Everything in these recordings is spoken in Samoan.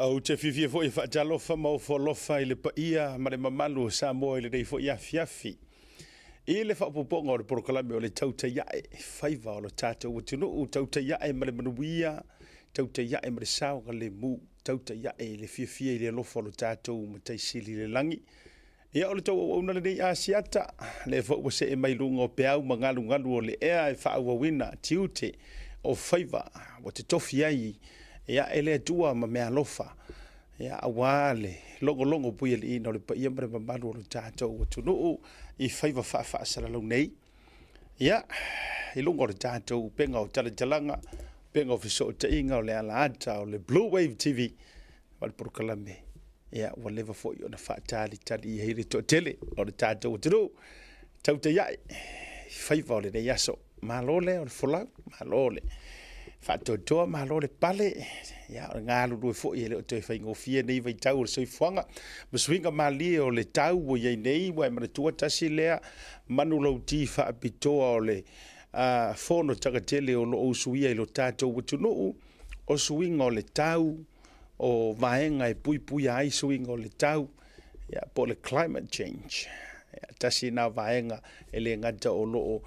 Ou te fiafia foi e faatalofa ma ofo alofa i le paia ma le mamalu o Samoa i lenei foi afiafi i le faaopoopoga o le polokalame o le Tautai Ae i Faiva o lo tatou atunuu, tautai ae ma le manuia, tautai ae ma le saogalemu, tautai ae i le fiafia i le alofa o lo tatou Matai Sili i le lagi. Ia, o le tou auauna lenei Asiata, lea foi ua see mai luga o peau ma galugalu o le ea e faaauauina tiute o faiva ua totofi ai ia, e le Atua ma meaalofa ia, aua le logologo puialiiina o le paia ma le mamalu o le tatou atunuu i faiva faafaasalalau nei. Ia, i luga o le tatou upega o talatalaga, upega o fesootaiga o le alaata o le Blue Wave TV, ma le polokalame ia ua leva foi ona faatalitali i ai le toatele o le tatou atunuu tautai ae i faiva o lenei aso. Malo lea o le folau, malo le faatoatoa, malo le pale, ia o le galulue foi e le o toe faigofie nei vaitau o le soifuaga ma suiga malie o le tau ua i ai nei. Ua e manatua tasi lea manulauti faapitoa o le fonotaga tele o lo o usuia i lo tatou atunuu, o suiga o le tau, o vaega e puipuia ai suiga o le tau, ia, po o le climate change. Ia, tasi lena vaega e le gata o lo o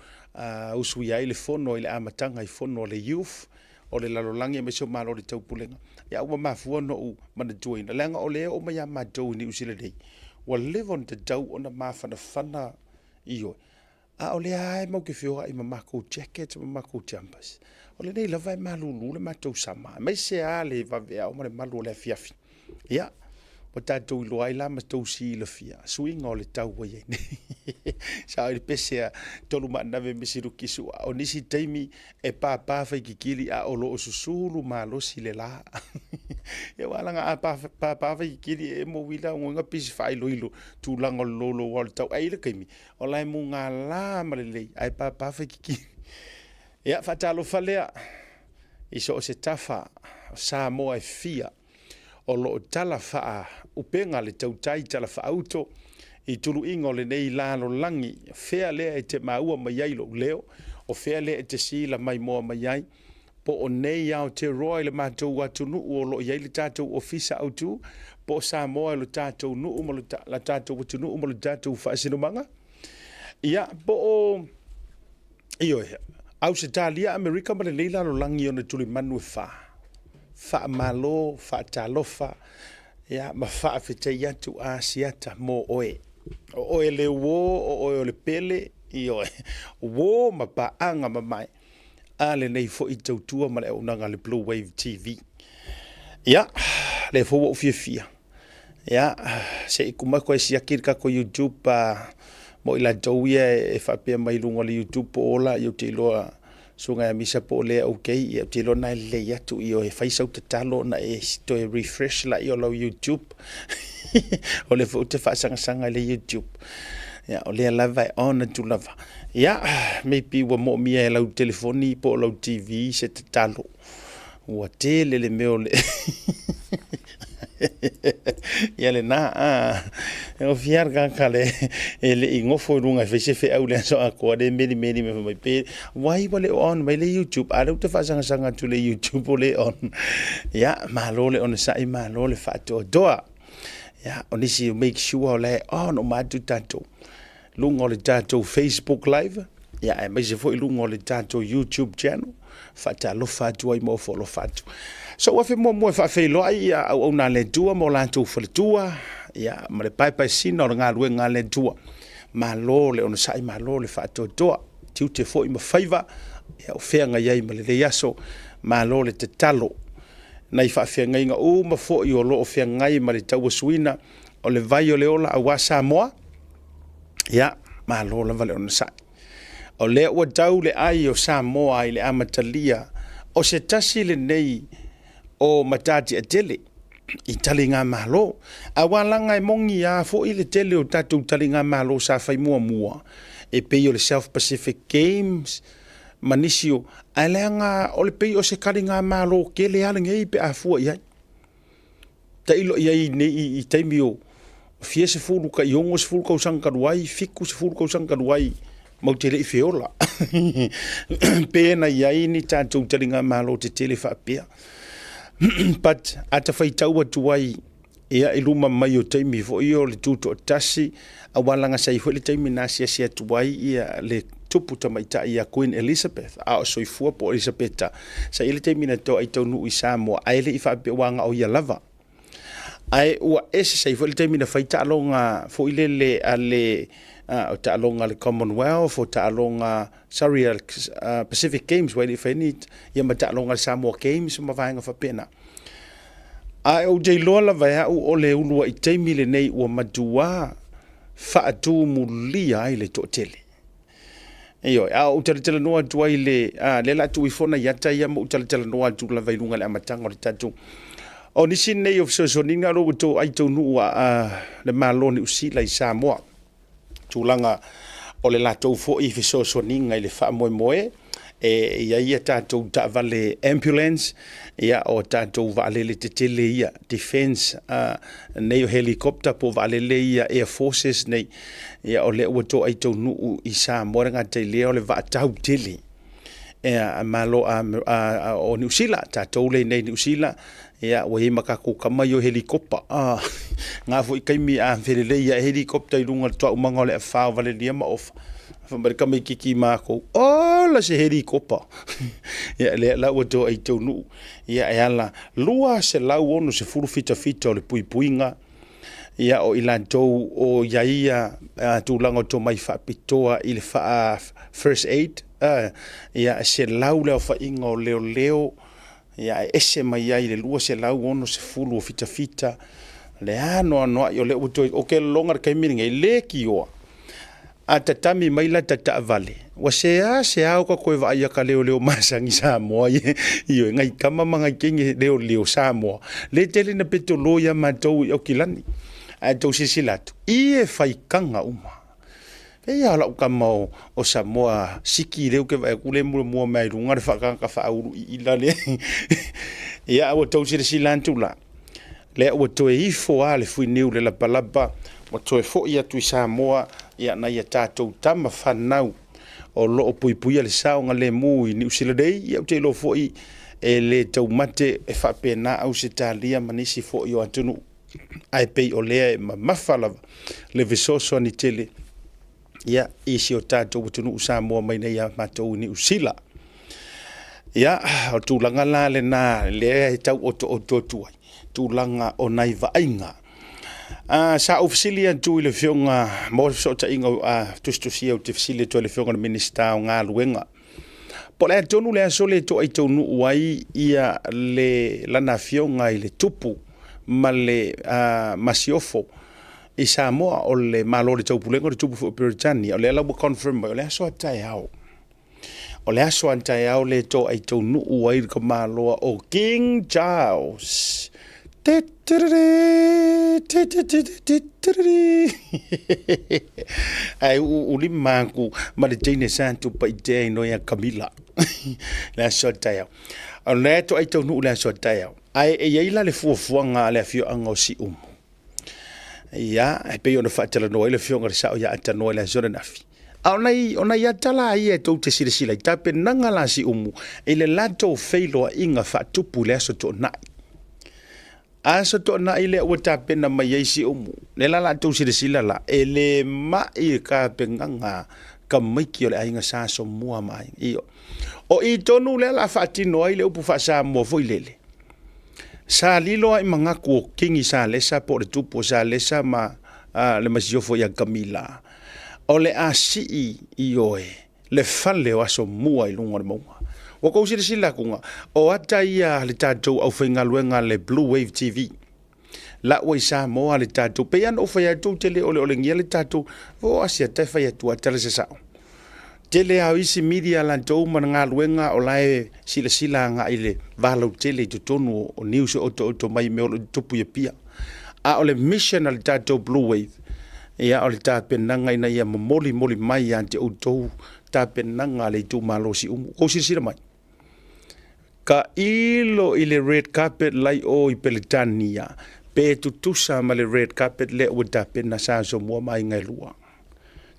usuia ai le fono i le amataga i fono a le youth o le lalolagi aemaise o Malo o le Taupulega. Ia, ua mafua ona ou manatuaina, leaga o lea e oo mai ia matou i Niu Sila nei, ua leva ona tatau ona mafanafana, ioe, A o lea lava e matou te feoai ma matou jackets ma matou jumpers. O lenei lava e malulu le matou sama, aemaise lava le vaveao ma le malu o le afiafi. Ia, ua tatou iloa ai la ma tou silafia suiga o le tau ua i ai nei. Sao i le pese a Tolumaanave Mesiluki Sua, o nisi taimi e papa faititili a o lo o susulu malosi le la. Ia aua leaga a papa faititili e mou ila ogoina pisi faailoilo tulaga o le louloua o le tau. Ae i ai le taimi O la e mugala ma lelei ae papa faititili. Ia, faatalofa lea i so o se tafa o Samoa e fia o lo o tala faaupega le tautai tala faauto i tuluiga o lenei lalolagi. O fea lea e te maua mai ai lou leo? O fea lea e te sila maimoa mai ai? Po o nei Aotearoa i le matou atunuu o lo o i ai le tatou ofisa autu, po o Samoa i lo tatou nuu ma lo tatou atunuu ma lo tatou faasinomaga, ia, po o, ioe, Ausetalia, Amerika ma lenei lalolagi i ona tulimanu e fa. Faamalo, faatalofa, ia, ma faafetai atu Asiata mo oe. O oe le uo, o oe o le pele, ioe, uo ma paaga mamae. a lenei foi tautua ma le auaunaga a le Blue Wave TV. Ia, lea foi ua ou fiafia. Ia, se i kuma koe siaki le tatou YouTube mo i latou ia e faapea mai luga o le YouTube po o ola, ia ou te iloa susuga ia Misa po o lea ok, ia ou te iloa na e lelei atu ioe e fai sau tatalo ona e toe refresh laia o lau YouTube. O lea foi ou te faasagasaga i le YouTube. Ia, o lea lava e on atu lava. Ia, maybe ua moomia e lau telefoni po o lau TV se tatalo. Ua tele le mea o le Ia lena, a. E ofia le tagata le e le i nofo i luga e fai se feau le aso atoa le melimeli mai fai mai pe wai ua le o on mai le YouTube a lea ou te faasagasaga atu le YouTube o le on. Ia, malo le onosai, malo le faatoatoa. Ia, o nisi make sure o la e on uma atu tatou luga o le tatou Facebook Live, ia aemaise foi luga o le tatou YouTube channel. Faatalofa atu ai ma ofo alofa atu. So ua fe muamua e faafeiloai ia auauna a le Atua ma o latou faletua, ia ma le paepaesina o le galuega a le Atua. Malo le onosai, malo le faatoatoa, tiute foi ma faiva, ia o feagai ai ma lenei aso, malo le tatalo. Nai faafeagaiga uma foi o lo o feagai ma le tauasuina o le vai o le ola aua Samoa, ia, malo lava le onosai. O lea ua tau le ai o Samoa i le amatalia o se tasi lenei o matatiatele i taligamalo. Aua laga e moni a foi le tele o tatou taligamalo sa fai muamua e pei o le South Pacific Games ma nisi o, ae leaga o le pei o se taligamalo tele a lenei pe a fua i ai. Tailo i ai nei i taimi o fia sefulu tai 60 tausaga talu ai, 70 tausaga talu ai, matou te le i feola. Pe na i ai ni tatou taligamalo tetele faapea. But a ta faitau atu ai ia i luma mai o taimi foi ia o le tutoatasi, aua leaga sa i ai foi le taimi na asiasi atu ai ia le tupu tamaitai ia Queen Elizabeth a o soifua po o Elisapeta, sa i ai le taimi na toai taunuu i Samoa ae le i faapea ua na o ia lava. Ae ua ese, sa i ai foi le taimi na fai taaloga foi lele a le o taaloga a le Commonwealth, o taaloga, sorry, a le Pacific Games, aua e le i faia ni, ia ma taaloga a le Samoa Games ma vaega faapena. Ae ou te iloa lava e au o le uluai taimi lenei ua matua faatumulia ai le toatele. Ioe, a ou talatalanoa atu ai i le, a, lea o le a tuu ifo nai ata ia ma ou talatalanoa atu lava i luga i le amataga o le tatou. O nisi nei o fesoasoaniga o lo o ua toai taunuu a, a le Malo o Niu Sila i Samoa. Tulaga o le latou foi fesoasoaniga i le faamoemoe e i ai a tatou taavale ambulance, ia, o tatou vaalele tetele ia, defense nei o helicopter po o vaalele ia Air Forces nei, ia, o lea ua toai taunuu i Samoa le gata i lea o le vaatau tele a Malo o Niu Sila, tatou lea i Niu Sila, ia, ua i ai ma tatou tama ia o helikopa. Na foi taimi a felelei ai helicopter i luga o le tuaumaga o le afa o Valelia ma Ofa, fai mai le tamaititi i matou, ola se helikopa. Ia, lea la ua toai taunuu, ia, e ala 260 fitafita o le puipuiga, ia, o i latou o i ai ia tulaga o tomai faapitoa i le faa first aid, ia, 100 le aofaiga o leoleo, ia, e ese mai ai le 260 o fitafita, le anoanoai o lea ua toe, ou te lagona i le taimi lenei, leitioa, a tatami mai lata taavale, ua seasea o ta toe vaai ata leoleo masani Samoa ia, ioe, nai tama ma nai teine leoleo Samoa, le tele na petolo ia matou i Aukilani. Ae tou silasila atu, i e faitaga uma. Pei lava o lau tama o Samoa Siki lea ou te vaai atu lea e muamua mai i luga le faatagata faaulu iila lea. Ia, a ua tou silasila atu la, lea ua toe ifo lava le fuiniu i le lapalapa, ua toe foi atu i Samoa ia nai a tatou tama fanau o lo o puipuia le saogalemu i Niu Sila nei. Ia ou te iloa foi e le taumate e faapena Ausetalia ma nisi foi o atunuu, ae pei o lea e mamafa lava le fesoasoani tele ia i si o tatou atunuu Samoa mai nei ia matou i Niu Sila. Ia, o tulaga la lena lea e tau otooto atu ai, tulaga o nai vaaiga. Sa ou fesili atu i le afioga mo le fesootaiga tusitusia, ou te fesili atu ai i le afioga i le Minisita o Galuega, po o le a tonu le aso lea e toai taunuu ai ia le lana afioga i le Tupu ma le Masiofo i Samoa, o le Malo o le Taupulega, o le Tupu foi o Peretania. O lea la ua confirm mai, o le aso a taeao. O le aso a taeao lea e toai taunuu ai le tamaloa o King Charles. Ae uu lima aku ma le teine sa tupaitea inoa ia Camilla. Le aso a taeao. O lea e toai taunuu le aso a taeao. Ae e i ai la le fuafuaga a le afioaga o Siumu. Ia, e pei ona faatalanoa ai le afioga i le Sao ia Atanoa i le aso ananafi. A o nai, o nai ata la ia e tou te silasila i tapenaga la Siumu i le latou feiloaiga faatupu i le Aso Toonai. Aso Toonai lea ua tapena mai ai Siumu. Lea la la tou silasila la, e le mai le tapenaga tamaiti o le aiga Sa Asomua ma aiga. Ioe. O i tonu lea la faatino ai le upu faa-Samoa foi lele. Sa lilo lava i manatu o Kingi Salesa po o le tupu o Salesa ma le masiofo ia Kamila, o le a sii, ioe, le fale o Asomua i luga o le mauga. Ua tou silasila atu, o ata ia a le tatou aufaigaluega a le Blue Wave TV. La ua i Samoa le tatou, pei lava ona ou fai atu ou te le oleolegia le tatou, o Asiata e fai atu lava tala se sao. Tele lava o isi media a latou ma le galuega o la e silasila agai i le va lautele i totonu o news e otooto mai i mea o lo o tutupu i Apia. A o le mission a le tatou Blue Wave, ia o le tapenaga ina ia momolimoli mai ia te outou tapenaga a le itumalo o Siumu. Ua outou silasila mai? Tailo i le red carpet lai o i Peretania pe tutusa ma le red carpet lea ua tapena sa Asomua ma aiga e lua.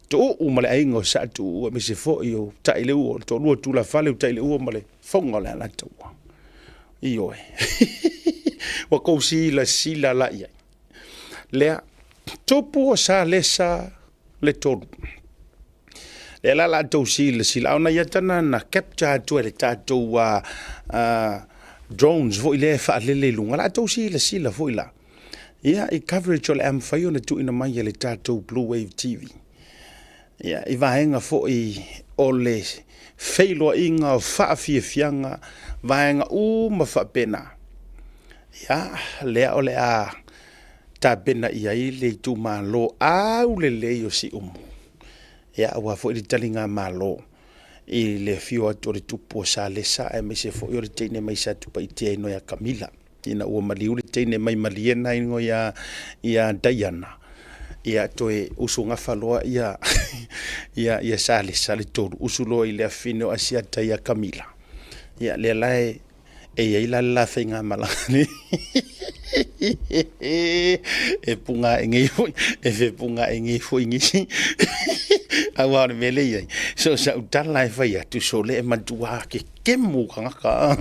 Tuuu ma le aiga o Saatuuu aemaise foi o Taileuo, le toalua o Tulafale o Taileuo ma le Fofoga o le Alataua. Ioe. Ua tou silasila la i ai. Lea, tupu o Salesa le 3. Lea la la tou silasila, a o nai ata na na capture atu e le tatou drones foi lea e faalele i luga, la tou silasila foi la. Ia, i coverage o le a mafai ona tuuina mai e le tatou Blue Wave TV. Ia, i vaega foi o le feiloaiga o faafiafiaga, vaega uma faapena. Ia, lea o le a tapena i ai le itumalo aulelei o Siumu. Ia, aua foi le taligamalo i le afio atu o le tupu o Salesa aemaise foi o le teine mai Satupaitea igoa ia Kamila. Ina ua maliu le teine mai Maliena igoa ia Daiana, ia toe usugafa loa ia Salesa le 3, usu loa i le afafine o Asiata ia Kamila. Ia lea la e i ai la le la faigamalaga e puga ae nei foi, e fepuga ae nei foi nisi. Aua o le mea lea e i ai, so o sau tala e fai atu, sole e matua kemu tagata.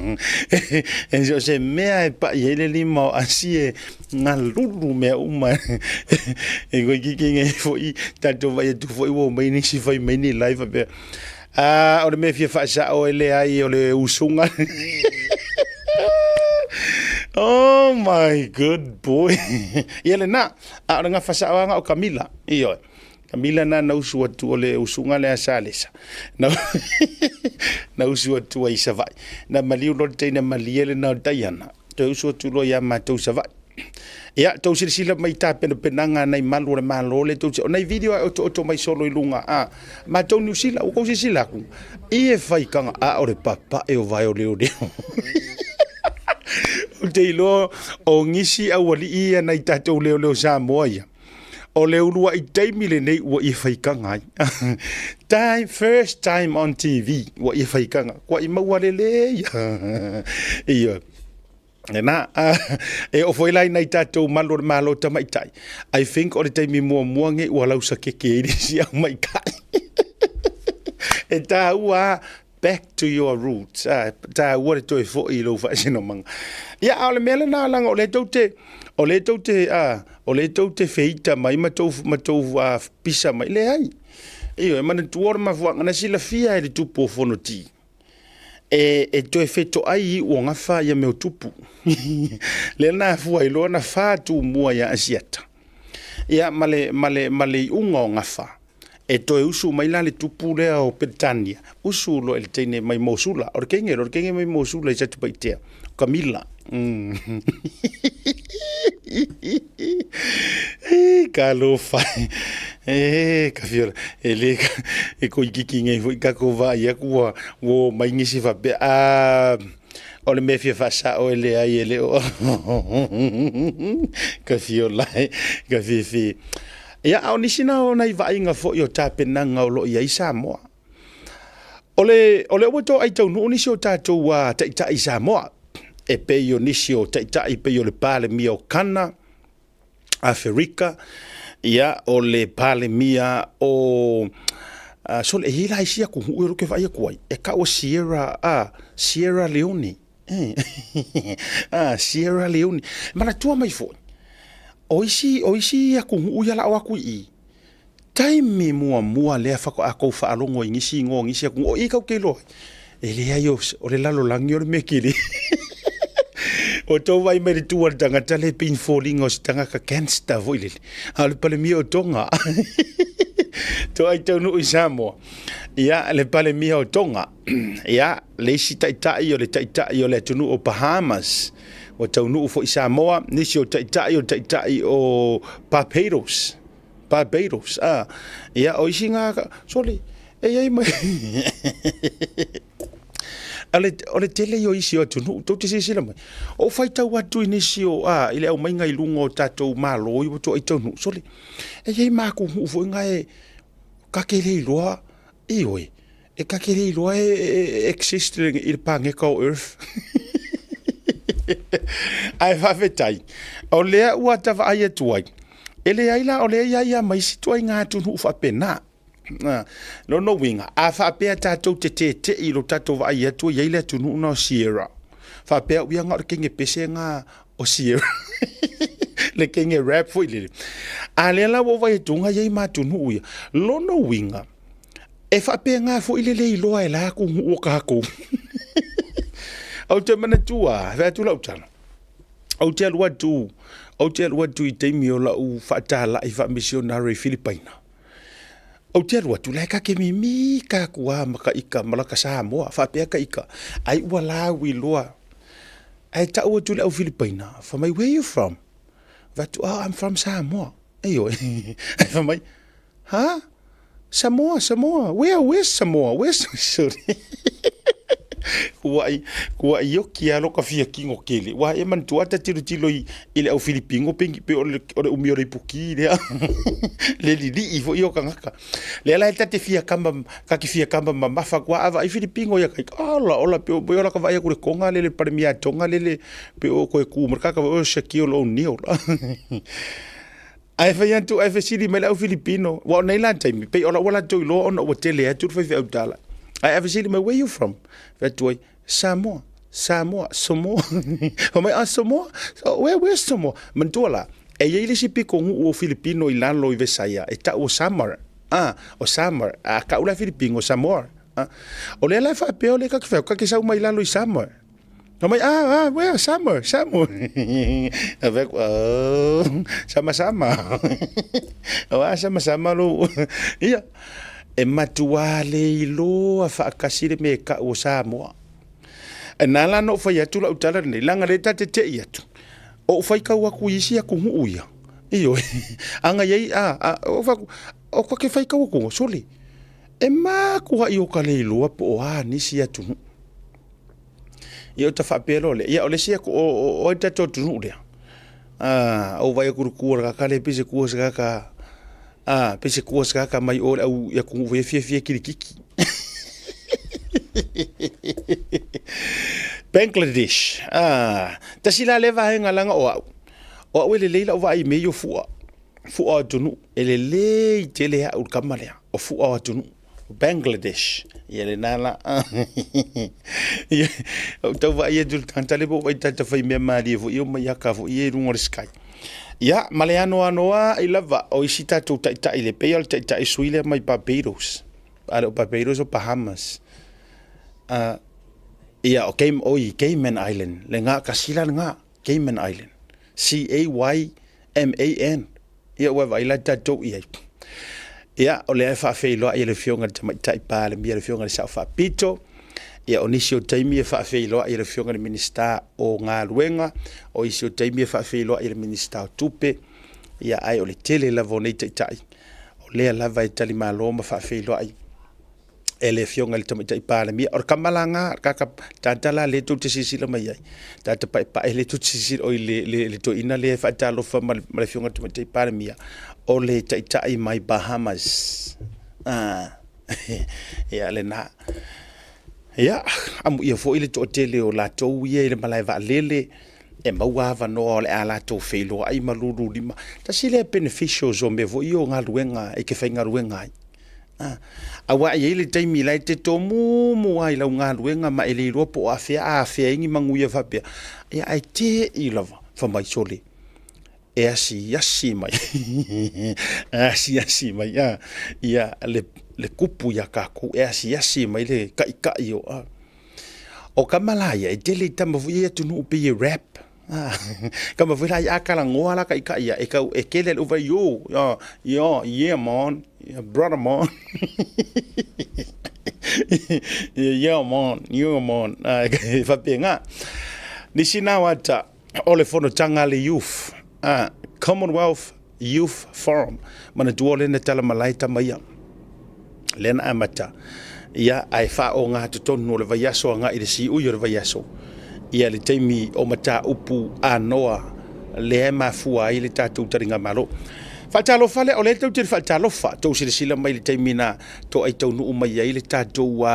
E so o se mea e pai ai le lima o Asi e galulu mea uma. E toeitiiti nei foi tatou vaai atu foi ua omai nisi fai mai ni live faapea, a o le mea e fia faasao e leai o le usuga. Oh my good boy. Ia lena, a o le gafa sao lava o Kamila. Ioe. Kamila na na usu atu o le usuga lea sa Salesa. Na, na usu atu ai i Savaii. Na maliu loa le teine malie lena o Daiana. Toe usu atu loa ia matou i Savaii. Ia, tou silasila mai i tapenapenaga a nai malu o le Malo lea tou te... O nai video e otooto mai solo i luga a matou Niu Sila, ua tou silasila atu, i e faitaga, a o le papae o vae o leoleo. Ou te iloa o nisi aualii ia nai tatou leoleo Samoa ia, o le uluai taimi lenei ua ia faitaga ai. Time, first time on TV ua ia faitaga. Kuai maua lelei. Ioe. Lena, e oo foi la i nai tatou malu o le Malo tamaitai, I think o le taimi muamua nei ua lausa keke ai le isi aumaitai. E taua lava, back to your roots, a, taua le toe foi i lou faasinomaga. Ia, a o le mea lena, leaga o lea tou te, o lea tou te, a, o lea tou te feita mai ma tou, ma tou pisa mai. Leai. Ioe, manatua o le mafuaaga na silafia e le tupu o Fonoti. E toe fetoai i iu o gafa ia mea o tupu. Lea na afua ai loa na fa tumua ia Asiata. Ia ma le, ma le, ma le iuga o gafa, e toe usu mai la le tupu lea o Peretania, usu loa i le teine mai Mosula. O le teine loa, o le teine mai Mosula i Satupaitea, o Kamila. Talofa e, ka fia, e le, e toeitiiti nei foi tatou vaai atu ua ua omai nisi faapea, a, o le mea e fia faasao e leai e le o, ka fia ola e, ka fiafia. Ia, a o nisi na o nai vaaiga foi o tapenaga o lo o i ai Samoa. O le, o lea ua toai taunuu nisi o tatou taitai i Samoa, e pei o nisi o taitai pei o le Palemia o Kana, Aferika, ia, o le Palemia o sole, e i ai la isi atunuu ia ou te vaai atu ai, e tau o Sierra, Sierra Leone. Sierra Leone. Manatua mai foi, o isi, o isi atunuu ia o le a o atu i i, taimi muamua lea faatoa tou faalogo i nisi igoa o nisi atunuu, o i tou te iloa ai, e leai o le lalolagi o le mea tele. Ua tou vaai mai i le tu a le tagata lea e pei ni foliga o se tagata gangster foi lele, a o le Palemia o Tonga. Toai taunuu i Samoa, ia le Palemia o Tonga, ia le isi taitai o le taitai o le atunuu o Bahamas, ua taunuu foi i Samoa, nisi o taitai o le taitai o Barbados. Barbados, a, ia, o isi na, sole, e i ai ma, o le tele ia o isi o atunuu, tou te silasila mai, o faitau atu i nisi o, a, i le aumaiga i luga o tatou Malo ia ua toai taunuu, sole, e i ai ma atunuu foi na e, ta te le iloa, ioe, E ta te le iloa e exist i le paneta o Earth. Ae faafetai, o lea ua ta vaai atu ai, e leai la, o lea e i ai lava ma isi ituaiga atunuu faapena. Lona uiga, a faapea tatou te tete'i i lo tatou vaai atu e i ai le atunuu lena o Sierra. Faapea au, ia na o le kenge pese na o Sierra. Le kenge rap foi lele. A lea la ua ou vaai atu na i ai ma atunuu ia. Lona uiga, e faapena foi le le iloa e la atunuu o tatou. Ou te manatua, fai atu lau tala, ou te alu atu, ou te alu atu i taimi o lau faatalai faamisionare i Filipaina. Ou te alu atu, la e kake mimita atu lava ma ta ita ma lata Samoa, faapea ta ita, ai ua lauiloa. Ae tau atu i le au Filipaina, fai mai, where you from? Fai atu, oh, I'm from Samoa. Ioe. Ae fai mai, huh? Samoa, Samoa, where, where's Samoa? Where's, sorry. Kuaʻi, kuaʻi oki a loka fia kino kele. Wa e manatua ta tilotilo i, i le au Filipino pe, pe o le, o le umi o le ipuki lea. Le lili'i foi o kangaka. Lea la e ta te fia kama, ka te fia kama mamafa kua ava i Filipino ia kai. Ola, ola, pe o, pe ola ka vaai aku le Tonga lele pale mia Tonga lele, pe o koe ku ma kaka o Shaquille O'Neal. Ae fai atu, ae fesili mai le au Filipino, ua o nei la taimi, pei o la ua latou iloa ona ua tele atu le faifeau tala. Ae a fesili mai, where you from? Fai atu ai, Samoa, Samoa, Samoa. Fai mai, ah, Samoa? So, where, where's Samoa? Manatua la, e i ai le isi piko nuu o Filipino i lalo i Vesaia, e tau o Samar. Ah, o Samar. A kau la Filipino, Samoa. Ah, o lea la e faapea o lea kake whai, kake sau mai lalo i Samar. Fai mai, ah, ah, where, Samar, Samar. A fai atu, oh, sama sama. O a sama sama lou. Ia, e matua le iloa faatasi le mea e tau o Samoa. E na ala ona ou fai atu lau tala lenei, leaga lea ta te tei atu, o ou faitau atu i isi atunuu ia. Ioe, a na i ai, a, a, ou fai atu, o ta te faitau atu, sole, e matuai o ka le iloa po o a nisi atunuu. Ia ota faapea loa lea, ia o le isi atu, o ai le tatou atunuu lea? Ou vaai atu i le tu a le kaka lea pei se tu a se kaka, pei se tu a se kaka mai o le au i atunuu foi ia fiafia kilikiki. Bangladesh, tasi la lea vaega leaga o au, o au e lelei lau vaai i mea ia o fua, fua o atunuu, e lelei tele au i le kama lea, o fua o atunuu. Bangladesh. Ia lena la. Ia, ou tau vaai atu i le tagata lea po o vaai tagata faimea malie foi ia omai aka foi ia i luga o le sky. Ia, ma le anoanoai lava o isi tatou taitai le pei o le taitai sui lea mai Barbados. A le o Barbados o Bahamas. Ia, o Cayman, oi, Cayman Island. Le ngā kasi la le ngā. Cayman Island. C-A-Y-M-A-N. Ia ua vaai la tatou i ai. Ia, o lea e faafeiloai e le Afioga i le Tamaitai Palemia, le Afioga i le Sao Faapito. Ia, o nisi o taimi e faafeiloai e le Afioga i le Minisita o Galuega, o isi o taimi e faafeiloai e le Minisita o Tupe. Ia, ae o le tele lava o nei taitai, o lea lava e talimalo ma faafeiloai e le Afioga i le Tamaitai Palemia. O le kama la na, kaka, tata la lea tou te silasila mai ai, tata paepae lea tou te silasila, oi le, le, le toeaina lea e faatalofa ma le, ma le Afioga i le Tamaitai Palemia, o le taitai mai Bahamas. Ah, ia lena. Ia, amuia foi le toatele o latou ia i le malae vaalele, e maua avanoa o le a latou feiloai ma lululima. Tasi lea beneficials o mea foi ia o galuega e te faigaluega ai. Aua e i ai le taimi la e te tomumu lava i lau galuega ma e le iloa po o afea a afea ai ni manuia faapea, ia ae te'i lava fai mai, sole, e asiasi mai, e asiasi mai a, ia le, le kupu iā kākou, e asiasi mai le kaʻikaʻi o, a. O kama la ia, e tele i tama foi ia i atunuu pei e rap, Kama foi la ia talanoa la taitai ia e tau e tele le uva yo yo yeah man brother man yeah man yeah man e faapena nisi na wata o le fonotaga a le youth Commonwealth Youth Forum manatua o lena tala malae tama ia lea na amata ia ae faaoga totonu o le vaiaso agai i le siui o le vaiaso ia le taimi o mataupu anoa lea e mafua ai le tatou taligamalo. Faatalofa lea, o lea tou te faatalofa, tou silasila mai i le taimi na toai taunuu mai ai le tatou,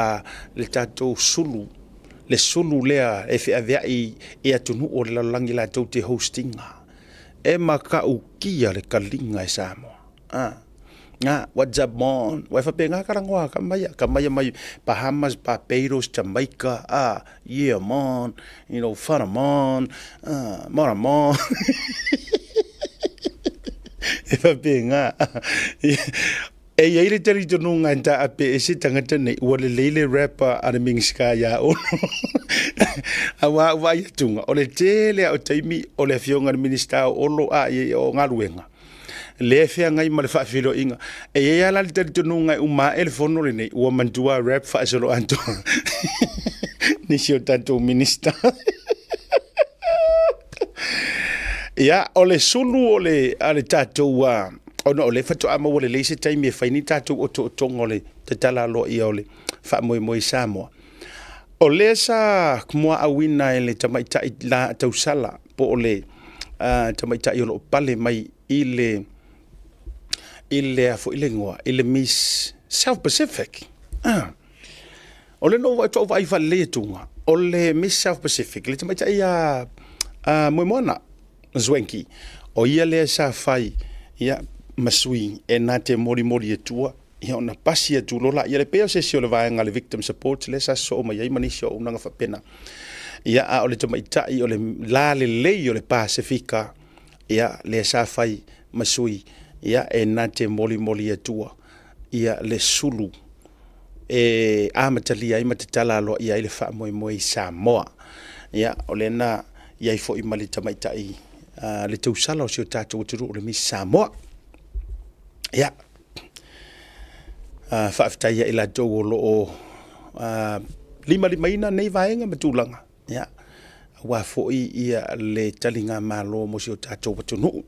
le tatou sulu, le sulu lea e feaveai i atunuu o le lalolagi latou te host ina. E matautia le taliga e Samoa. Na, what's up mon? Ua e faapena ka lagoa a kama ia, kama ia mai Bahamas, Barbados, Jamaica, ah, yeah mon, you know, fana mon, ah, mora mon. E faapena. E i ai le talitonuga e taape e se tagata nei, ua lelei le rap a le Minisita ia Olo. Aua ua vaai atuga, o le tele lava o taimi o le afioga i le Minisita o Olo a o galuega, lea e feagai ma le faafeiloaiga. E i ai lava la le talitonuga e uma ae le fono lenei, ua manatua rap faasoloatoa nisi o tatou Minisita. Ia, o le sulu o le, a le tatou uh, ona o lea faatoa maua lelei se taimi e fai ni tatou otootoga o le tatala aloaia o le faamoemoe i Samoa. O lea sa muaauina e le tamaitai la tausala po o le uh, tamaitai o lo o pale mai i le i le a foi le igoa i le Miss South Pacific. Ah. O le no ua vaai faalelei atuga o le Miss South Pacific le tamaitai a a Moemoana Zwenki o ia lea sa fai ia ma sui e na te molimoli atua ia ona pasi atu lola ia le pei o se isi o le vaega le victim support lea sa sosoo mai ai ma nisi o auaunaga faapena. Ia a o le tamaitai o le la lelei o le Pasefika ia lea sa fai ma sui ia e na te molimoli atua ia le sulu e amatalia ai ma tatala aloaia ai le faamoemoe i Samoa. Ia o lea na i ai foi ma le tamaitai uh, le tausala o si o tatou atunuu o le Miss Samoa. Ia, uh, faafetai ia i latou o lo o uh, limalimaina nei vaega ma tulaga. Ia, aua foi ia le taligamalo mo si o tatou atunuu.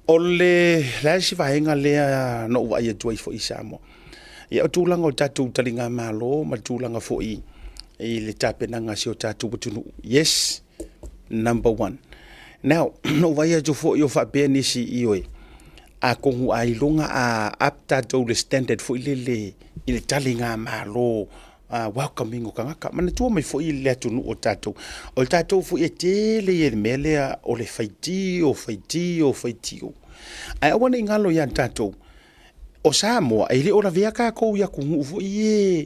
O le le a isi vaega lea na ou vaai atu ai foi i Samoa. Ia o tulaga o tatou taligamalo ma le tulaga foi i le tapenaga a si o tatou atunuu. Yes, number one. Now, na ou vaai atu foi o faapea nisi ioe, atonu a iloga a up tatou le standard foi lele i le taligamalo welcoming o tagata. Manatua mai foi le atunuu o tatou, o le tatou foi e tele ia i le mea lea o le faitio, faitio, faitio. Ae aua ne i galo ia tatou, o Samoa e le o lavea tatou i atunuu foi ia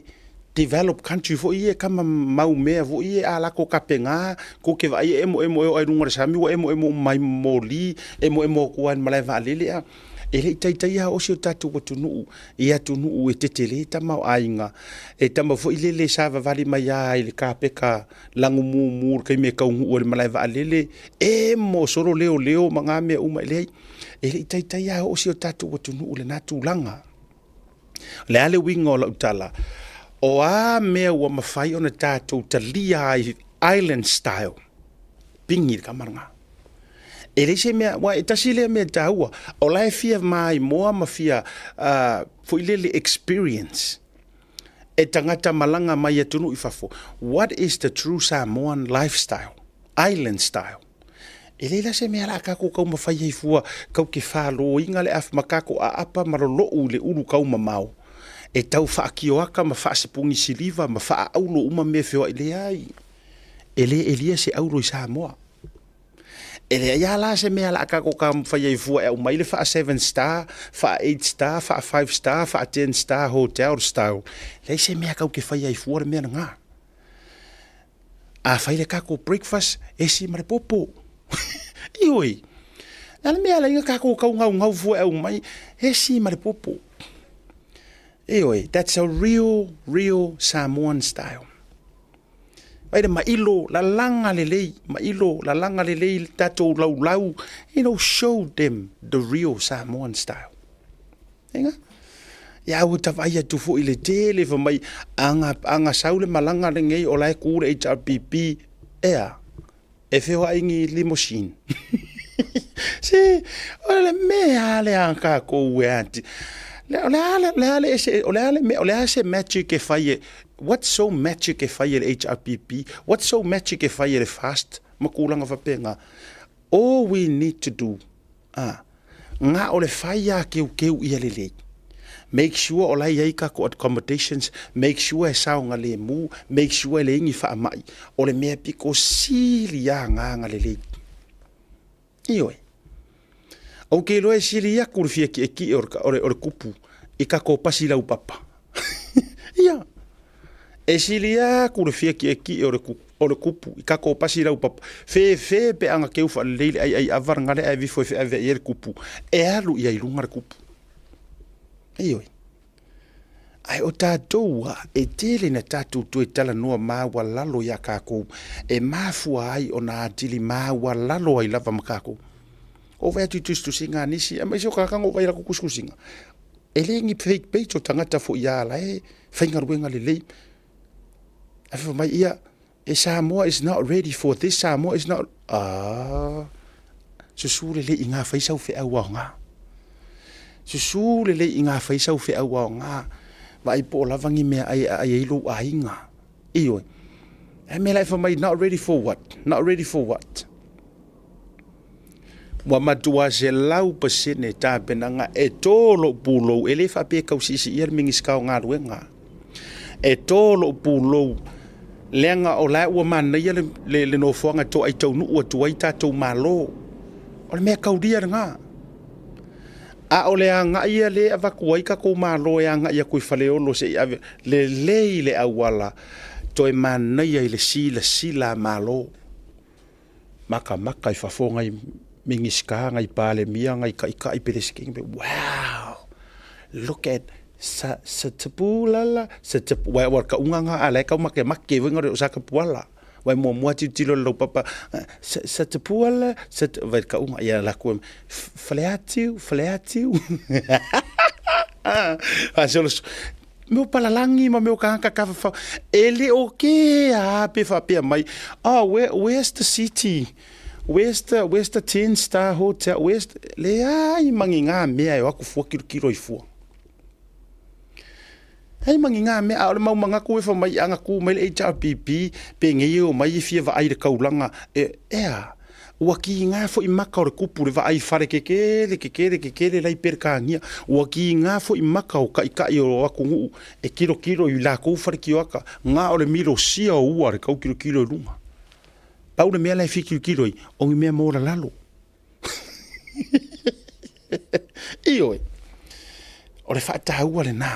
developed country foi ia kama mau mea foi ia a latou tapena tou te vaai e emoemo e oo lava i luga o le sami ua emoemo uma mai ma moli, emoemo atu lava i le malae vaalele a. E le i taitai lava oo si o tatou atunuu i atunuu e tetele tamaoaiga. E tama foi lele savavali mai lava i le kapeta lagumumu i le taimi e taunuu ai i le malae vaalele, emo solo leoleo ma na mea uma. E leai, e le i taitai lava oo si o tatou atunuu i lena tulaga. O le a le uiga o lau tala? O a mea ua mafai ona tatou talia ai island style, pigi le tama lena. E leai se mea, aua e tasi lea mea taua, o la e fia maimoa ma fia uh, foi lele experience e tagata malaga mai atunuu i fafo. What is the true Samoan lifestyle? Island style. E leai la se mea la a tatou taumafai ai fua, kau te faloina le af ma tatou aapa ma lolou i le ulu taumamao, e tau faatioaka ma faasipuni siliva ma faaaulo uma mea feoai. Leai, e le elia se aulo i Samoa. E leai lava la se mea la a tatou taumafai ai fua e aumai le faa seven star, faa eight star, faa five star, faa ten star hotel style. Leai se mea kau te fai ai fua le mea lena. A fai le tatou breakfast, esi ma le popo. Ioe. Le a le mea e ala ai ona tatou tau naunau fua e aumai, esi ma le popo. Ioe, that's a real, real Samoan style. Vaai le mailo, lalaga lelei, mailo, lalaga lelei le tatou laulau, you know, show them the real Samoan style. Inga? Ia ua ta vaai atu foi i le tele fai mai aga, aga sau le malaga lenei o la e ku le HRPP, ea, e feoai ni limousine. Se, o le mea lea a tatou e ati. O le a le, a le ese, o le a le mea, o le a se magic e fai e, what's so magic e fai e le HRPP, what's so magic e fai e le FAST, ma tulaga faapena. All we need to do, a, na o le fai a keukeu ia lelei. Make sure o la e i ai tatou accommodations, make sure e saogalemu, make sure e leai ni faamai. O le mea pito sili lava agaga lelei. Ioe. Ou te iloa e sili atu le fia tietie o le, o le kupu i tatou pasi laupapa. Ia, e sili atu le fia tietie o le, o le kupu i tatou pasi laupapa. Fefe pe ana keu faalelei le aiai ava lena le ave ifo e feaveai ai le kupu, e alu i ai i luga le kupu. Ioe. Ae o tatou a, e tele ina tatou toe talanoa maualalo iā tatou e mafua ai ona atili maualalo ai lava ma tatou. Ua ou vaai atu i tusitusiga a nisi, aemaise o tagata na ou vaai i latou tusitusiga, e le ni fake page o tagata foi lava la e faigaluega lelei. Ae fai mai, ia, e Samoa is not ready for this, Samoa is not... Ah, susu lelei i ngā fai sau feau aoga. Susu lelei i ngā fai sau feau aoga. Vaai po o lava ni mea ai e aai ai lou aiga. Ioe. Ae mea la e fai mai, not ready for what? Not ready for what? Ua matua 100% tapenaga e tō lou pulou, e le faapea e tau siisiia le Minisita o Galuega. E tō lou pulou, leaga o la ua manaia le, le, le nofoaga e toai taunuu atu ai tatou Malo. O le mea taulia lena. A o le agai ia lea e avatu ai tatou Malo e agai atu i Faleolo se i ave, lelei le auala, toe manaia i le silasila a Malo. Makamaka i fafo nai Minisita, nai Palemia, nai Taitai, Peresetene, wow, look at sa Satapuala, Satapu, aua o le tauga lena a o la e tau makemake foi o Satapuala. Aua e muamua tilotilo i le laupapa, Satapuala, vaai i le tauga, ia alu atu, Faleatiu, Faleatiu. Mea o palalagi ma mea o tagata tafafao. E le o ke a pe faapea mai, oh, where, where's the city? Where's the, where's the 10 star hotel? Where's the... Leai ma ni ngā mea e o atu fua kilokilo i fua. Ai ma ni ngā mea, a o le mau manatu e fa mai ana kū mai le HRPP, penei e o mai e fia vaai i le kaulanga, e, ea, Ua kīnga foi maka o le kupu le vaai fale kekele, kekele, kekele la i Perekānia. Ua kīnga foi maka o kaʻikaʻi o atunuu e kilokilo i lakou fale kioaka, na o le milosia o ua le tau kilokilo i luga. Pau le mea la e fia kilokilo ai, o ni mea molalalo. Ioe, o le faataua lena.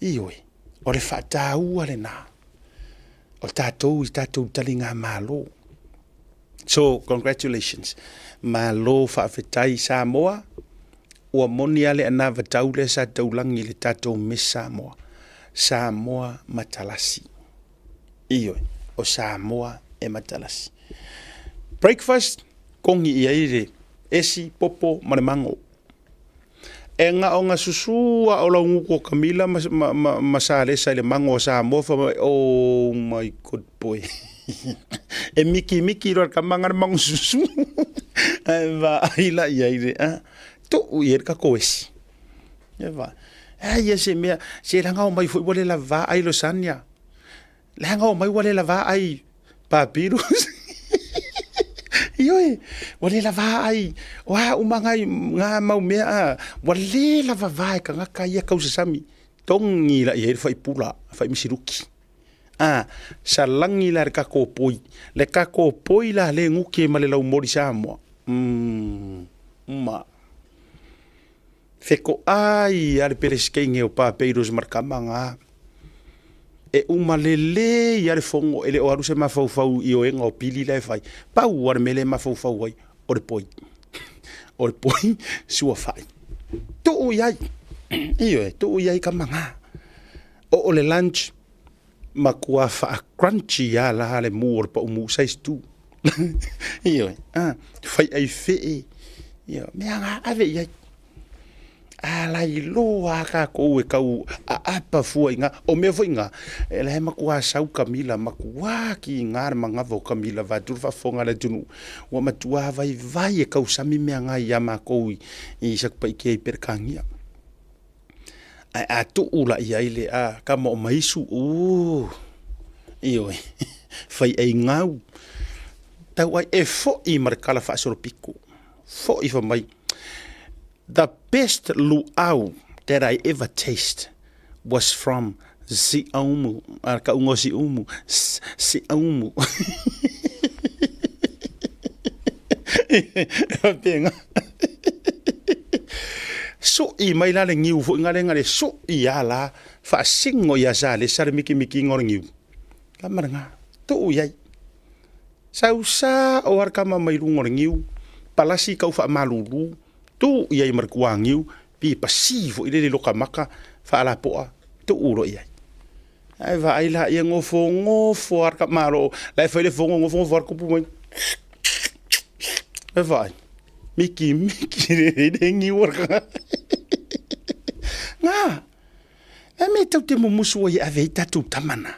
Ioe, o le faataua lena. O tatou i tatou taligamalo. So, congratulations. Malo faafetai Samoa. Ua moni lava le anavatau lea sa taulagi i le tatou Miss Samoa. Samoa matalasi. Ioe, o Samoa e matalasi. Breakfast, kogi i ai le esi, popo ma le mago. E gaoga susu a o laugutu o Kamila ma, ma, ma, ma Salesa i le mago o Samoa fa mai, oh my good boy. E miki miki loa le kama nga le mago susu. Ae vaai la i ai le, ah, tuu i ai le tatou esi. E vaai. Ai ia se mea, se leaga o mai foi ua le lava ai Losania. Leaga o mai ua le lava ai Papyrus. Ioe, ua le lava ai, o a uma ngai, ngā mau mea a, ua le lava va e tagata ia kausasami. Togi la i ai le faipula, faimisiluki. A, salagi la le tatou poi. Le tatou poi la le guti ai ma le laumoli Samoa. Mm, ma. Fekoʻai a le Peresetene o Papeiros ma le kama na. E uma lelei a le fono, e le o alu se mafaufau i oega o pili la e fai. Pau a le mea lea e mafaufau ai, o le poi. O le poi suafaʻi. Tuu i ai. Ioe, tuu i ai kama na. Oo le lunch, matua faa-crunchy a la le mu o le paumu size 2. Ioe, a, fai ai fee, ioe, mea na ave i ai. A lailoa a tatou e tau aapa fua i na, o mea foi na, e la e matua sau Kamila, matua kiga le manava o Kamila vaeatu le faafofoga a le atunuu, ua matua vaivai e tausami mea na ia matou i Satupaitea i Perekania. Ae a tuu la i ai le a kama o maisu, uu, ioe, fai ai gau, tau ai e foi ma le tala faasolopito, foi fai mai, the best luau that I ever taste was from Siumu, a ka unga o Siumu, Siumu. Faapena. Sui mai la le niu foi nga le nga le sui a la faasingo ia sa le sa le mikimikiga o le niu. Kama lena, tuu i ai. Sau sa o ar kama mai luga o le niu, palasi kau faamalulu, tuu i ai ma le kuagiu, pi pasi foi lele i loka maka, faalapoa, tuu loa i ai. Ae vaai la ia gofogofo lava le tamaloa, la e fai le fono, gofogofo lava le tupu mai. E vaai, mikimiki lelei le niu a le tagata. Na, e mea tatou te mumusu ai e ave ai tatou tama na.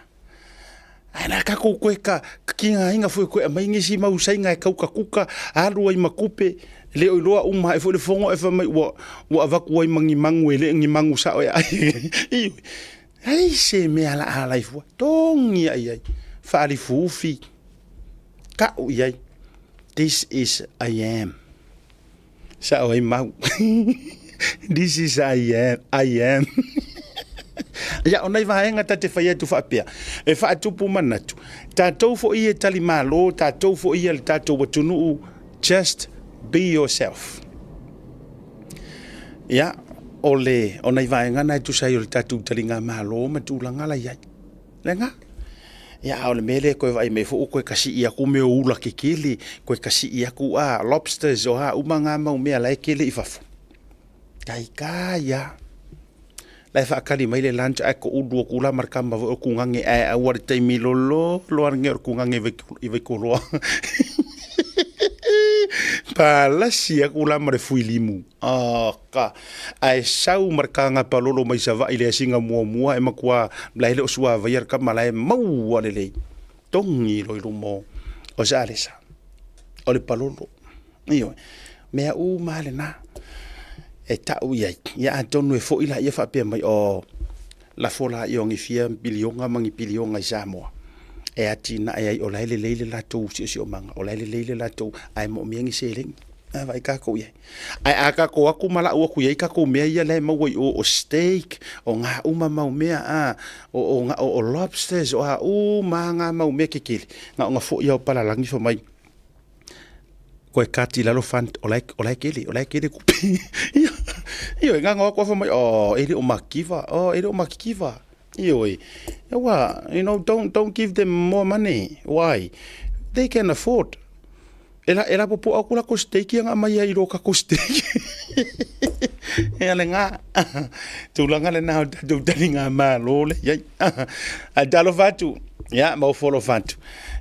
Ae la tatou toe ka tigaina foi e toe aumai nisi mau saina e tau tatuta, alu ai ma tupe, le o iloa uma ae foi le fono ae fai mai ua, ua avatu ai ma ni manu e le o ni manu sao e ai. Ioe. Leai se mea la a alai fua, togi lava i ai, faalifuufi, tau i ai, this is I am. Sao ai mau. This is I am, I am. Ia, o nai vaega ta te fai atu faapea, e faatupu manatu, tatou foi ia e tali malo, tatou foi ia le tatou atunuu, just be yourself. Ia, o le, o nai vaega na e tusa ai o le tatou taligamalo ma tulaga la i ai. Lena. Ia, a o le mea lea e toe vaai mai foi ua toe kasii atu mea o ula kekele, toe kasii atu a lobsters o a uma na mau mea la e kele i fafo. Taitai lava. La e faatali mai le lunch ae toulu atu la ma le tama foi o Tugane ae aua le taimi lololo lava lenei o le Tugane i Vaitoloa. Palasi atu la ma le fuilimu. Aka, ae sau ma le kagapalolo mai Savaii i le asiga muamua e matua la e le o suavaia le tama la e maua lelei. Togi loa i luma o Salesa. O le palolo. Ioe. Mea uma lava lena e tau i ai. Ia atonu e foi laia faapea mai, oh, lafo laia o ni fia piliona ma ni piliona i Samoa e atinae ai, o la e lelei le latou siosiomaga, o la e lelei le latou, ae moomia ni seleni. A vaai tatou i ai. Ae a tatou o atu ma lau atu i ai tatou mea ia la e maua i o, o steak, o nga uma mau mea, a, o, o, o, o lobsters, o a uma lava nga mau mea kekele, na ona foi lava o palalagi fai mai, Koe kati i lalo fund, o la e, o la e kele, o la e kele kupe. Ia, ioe, nganga o atu mai, oh, e le o makiva, oh, e le o makikiva. Ioe, ua, you know, don't give them more money. Why? They can afford. E la, e la popo aku la ko steak ia nga mai ai ro ka ko steak. E ale ngā. Tūlanga le nā o tātou tari ngā mālo le. Iai. A talo whatu. Ia, mau folo whatu.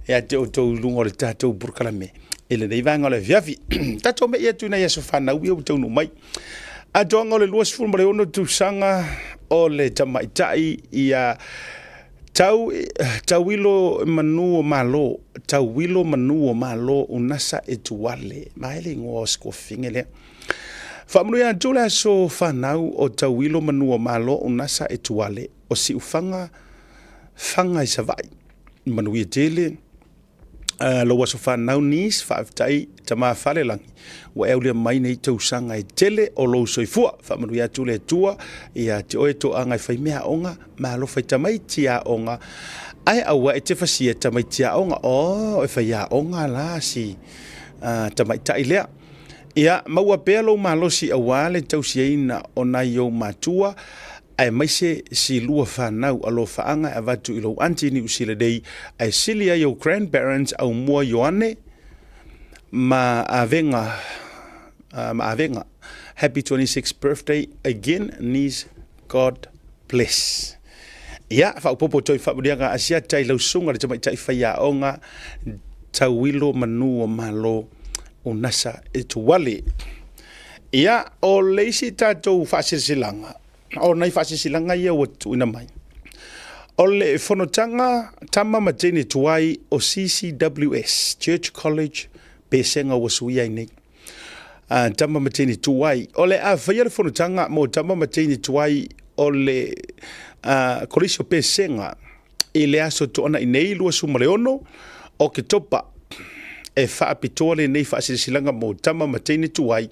Ia te outou i lunga o le tātou porokalame i lenei vaega o le afiafi. Tatou me'i atu i nai aso fanau ia ua taunuu mai. Atoaga o le 26 tausaga o le tamaitai ia tau, tauilo manu o Malo, tauilo manu o Malo unasa e tuale. Mae le ingoa o Skofine lea. Faamanuia atu le aso fanau o tauilo manu o Malo unasa e tuale o Siufaga Faga i Savaii. Manuia tele lou aso fanau niece, faafetai tama Falelagi ua e aulia mai nei tausaga e tele o lou soifua. Faamanuia atu le Atua ia te oe toaga e fai mea aoga, malo fai tamaiti aoga, ae aua e te fasia tamaiti aoga. Oh, e fai aoga la si tamaitai lea. Ia maua pea lou malosi aua le tausiaina o nai ou matua, aemaise si lua fanau alofaaga e avatu i lou aunty i Niu Sila nei, ae sili ai ou grandparents Aumua Ioane ma Avega ma Avega. Happy 26th birthday again niece God bless. Ia, faaopoopo atu ai faamanuiaga a Asiata i lau susuga le tamaitai faiaoga Tauilo Manu o Malo o Nasa e Tuale. Ia, o le isi tatou faasilasilaga, o nai faasilasilaga ia ua tuuina mai, o le fonotaga tama ma teine tuai o CCWS, Church College Pesega ua suia ai nei. Tama ma teine tuai. O le a faia le fonotaga mo tama ma teine tuai o le Kolisi o Pesega i le aso Toonai nei 26 o Oketopa. E faapitoa lenei faasilasilaga mo tama ma teine tuai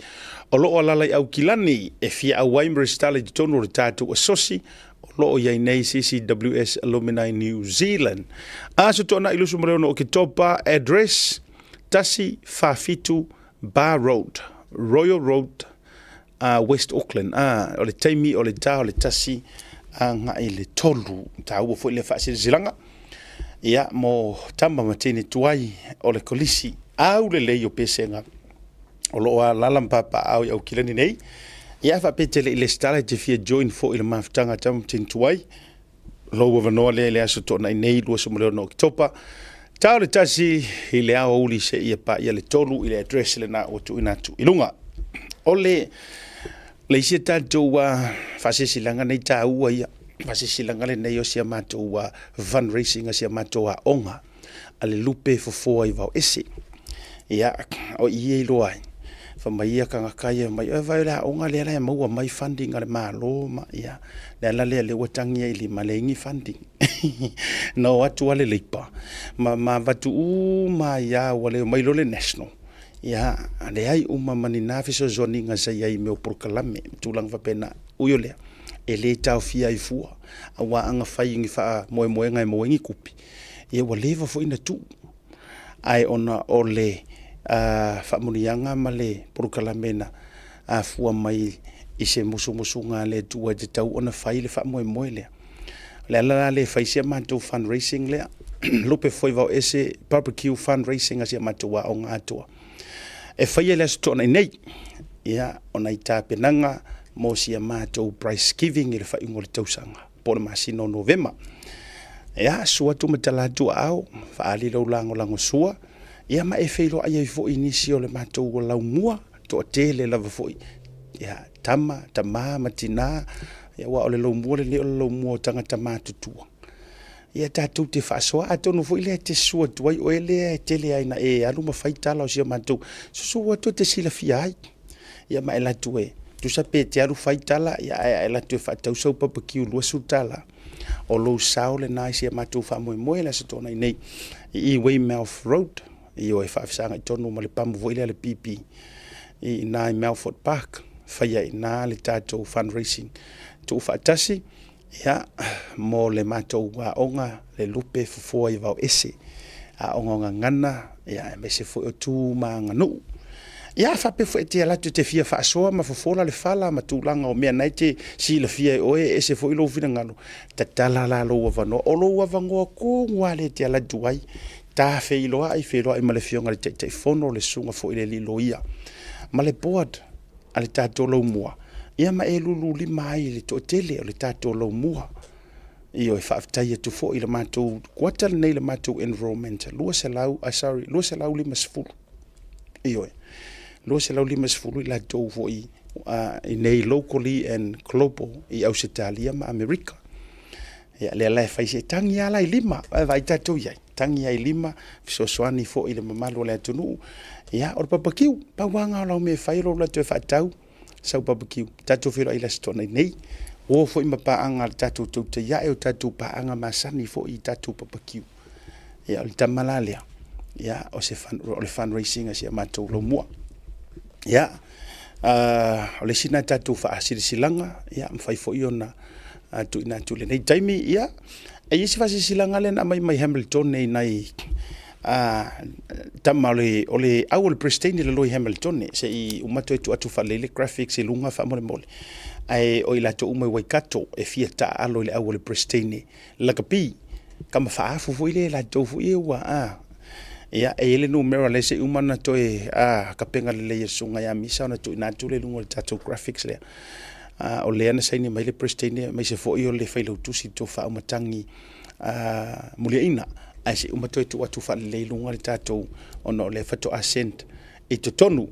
o lo o alaala i Aukilani e fia auai ma resitala i totonu o le tatou asosi o lo o i ai nei CCWS Alumni New Zealand. Aso Toonai 26 o Oketopa, address 147 Bar Road, Royal Road, West Auckland, o le taimi o le ta o le 1 agai i le 3. Taua foi lea faasilasilaga, ia, mo tama ma teine tuai o le Kolisi Aulelei o Pesega o lo o alaala ma papaaao i Aukilani nei. Ia, a faapea e te le i resitala e te fia join foi i le mafutaga a tama ma teine tuai, lou avanoa lea i le Aso Toonai nei 26 Oketopa, ta o le 1 i le aoauli seia paia le 3 i le address lena ua tuuina atu i luga. O le isi tatou faasilasilaga nei taua ia, faasilasilaga lenei o si a matou fundraising a si a matou aoga a le lupe fofoa i Vaoese. Ia, o i e iloa ai, fai mai ia tagata ia mai, e vaai o le aoga lea la e maua mai funding a le Malo ma ia, le ala lea lea ua tagi ai i lima, leai ni funding. Na o atu lava le Labour ma avatu uma ai lava, ua le omai loa le National, ia, leai uma ma ni na fesoasoaniga sa i ai i mea o polokalame ma tulaga faapena. Ui o lea, e le taofia ai fua, aua a na fai i ni faamoemoega e maua ai ni tupe, ia ua leva foi ona tuu. Ae ona o le faamanuiaga ma le polokalame na afua mai i se musumusuga a le Atua e tatau ona fai le faamoemoe lea. O le ala la lea e fai si a matou fundraising lea, Lupe Fofoa i Vaoese Barbecue Fundraising a si a matou aoga atoa. E faia i le Aso Toonai nei, ia, o nai tapenaga mo si a matou prize giving i le faaiuga o le tausaga po o le masina o Novema. Ia, susu atu ma tala atu aao, faaali lau lagolagosua, ia ma e feiloai ai foi i nisi o le matou laumua, toatele lava foi, ia, tama, tama ma tina, ia, aua o le laumua lenei o le laumua o tagata matutua. Ia tatou te faasoa, atonu foi lea e te susu atu ai oe lea e tele ai na e alu ma fai tala o si a matou, susu atu e te silafia ai. Ia ma e alu atu e, tusa pe te alu fai tala, ia ae alu atu e faatau sau babakiu $20, o lou sao lena i si a matou faamoemoe i le Aso Toonai nei i Weymouth Road, ioe, faafesagai tonu ma le pamu foi lea a le BP i ina i Melford Park, faia i ina le tatou fundraising tuufaatasi, ia, mo le matou aoga le lupe fofoa i Vaoese, aoga o gagana, ia, aemaise foi o tu ma aganuu. Ia, a faapea foi e te alu atu e te fia faasoa ma fofola le fala ma tulaga o mea na e te silafia e oe, e ese foi lou finagalo, tatala la lou avanoa. O lou avanoa tonu lava lea e te alu atu ai, ta feiloai, feiloai ma le Afioga i le Taitaifono, le susuga foi i le alii loia ma le board a le tatou laumua, ia ma e lululima ai i le toatele o le tatou laumua. Ioe, faafetai atu foi i le matou kuata lenei, le matou enrollment, 200, sorry, 250. Ioe, 250 i latou foi i nei locally and global i Ausetalia ma Amerika. Ia, lea la e fai se tagi lava la i lima, e vaai tatou i ai, tagi lava i lima, fesoasoani foi i le mamalu o le atunuu. Ia, o le babakiu, pau lava lena o lau mea e fai, o lou alu atu e faatau sau babakiu. Tatou feiloai i le Aso Toonai nei, o foi ma paaga a le tatou tautai ae, o tatou paaga masani foi i tatou babakiu. Ia, o le tama la lea, ia, o se fun, o le fundraising a si a matou laumua. Ia, o le isi lena tatou faasilasilaga, ia, mafai foi ona tuuina atu i lenei taimi. Ia, e i ai se faasilasilaga lea na aumai mai Hamilton i nai tama o le au o le Peresetene i lalo i Hamilton, se i uma toe tuu atu faalelei le graphics i luga faamolemole. Ae o i latou uma i Waikato e fia taaalo i le au o le Peresetene lakapi, tama faaafu foi lea latou foi ia ua ia, e i ai le numera lea se i uma ona toe tapena lelei e le susuga ia Misa ona tuuina atu lea i luga o le tatou graphics lea. O lea na saini mai le Peresetene aemaise foi o le Failautusi Tofa Auimatagi Muliaina, ae se i uma toe tuu atu faalelei i luga le tatou, ona o lea faatoa send i totonu.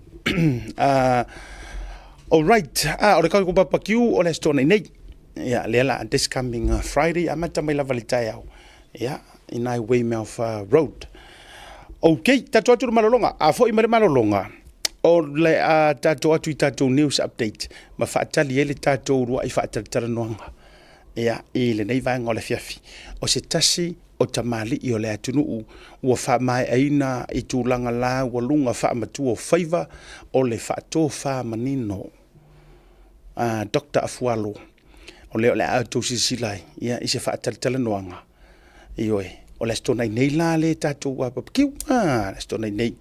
Alright, o le tatou barbecue o le Aso Toonai nei. Ia, lea la, this coming Friday, amata mai lava i le taeao, ia, i nai Weymouth Road. Ok, tatou atu i le malologa. A foi mai le malologa, o le a tatou atu i tatou news update ma faatali ai le tatou uluai faatalatalanoaga, ia, i lenei vaega o le afiafi. O se tasi o tamalii o le atunuu ua faamaeaina i tulaga laualuga faamatua o faiva o le faatofa manino. Doctor Afualo, o lea o le a outou silasila ai, ia, i se faatalatalanoaga. Ioe, o le Aso Toonai nei la lea tatou babakiu, le Aso Toonai nei.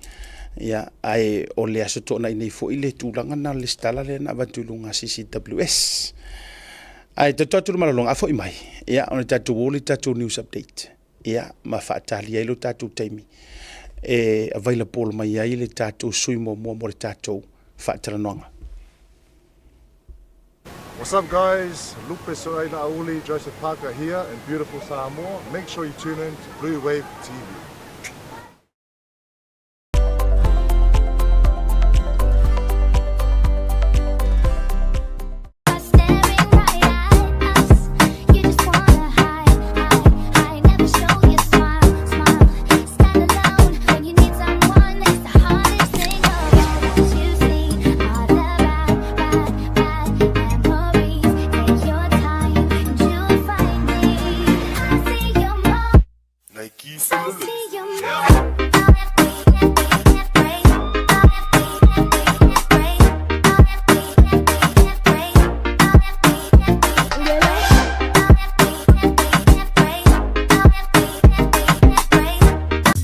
Ia, ae o le Aso Toonai nei foi le tulaga na o le lesitala lea na avatu i luga CCWS. Ae tatou atu le malologa, a foi mai, ia, ona tatou o lea i le tatou news update, ia, ma faatalia ai lo tatou taimi e available mai ai le tatou sui muamua mo le tatou faatalanoaga. What's up guys, Lupe Soaila Auli, Joseph Parker here in beautiful Samoa. Make sure you tune in to Blue Wave TV.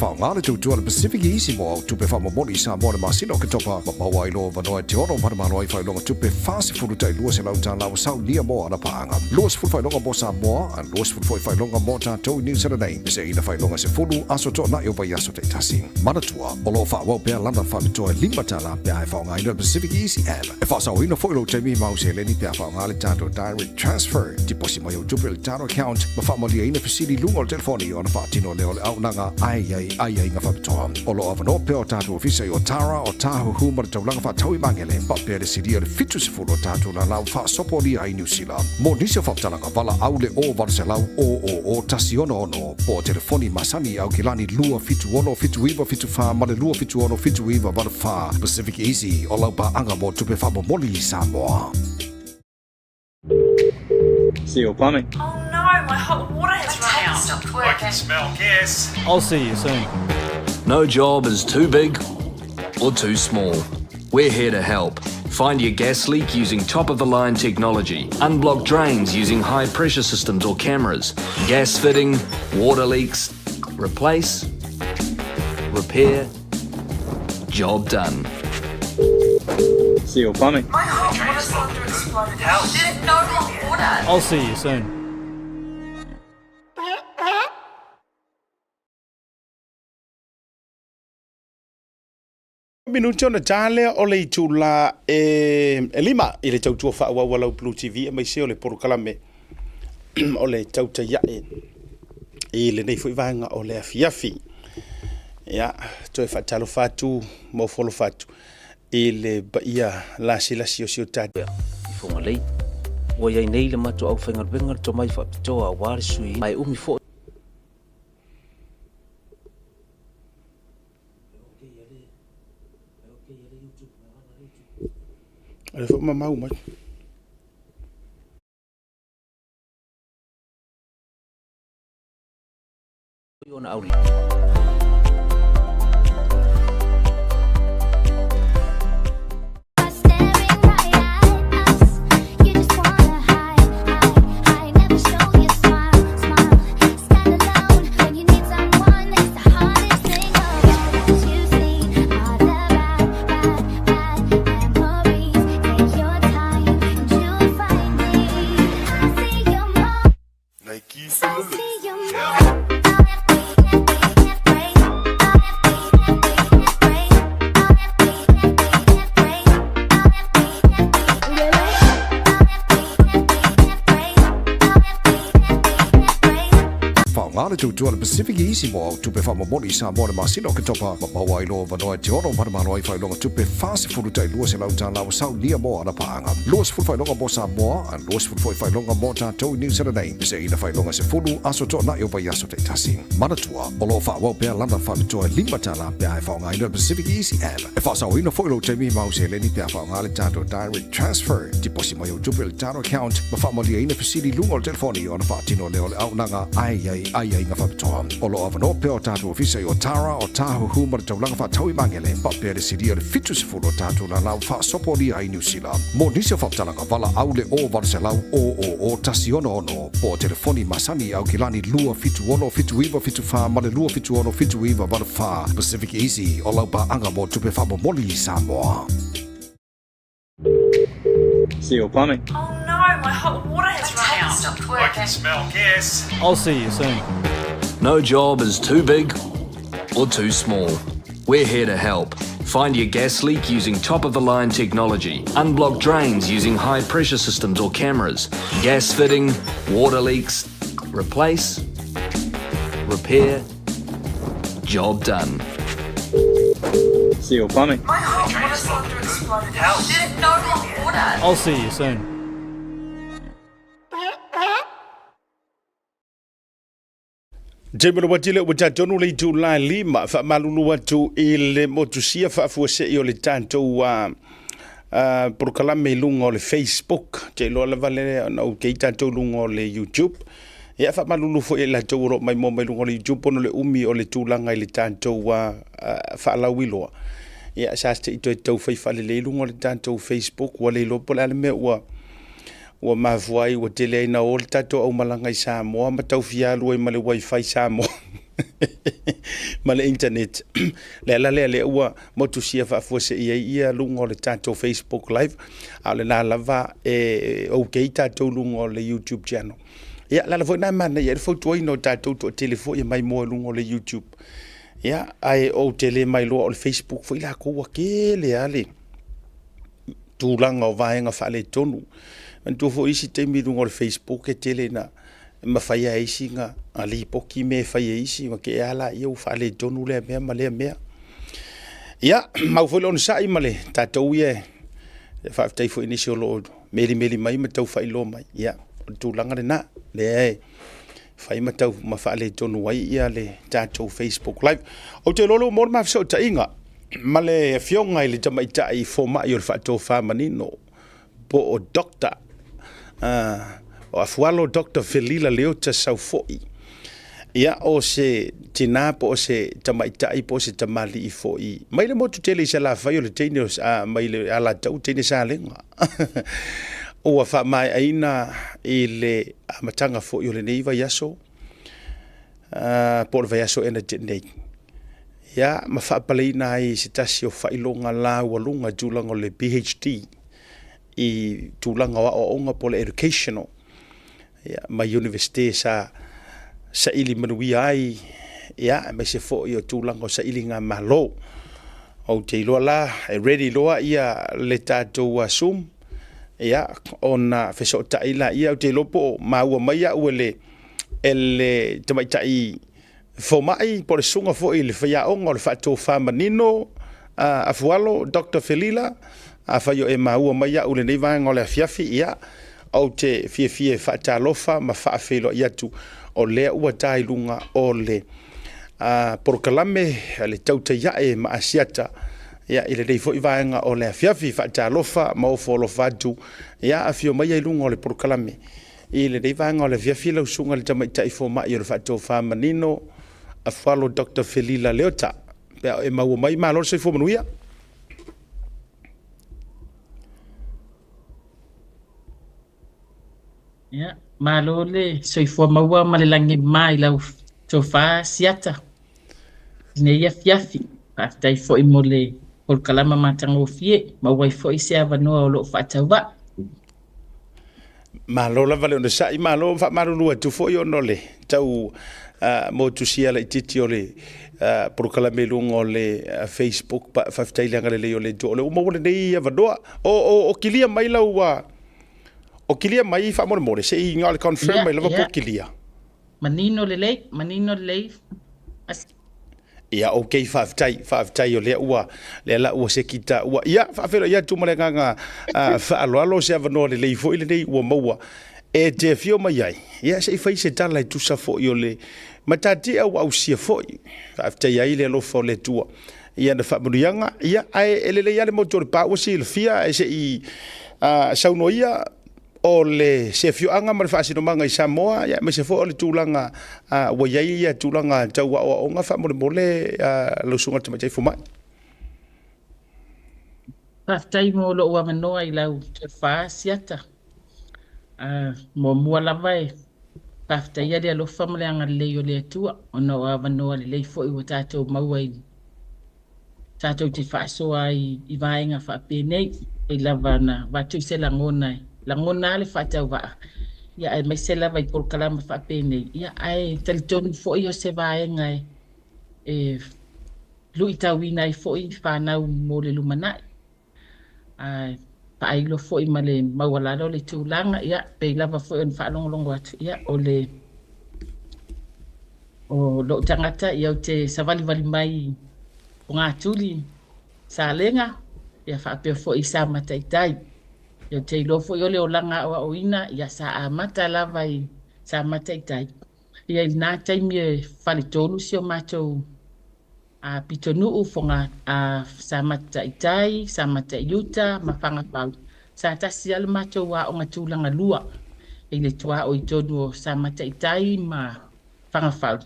Faaaoga le tautua a le Pacific Easy mo au tupe faamomoli i Samoa le masina o Oketopa ma maua ai loa avanoa e te ono manumanu ai faailoga tupe 40 tai $200 ua saunia mo ana paaga. 20 faailoga mo Samoa, a 20 foi faailoga mo tatou i Niu Sila nei. Peseina faailoga 10 aso toonai o vaiaso taitasi. Manatua, o lo o faaauau pea lana faapitoa e $5 pe a e faaaogaina le Pacific Easy App. E faasaoina foi lou taimi ma au seleni pe a faaaoga le tatou Direct Transfer. Tiposi mai au tupe i le tatou account ma faamalieina fesili i luga o le telefoni ona faatino lea o le auaunaga ai ai aiaiga faapitoa. O lo o avanoa pea o tatou ofisa i Otara, Otahuhu ma le taulaga faatau i Magele, faapea le silia i le 70 o tatou lalau faasopolia ai Niu Sila. Mo nisi o faamatalaga, valaau le o 800 000 166 po o telefoni masani i Aukilani 276 7974 ma le 276 7984. Pacific Easy, o lau paaga mo tupe faamomoli i Samoa. Seal Plumbing. Oh no, my hot water has run out. Stopped working. Smell gas. I'll see you soon. No job is too big or too small. We're here to help. Find your gas leak using top of the line technology. Unblock drains using high pressure systems or cameras. Gas fitting, water leaks. Replace, repair, job done. Seal Plumbing. My hot water cylinder exploded. There's no hot water. I'll see you soon. Minute ona ta lea o le itula e 5 i le tautua faaauau a lau Blue TV aemaise o le polokalame o le tautai ae i lenei foi vaega o le afiafi. Ia, toe faatalofa atu ma ofo atu i le paia lasilasi o si o tatou. I Fugalei. Ua i ai nei le matou aufaigaluega le tomai faapitoa aua le suiina ma e umi foi. O le foi mamau mai. Ona au. Faaaoga le tautua a le Pacific Easy mo au tupe faamomoli i Samoa le masina o Oketopa ma maua ai loa avanoa e te ono manumanu ai faailoga tupe 40 tai $200 ua saunia mo ana paaga. 20 faailoga mo Samoa, a 20 foi faailoga mo tatou i Niu Sila nei. Peseina faailoga 10 aso toonai o vaiaso taitasi. Manatua, o lo o faaauau pea lana faapitoa e $5 pe a e faaaogaina le Pacific Easy App. E faasaoina foi lou taimi ma au seleni pe a faaaoga le tatou Direct Transfer. Tiposi mai au tupe i le tatou account ma faamalieina fesili i luga o le telefoni ona faatino lea o le auaunaga ai ai aiaiga. aiaiga faapitoa. O lo o avanoa pea o tatou ofisa i Otara, Otahuhu ma le taulaga faatau i Magele, faapea le silia o le 70 o tatou lala ua faasopolia ai Niu Sila. Mo nisi o faamatalaga, valaau le 0800 000 166 po o telefoni masani i Aukilani 276 7974 ma le 276 7984. Pacific Easy, o lau paaga mo tupe faamomoli i Samoa. Seal Plumbing. Oh no, my hot water has run out. Stopped working. Smell gas. I'll see you soon. No job is too big or too small. We're here to help. Find your gas leak using top of the line technology. Unblock drains using high pressure systems or cameras. Gas fitting, water leaks. Replace, repair, job done. Seal Plumbing. My hot water cylinder exploded. There's no hot water. I'll see you soon. Taimi o le uati lea ua tatou le itula e lima, faamalulu atu i le motusia faafuasei o le tatou polokalame i luga o le Facebook. Ou te iloa lava lea ona ou kei tatou i luga o le YouTube. Ia faamalulu foi i latou o lo o maimoa mai luga o le YouTube ona o le umi o le tulaga i le tatou faalauiloa. Ia sa se i toe tau fai faalelei luga o le tatou Facebook ua le iloa po o le a le mea ua Ua mafua ai ua tele ai na o le tatou aumalaga i Samoa ma tau fia alu ai ma le wifi Samoa ma le internet. Le ala lea lea ua motusia faafuasei ai ia luga o le tatou Facebook live, a o lena lava e okay tatou luga o le YouTube channel. Ia, le ala foi lena e manaia ai le fautuaina o tatou toatele foi e maimoa i luga o le YouTube. Ia, ae ou te le mailoa o le Facebook foi lakou ua tele lava le tulaga o vaega faaletonu. Manatua foi isi taimi i luga o le Facebook e tele ina mafai lava e isi ona lipoti mea e fai e isi ma te i lava laia ua faaletonu lea mea ma lea mea. Ia, mau foi le onosai ma le tatou ia e faafetai foi i nisi o lo o melimeli mai ma tau faailoa mai. Ia, o le tulaga lena, lea e fai ma tau ma faaletonu ai ia le tatou Facebook Live. Ou te iloa lea ua maua le ma fesootaiga ma le afioga i le tamaitai fomai o le faatofa manino po o Doctor o Afualo Doctor Felila Leota Saufoi. Ia, o se tinā po o se tamaitai po o se tamalii foi mai le motu tele i Salafai o le teine o, mai le Alataua, teine Salega. Ua faamaeaina i le amataga foi o lenei vaiaso, po o le vaiaso ea na tea nei. Ia, ma faapaleina ai i se tasi o faailoga laualuga i tulaga o le PhD i tulaga o aoaoga po o le educational, ia, mai Iunivesite sa saili manuia ai, ia, aemaise foi o tulaga o sailiga malo. Ou te iloa la, e ready loa ia le tatou Zoom, ia, ona fesootai laia, ou te iloa po o maua mai au e le, e le tamaitai fomai po o le susuga foi i le faiaoga o le faatofa manino a Afualo, Doctor Felila, afai o e maua mai au i lenei vaega o le afiafi, ia, ou te fiafia e faatalofa ma faafeiloai atu o lea ua ta i luga o le polokalame a le Tautai Ae ma Asiata, ia, i lenei foi vaega o le afiafi. Faatalofa ma ofo alofa atu, ia, afio maia i luga o le polokalame i lenei vaega o le afiafi lau susuga i le tamaitai fomai o le faatofa manino Afualo Doctor Felila Leota. Pe a e maua mai, malo le soifua manuia. Ia, malo le soifua maua ma le lagi mama i lau tofa Siata i lenei afiafi. Faafetai foi mo le polokalama matagofie, maua ai foi se avanoa o lo o faatauvaa. Malo lava le onosai, malo faamalulu atu foi ona o le tau motusia laitiiti o le polokalame i luga o le Facebook. Faafetai i le agalelei o le Atua o lea ua maua lenei avanoa. O kilia mai lau o kilia mai faamolemole se i na o le confirm mai lava po o kilia. Manino lelei, manino lelei. Ia, ok, faafetai, faafetai o lea ua, lea la ua sekita, ua, ia, faafeiloai atu ma le agaga faaaloalo, o se avanoa lelei foi lenei ua maua e te afio mai ai, ia, se i fai se tala e tusa foi o le matatia ua ausia foi, faafetai ai le alofa o le Atua i ana faamanuiaga, ia, ae e lelei lava le motu o le pa ua silafia, ae se i saunoa ia. o le se afioaga ma le faasinomaga i Samoa, ia, aemaise foi o le tulaga ua i ai ia tulaga tau aoaoga faamolemole, lau Susuga i le Tamaitai Fomai. Faafetai mo lou avanoa i lau tofa Siata. Muamua lava e faafetaia le alofa ma le agalelei o le Atua ona o avanoa lelei foi ua tatou maua i tatou te faasoa ai i vaega faapenei. Pei lava ona avatu se lagona e lagona lava le faatauvaa, ia aemaise lava i polokalama faapenei, ia ae talitonu foi o se vaega e luitauina ai foi fanau mo le lumanai. Ae faailo foi ma le maualalo le tulaga, ia pei lava foi ona faalogologo atu, ia o le o lou tagata, ia ou te savalivali mai Fogatuli, Salega, ia faapea foi Samata i Tai. Ia ou te iloa foi o le olaga aoaoina, ia sa amata lava i Samata i Tai. Ia i lena taimi e faletolu si o matou pitonuu Foga, Samata i Tai, Samata i Uta ma Fagafau. Sa tasi lava le matou aoga tulaga lua i le tuaoi tonu o Samata i Tai ma Fagafau.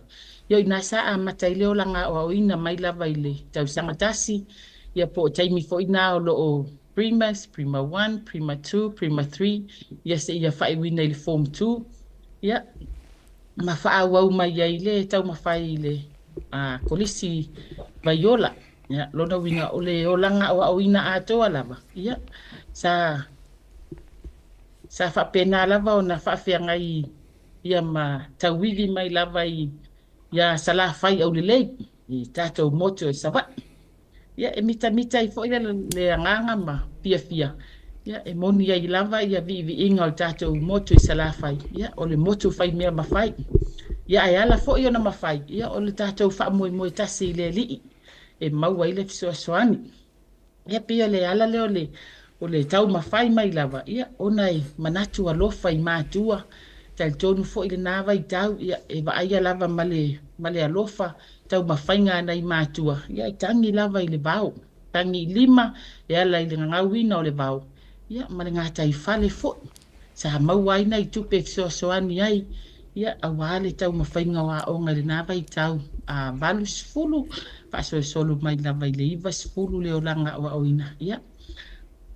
Ia o i ina sa amata ai le olaga aoaoina mai lava i le tausaga tasi, ia po o taimi foi na o lo o Primas, Prima 1, Prima 2, Prima 3, ia seia faaiuina i le Form 2. Ia, ma faaauau mai ai le taumafai i le Kolisi Vaiola. Ia, lona uiga o le olaga aoaoina atoa lava, ia, sa sa faapena lava ona faafeagai ia ma tauivi mai lava i ia Salafai aulelei i tatou motu i Savaii. Ia, e mitamita ai foi le agaga ma fiafia, ia, e moni ai lava ia viiviiga o le tatou motu i Salafai, ia, o le motu fai mea mafai. Ia, ae ala foi ona mafai, ia, o le tatou faamoemoe tasi i le Alii e maua ai le fesoasoani. Ia, pei o le ala lea o le o le taumafai mai lava, ia, ona e manatu alofa i matua, talitonu foi lena vaitau, ia, e vaaia lava ma le ma le alofa taumafaiga a nai matua, ia e tagi lava i le vao, tagi i lima e ala i le gagauina o le vao, ia ma le gataifale foi sa maua ai nai tupe e fesoasoani ai, ia aua le taumafaiga o aoga i lena vaitau a 80 faasolosolo mai lava i le 90 le olaga aoaoina, ia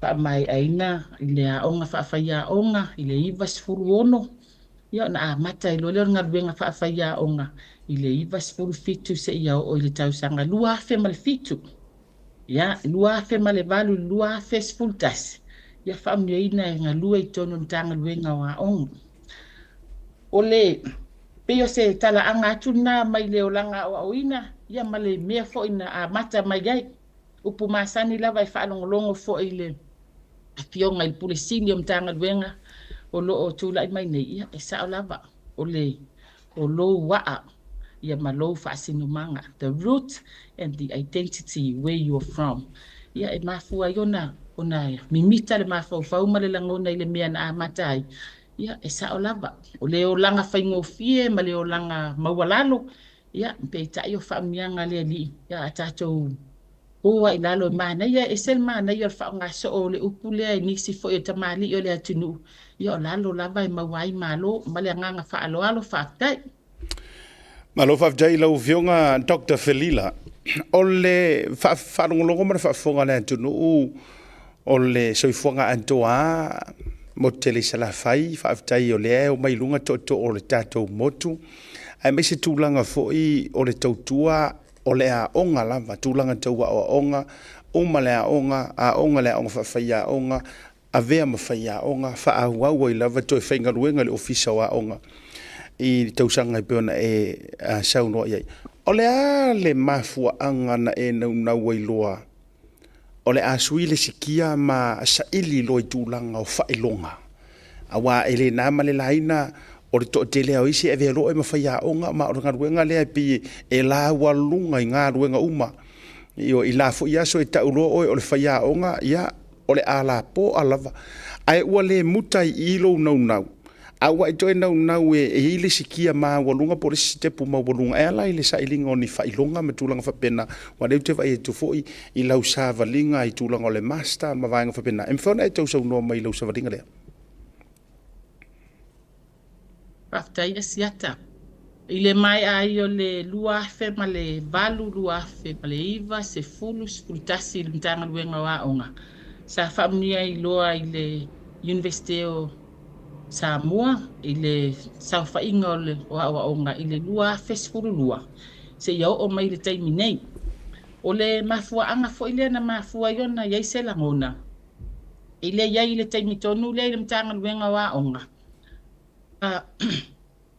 faamaeaina i le aoga faafaiaoga i le 96. Ia ona amata ai loa lea o le galuega faafaiaoga i le 97 seia oo i le tausaga 2007. Ia, 2008 i le 2011, ia faamanuiaina e galue i totonu o le Matagaluega o Aoga. O le pei o se talaaga atu lena mai le olaga aoaoina, ia ma le mea foi na amata mai ai. Upu masani lava e faalogologo foi i le afioga i le Pule Sili o Matagaluega o lo o tulai mai nei, ia e sao lava, o le o lou aa ia ma lou faasinomaga, the root and the identity where you are from. Ia e mafua ai ona ona mimita le mafaufau ma le lagona i le mea na amata ai, ia e sao lava, o le olaga faigofie ma le olaga maualalo, ia peitai o faamanuiaga a le Alii, ia a tatou O ai lalo e manaia, e ese le manaia o le faaaoga soo o le upu lea e nisi foi o tamalii o le atunuu, ia o lalo lava e maua ai malo. Ma le agaga faaaloalo, faafetai. Malo faafetai i lau Afioga Doctor Felila. O le faalogologo ma le faafofoga a le atunuu o le soifuaga atoa lava, motu tele i Salafai, faafetai o lea e omai i luga tootoo o le tatou motu, aemaise tulaga foi o le tautua o le aoga lava, tulaga tau aoaoga, uma le aoga, aoga le aoga faafaiaoga, avea ma faiaoga, faaauau ai lava, toe faigaluega i le Ofisa o Aoga i le tausaga e pei ona e saunoa i ai. O le a le mafuaaga na e naunau ai loa o le a sui le sikia ma saili loa i tulaga o faailoga? Aua e le na ma le laina o le toatele lava o isi e avea loa oe ma faiaoga, ma o le galuega lea e pei e laualuga i galuega uma. Ioe, i la foi aso e tau loa oe o le faiaoga, ia, o le alapoa lava. Ae ua le muta ai i i lou naunau, a ua e toe naunau e i ai le isi kia maualuga po o le isi sitepu maualuga e ala i le sailiga o ni faailoga ma tulaga faapena, aua o lea ou te vaai atu foi i lau savaliga i tulaga o le Master ma vaega faapena. E mafai ona e tausaunoa mai i lau savaliga lea? Faafetai Asiata. I le maea ai o le 2008, 2009, 10, 11 i le Matagaluega o Aoga, sa faamanuia ai loa i le Iunivesite o Samoa i le saofaiga o le o aoaoga i le 2012 seia oo mai i le taimi nei. O le mafuaaga foi lea na mafua ai ona i ai se lagona i le i ai i le taimi tonu lea i le Matagaluega o Aoga,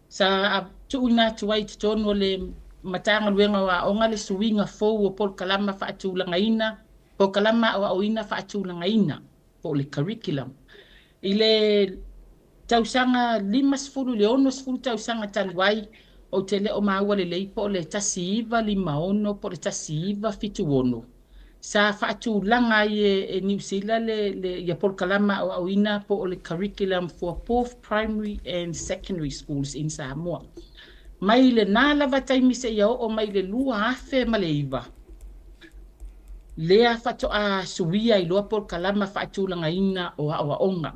sa tuuina atu ai i totonu o le Matagaluega o Aoga le suiga fou o polokalama faatulagaina, polokalama aoaoina faatulagaina po o le curriculum. I le tausaga 50 i le 60 tausaga talu ai, ou te le o maua lelei po o le 1956 po o le 1976, sa faatulaga ai e Niu Sila le ia polokalama aoaoina po o le curriculum for both primary and secondary schools in Samoa. Mai lena lava taimi seia oo mai i le 2009, lea faatoa suia ai loa polokalama faatulagaina o aoaoga.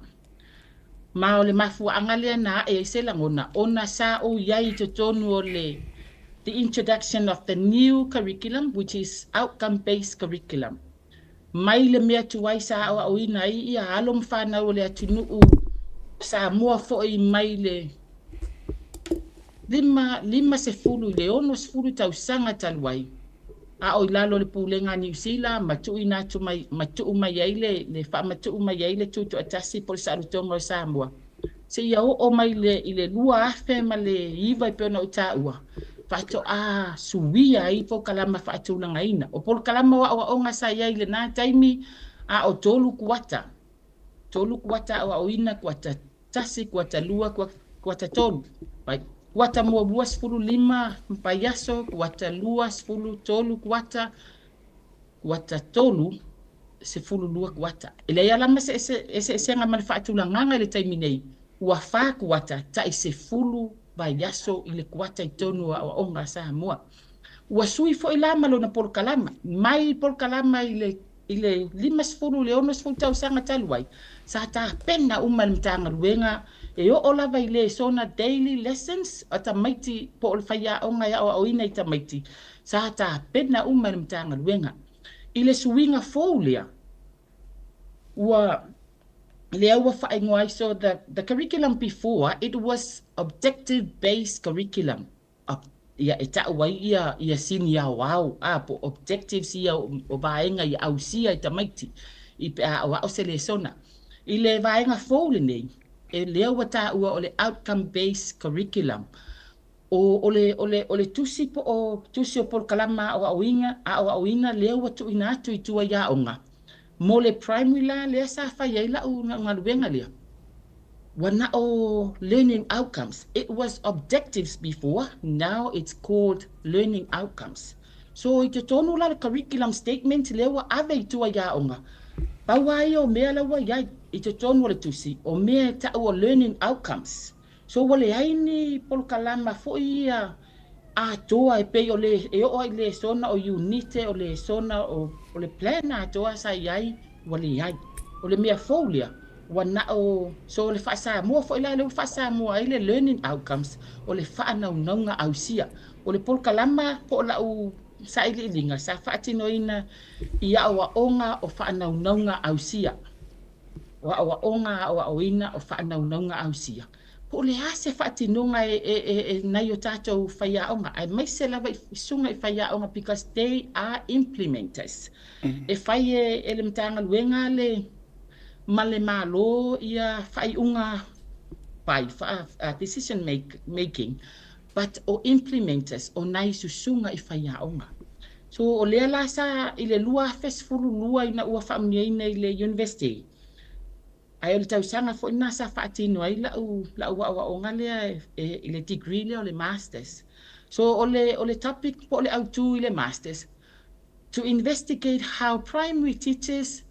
Ma o le mafuaaga lea na ae ai se lagona ona sa ou i ai i totonu o le the introduction of the new curriculum, which is outcome-based curriculum. Mai le mea tuai sa aoaoina ai ia alo ma fanau o le atunuu Samoa foi mai le 50 i le 60 tausaga talu ai, a o i lalo o le pulega a Niu Sila ma tuuina atu mai ma tuu mai ai le faamatuu mai ai le tutoatasi po o le saolotoga o Samoa seia oo mai i le 2009 e pei ona ou taua, faatoa suia ai polokalama faatulagaina. O polokalama o aoaoga sa i ai i lena taimi, a o 3 kuata, 3 kuata aoaoina, kuata 1, kuata 2, kuata 3. Right. Kuata muamua 15 vaiaso, kuata 2 13 kuata, kuata 3 12 kuata. E leai lava ma se eseesega ma le faatulagaga i le taimi nei, ua 4 kuata tai 10 vaiaso i le kuata i totonu o aoaoga a Samoa. Ua sui foi la ma lona polokalama, mai polokalama i le 50 i le 60 tausaga talu ai, sa tapena uma e le Matagaluega e oo lava i lesona daily lessons a tamaiti po o le faiaoga e aoaoina i tamaiti, sa tapena uma e le Matagaluega. I le suiga fou lea, ua lea ua faaigoa ai, so the curriculum before, it was objective based curriculum. Ia e tau ai ia sini aoao a po objectives ia o vaega ia ausia i tamaiti i pe a aoao se lesona. I le vaega fou lenei, e lea ua taua o le outcome based curriculum. O le tusi po o tusi o polokalama aoaoina lea ua tuuina atu i tua i aoga. Mo le primary la lea sa fai ai lau galuega lea, ua na o learning outcomes. It was objectives before, now it's called learning outcomes. So i totonu la le curriculum statement lea ua ave i tua i aoga, pau lava ia o mea la ua i ai i totonu o le tusi, o mea e tau o learning outcomes. So ua leai ni polokalama foi ia atoa e pei o le e oo ai i lesona o unite o lesona o le plan atoa sa i ai, ua leai. O le mea fou lea, ua na o, so o le faasamoa foi la lea ua faasamoa ai le learning outcomes, o le faanaunauga ausia. O le polokalama po o lau sailiiliga sa faatinoina i aoaoga o faanaunauga ausia. O aoaoga aoaoina o faanaunauga ausia. Po o le a se faatinoga e nai o tatou faiaoga, aemaise lava i susuga i faiaoga, because they are implementers. E fai e le Matagaluega le ma le Malo ia faaiuga fai, decision making, but o implementers o nai susuga i faiaoga. So o lea la sa i le 2012 ina ua faamanuiaina i le university, ae o le tausaga foi lena sa faatino ai lau aoaoga lea i le degree lea o le masters. So o le topic po o le autu i le masters, to investigate how primary teachers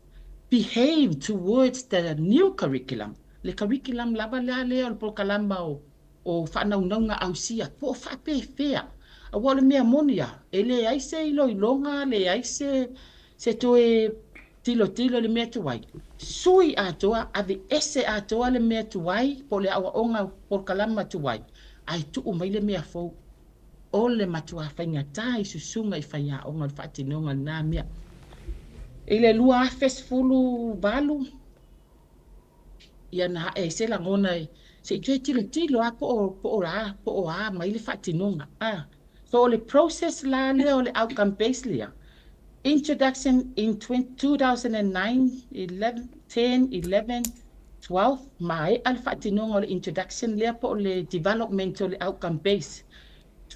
behave towards the new curriculum. Le curriculum lava lea o le polokalama o faanaunauga ausia, po o faapefea. Aua o le mea moni lava, e leai se iloiloga, leai se toe tilotilo i le mea tuai. Sui atoa, aveese atoa le mea tuai, po o le aoaoga polokalama tuai. Ae tuu mai le mea fou. O le matuā faigata i susuga i faiaoga o le faatinoga o lena mea. I le 2018, ia na ae ai se lagona e se i toe tilotilo lava po o, po o a, po o a mai le faatinoga. A. So o le process la lea o le outcome based lea, introduction in 2009, 11, 10, 11, 12, maea le faatinoga o le introduction lea po o le development o le outcome based.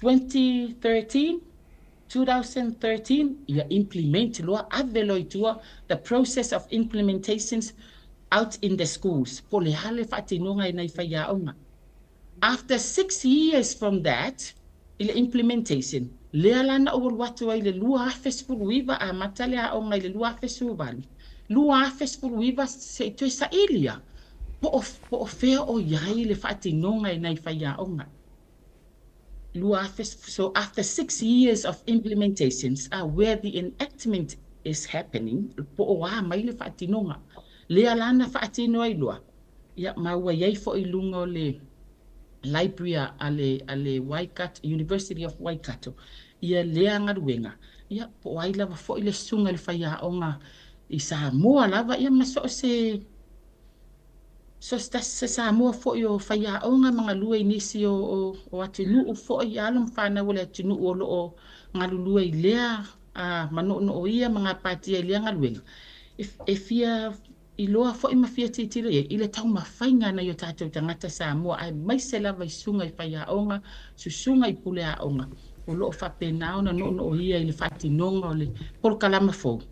2013, 2013, ia implement loa, ave loa i tua the process of implementations out in the schools, po o le a le faatinoga i nai faiaoga. After 6 years from that, i le implementation, lea la na ou alu atu ai i le 2019, amata le aoga i le 2018, 2019 se i toe sailia po o fea o i ai le faatinoga i nai faiaoga. So after 6 years of implementations, where the enactment is happening, po o a mai le faatinoga. Lea la na faatino ai loa, ia ma ua i ai foi i luga o le library a le Waikato, University of Waikato, ia lea galuega, ia po o ai lava foi le susuga i le faiaoga i Samoa lava, ia ma so o se so se Samoa foi o faiaoga ma galue i nisi o atunuu foi, alo ma fanau o le atunuu o lo o galulue i lea ma noonooia ma gapatia i lea galuega e fia iloa foi ma fia tilotilo i ai i le taumafaiga a nai o tatou tagata Samoa, aemaise lava i susuga i faiaoga, susuga i pule aoga o lo o faapena ona noonooia i le faatinoga o le polokalama fou.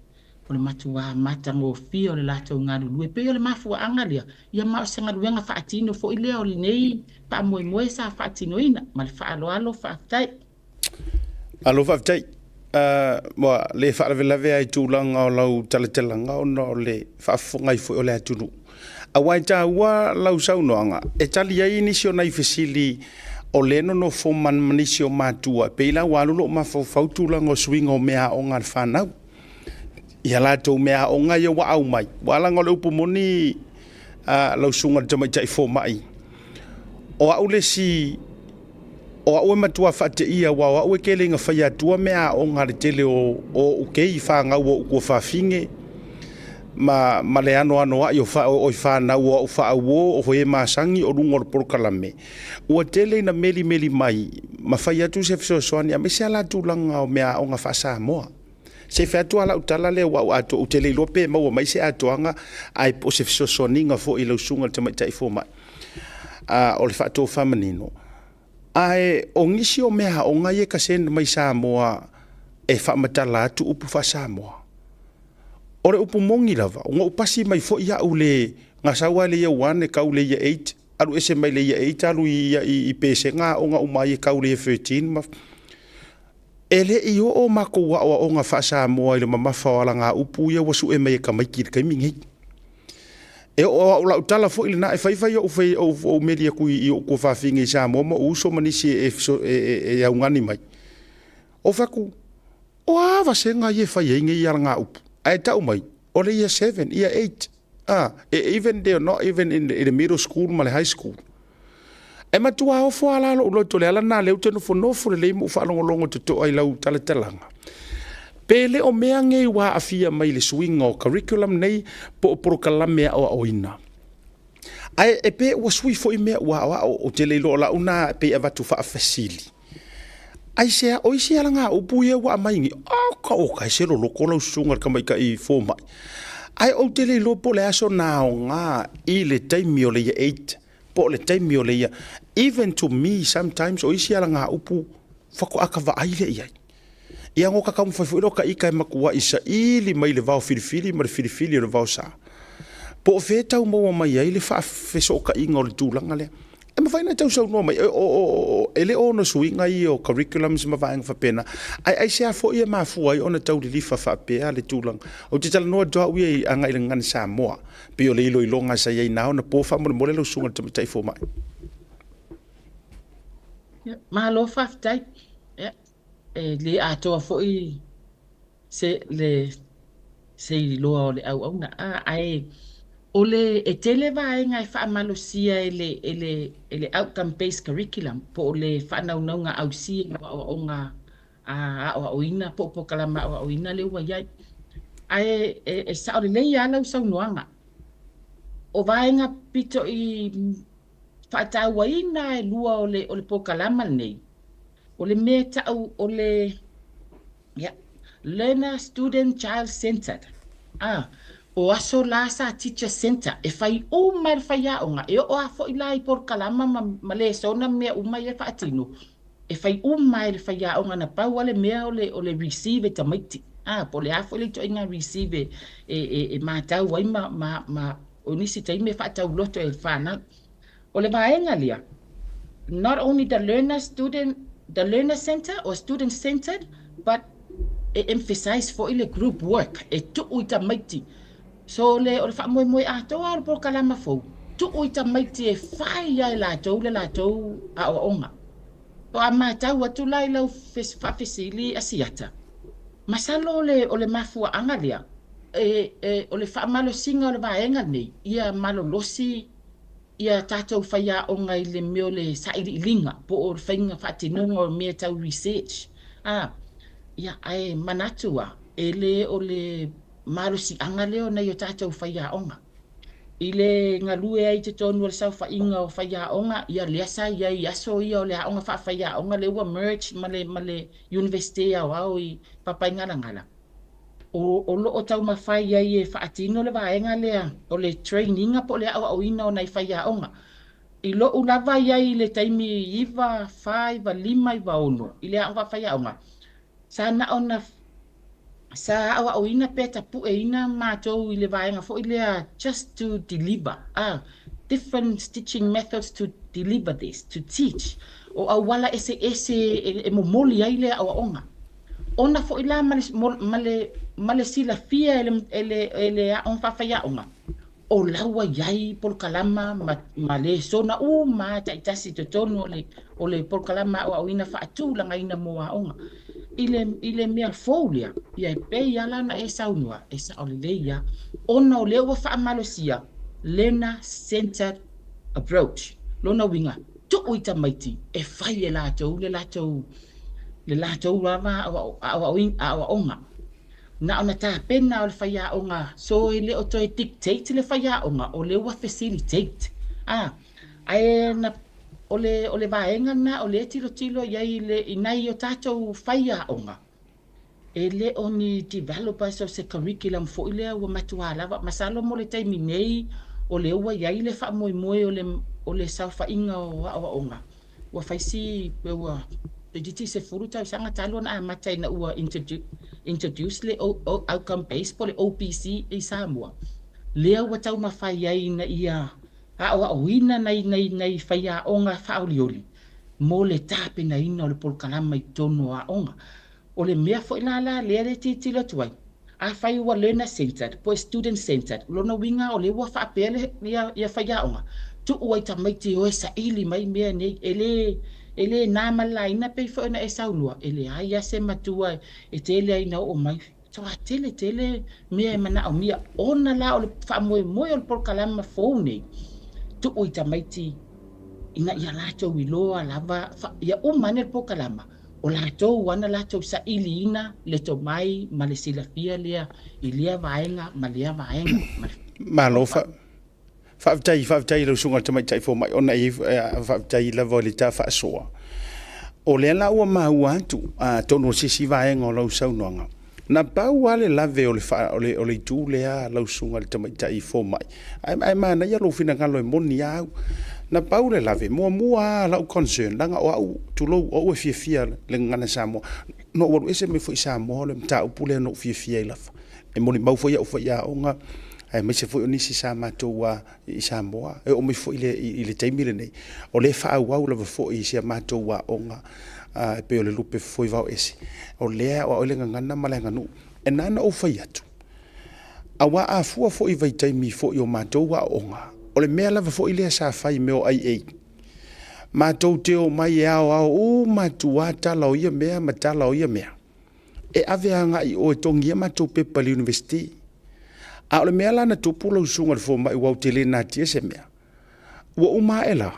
O le matuā matagofie o le latou galulue, pei o le mafuaaga lea, ia ma o se galuega faatino foi lea o lenei faamoemoe sa faatinoina. Ma le faaaloalo, faafetai. Malo faafetai. Ua le faalavelave ai tulaga o lau talatalaga ona o le faafofoga ai foi o le atunuu. Aua e taua lau saunoaga e tali ai nisi o nai fesili o le nonofo ma nisi o matua. Pei la ua alu lou mafaufau tulaga o suiga o mea aoga a le fanau. Ia latou mea aoga ia ua aumai. Ua ala o le upu moni lau susuga i le tamaitai fomai. O au le si o au e matua faateia aua o au e tele ina fai atua mea aoga a le tele o ou kei fanau o ou tuafafine ma le anoano ai o o fanau o au faauo o e masani o luga o le polokalame. Ua tele ina melimeli mai ma fai atu se fesoasoani aemaise lava la tulaga o mea aoga faa-Samoa. Se fai atu lava lau tala lea ua au atoa ou te le iloa pe maua mai se atoaga ae po o se fesoasoaniga foi i lau susuga i le tamaitai fomai. O le faatofamanino. Ae o nisi o mea aoga ia e kaseni mai Samoa e faamatala atu upu faa-Samoa. O le upu moni lava, ua ou pasi mai foi au le gasau lava le year 1 e tau le year 8, alu ese mai le year 8 alu i pesega aoga uma ai e tau le year 13 ma e le i oo matou aoaoga faa-Samoa i le mamafa o alagaupu ia ua sue mai e tamaiti i le taimi nei. E oo au lau tala foi lena e faifai ou fai ou meli atu i ou tuafafine i Samoa ma ou uso ma nisi e augani mai. O fai atu, o a vasega ia e fai ai nei alagaupu? Ae tau mai, o le year 7, year 8. Even they are not even in the middle school ma le high school. E matua ofo ala lou loto le ala na lea ou te nofonofo lelei ma ou faalogologo totoa i lau talatalaga. Pe le o mea nei ua aafia mai le suiga o curriculum nei po o polokalame aoaoina. Ae e pe ua sui foi mea ua aoao ou te le iloa o lau na pei avatu faafesili. Ai se o isi alagaupu ia ua aumai nei, o ka o ka se loloko lau susuga i le tamaitai fomai. Ae ou te le iloa po o le aso na aoga i le taimi o le year 8 po o le taimi o le year. Even to me sometimes o isi alagaupu faatoa ta vaai lea i ai. Ia no ka taumafai foi lea o ta ita e matuai saili mai le vao filifili ma le filifili o le vao sa. Po o fea e tau maua mai ai le faafesootaiga o le tulaga lea. E mafai ona e tausaunoa mai, e le o ono suiga ia o curriculums ma vaega faapena, ae aisea foi e mafua ai ona tau lilifa faapea le tulaga. Ou te talanoa atu au ia i agai i le gagana Samoa, pei o le iloiloga sa i ai na ona po faamolemole lau susuga i le tamaitai fomai. Ia, malo faafetai. Ia, e le atoa foi se le se iloa o le auauna. Ae O le, e tele vaega e faamalosia e le, e le, e le outcome based curriculum po o le faanaunauga ausia o aoaoga a aoaoina po o polokalama aoaoina lea ua i ai. Ae e, e sao lelei lava lau saunoaga. O vaega pito i faatauaina e lua o le, o le polokalama lenei, o le mea e ta'u o le Ia, Learner Student Child Centered. Ah, o aso la sa Teacher Centre e fai uma e le faiaoga, e oo lava foi la i polokalama ma, ma lesona ma mea uma ia e faatino, e fai uma e le faiaoga, na pau lava le mea o le, o le receive e tamaiti. Ah, po o le a foi le ituaiga receive e, e, e, e matau ai ma, ma, ma o nisi taimi e faatauloto e le fanau. O le vaega lea, not only the learner student, the learner centre or student centred, but e emphasise foi le group work, e tuu i tamaiti. So le, o le faamoemoe atoa o le polokalama fou, tuu i tamaiti e fai ai latou le latou aoaoga. So a matau atu la i lau faafesili Asiata, masalo o le, o le mafuaaga lea, e, e, o le faamalosiga o le vaega lenei, ia malolosi ia tatou faiaoga i le mea o le sailiiliga po o le faiga faatinoga o mea tau research. A, ia, ae manatu a, e le o le malosiaga lea o nai o tatou faiaoga. I le galue ai i totonu o le saofaiga o faiaoga, ia lea sa i ai i aso ia o le aoga faafaiaoga lea ua merge ma le, ma le Iunivesite Aoao i Papaigalagala. O, o lo o taumafai ai e faatino le vaega lea o le train-ina po o le aoaoina o nai faiaoga. I lo'u lava i ai i le taimi 9, 4, 9, 5, 9, 6 i le aoga faafaiaoga, sa na ona sa aoaoina pe tapu'eina matou i le vaega foi lea just to deliver, ah, different teaching methods to deliver this, to teach, o auala eseese e, e momoli ai le aoaoga. Ona foi la ma le, ma le, ma le silafia e le, e le, e le aoga faafaiaoga, o la ua i ai polokalama ma, ma lesona uma taitasi i totonu o le, o le polokalama aoaoina faatulagaina mo aoga. I le, i le mea fou lea, ia e pei lava la ona e saunoa, e sao lelei lava, ona o lea ua faamalosia learner centered approach. Lona uiga, tuu i tamaiti e fai e latou le latou le latou lava aoaoga. Na ona tapena o le faiaoga, so e le o toe dictate le faiaoga, o lea ua facilitate. A, ae na, o le, o le vaega lena o lea e tilotilo i ai i, le, i nai o tatou faiaoga, e le o ni developers o se curriculum foi lea ua matua lava. Masalo mo le taimi nei, o lea ua i ai le faamoemoe o le, o le saofaiga o aoaoga, Ua fai si pe ua toeitiiti 10 tausaga talu ona amata ina ua introduce le outcome based po o le OBC i Samoa, lea ua taumafai ai ina ia aoaoina nai nai nai faiaoga faaolioli mo le tapenaina o le polokalama i totonu o aoga. O le mea foi la la lea e tilotilo atu ai, afai ua learner centered po o student centered, o lona uiga o lea ua faapea le, ia, ia faiaoga, tuu ai tamaiti e o e saili mai mea nei, e le, e le na ma le laina pei foi ona e saunoa, e leai lava se matua e tele ai ina oo mai, matua tele tele mea e manaomia, ona la o le faamoemoe o le polokalama fou nei, tuu i tamaiti ina ia latou iloa lava, ia uma ane le polokalama, O latou ana latou sailiina le tomai ma le silafia lea i lea vaega ma lea vaega. Ma le Malo fa faafetai faafetai i lau susuga i le Tamaitai Fomai ona e faafetai lava i le ta faasoa. O lea la ua maua atu atonu o se isi vaega o lau saunoaga, na pau lava le lave o le fa o le o le itu lea lau susuga i le Tamaitai Fomai, ae ae manaia lou finagalo e moni lava au. Na pau le lave, muamua lava lau concern, leaga o au, tulou, o au e fiafia le gagana Samoa. Na ou alu ese mai foi i Samoa o le mataupu lea na ou fiafia ai lava. E molimau foi au faiaoga, aemaise foi o nisi sa matou i Samoa, e oo mai foi i le taimi lenei, o lea e faaauau lava foi i si a matou aoga e pei o le lupe fofoi vao ese, o lea e aoao ai le gagana ma le aganuu. E na ona ou fai atu, aua a fua foi i vaitaimi foi o matou aoaoga, o le mea lava foi lea sa fai i mea o IA, matou te omai e aoao uma atu lava tala o ia mea ma tala o ia mea, e ave agai i o e togi ai matou pepa i le University. A o le mea la na tupu lau susuga i le fomai aua ou te le natia se mea, ua uma ae la,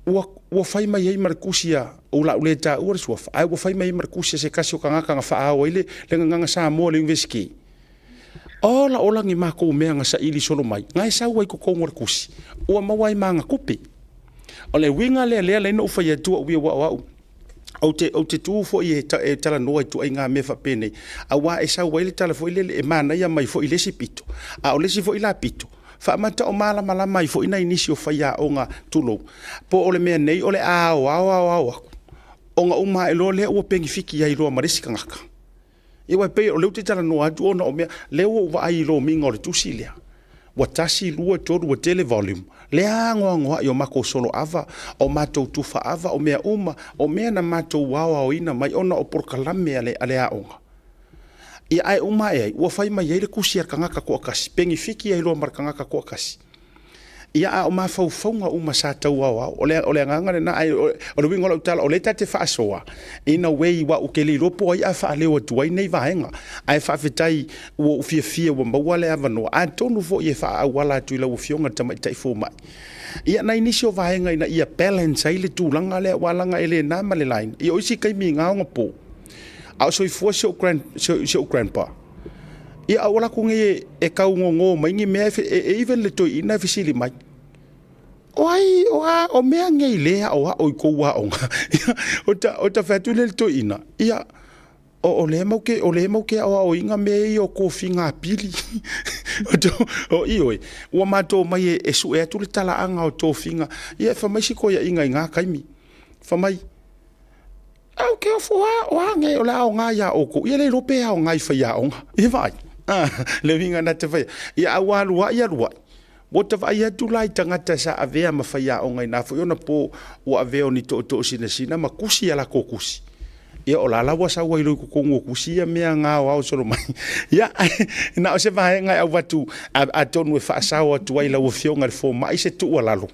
ua, ua fai mai ai ma le tusi a, o le a ou le taua le suafa, ae ua fai mai ai ma le tusi a se tasi o tagata na faaao ai le, le gagana Samoa i le Iunivesite. Ola ola ni makou mea na saili solo mai, na e sau ai i totonu o le tusi, ua maua ai ma ana tupe. O le uiga lea lea la na ou fai atu au ia aua o au, ou te, ou te tu foi e, e talanoa i ituaiga mea faapenei, aua e sau ai le tala foi lele e manaia mai foi i le isi pito, a o le isi foi la pito, faamata o malamalama ai foi nai nisi o faiaoga, tulou, po o le mea nei o le a aoao aoao atu, ona uma ae loa lea ua penefiti ai loa ma le isi tagata. Ia aua e pei o lea ou te talanoa atu ona o mea, lea ua ou vaai i lomiga o le tusi lea, ua tasi, lua, tolu, ua tele volume, le anoanoai o matou solo ava, o matou tufa ava, o mea uma, o mea na matou aoaoina mai ona o polokalame a le, a le aoga. Ia ae uma ae ai, ua fai mai ai le tusi a le tagata toatasi, penefiti ai loa ma le tagata toatasi. Ia, a o mafaufauga uma sa tau aoao, o le, o le agaga lena, ae o le uiga o lau tala, o lea ta te faasoa, in a way, aua ou te le iloa po o ai a faaleo atu ai nei vaega. Ae faafetai ua ou fiafia ua maua le avanoa, atonu foi e faaauala atu i lau Afioga i le Tamaitai Fomai, ia nai nisi o vaega ina ia balance ai le tulaga lea, aua leaga e le na ma le laina. Ia o isi taimi i na ona po, a o soifua si ou grand, si ou grandpa, Ia a ua alu atu nei e tau gogo mai ni mea e even le toeaina e fesili mai, o ai, o a, o mea nei lea e aoao i tou aoga? Ia ota fai atu lea i le toeaina, ia, o lea matou te, o lea matou te aoaoina mea ia o tofiga apili. Ioe, ua matou omai e sue atu le talaaga o tofiga. Ia fai mai si toeaina i na taimi, fai mai, Ae ou te ofo lava, o a nei o le a aoga ia outou? Ia le iloa pe aoga i faiaoga. Ia vaai, le uiga na te faia. Ia a ua alu ai alu ai, ua ta vaai atu la i tagata sa avea ma faiaoga i na foi ona po ua avea o ni tootoo sinasina ma tusi a latou tusi. Ia o la la ua sau ai loa i totonu o tusi ia mea na aoao solo mai. Ia, na o se vaega e avatu atonu e faasao atu ai lau Afioga i le Fomai se tuualalo.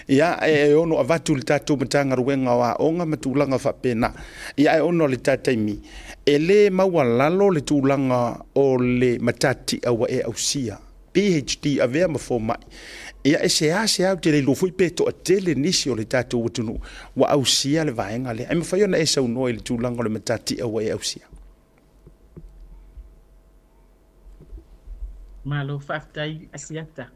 Ia, e ono avatu i le tatou Matagaluega o Aoga ma tulaga faapena. Ia, ae ona o le ta taimi, e le maualalo le tulaga o le matatia ua e ausia, PHD, avea ma fomai. Ia, e seasea ou te le iloa foi pe toatele nisi o le tatou atunuu ua ausia le vaega lea. E mafai ona e saunoa i le tulaga o le matatia ua e ausia? Malo faafetai Asiata.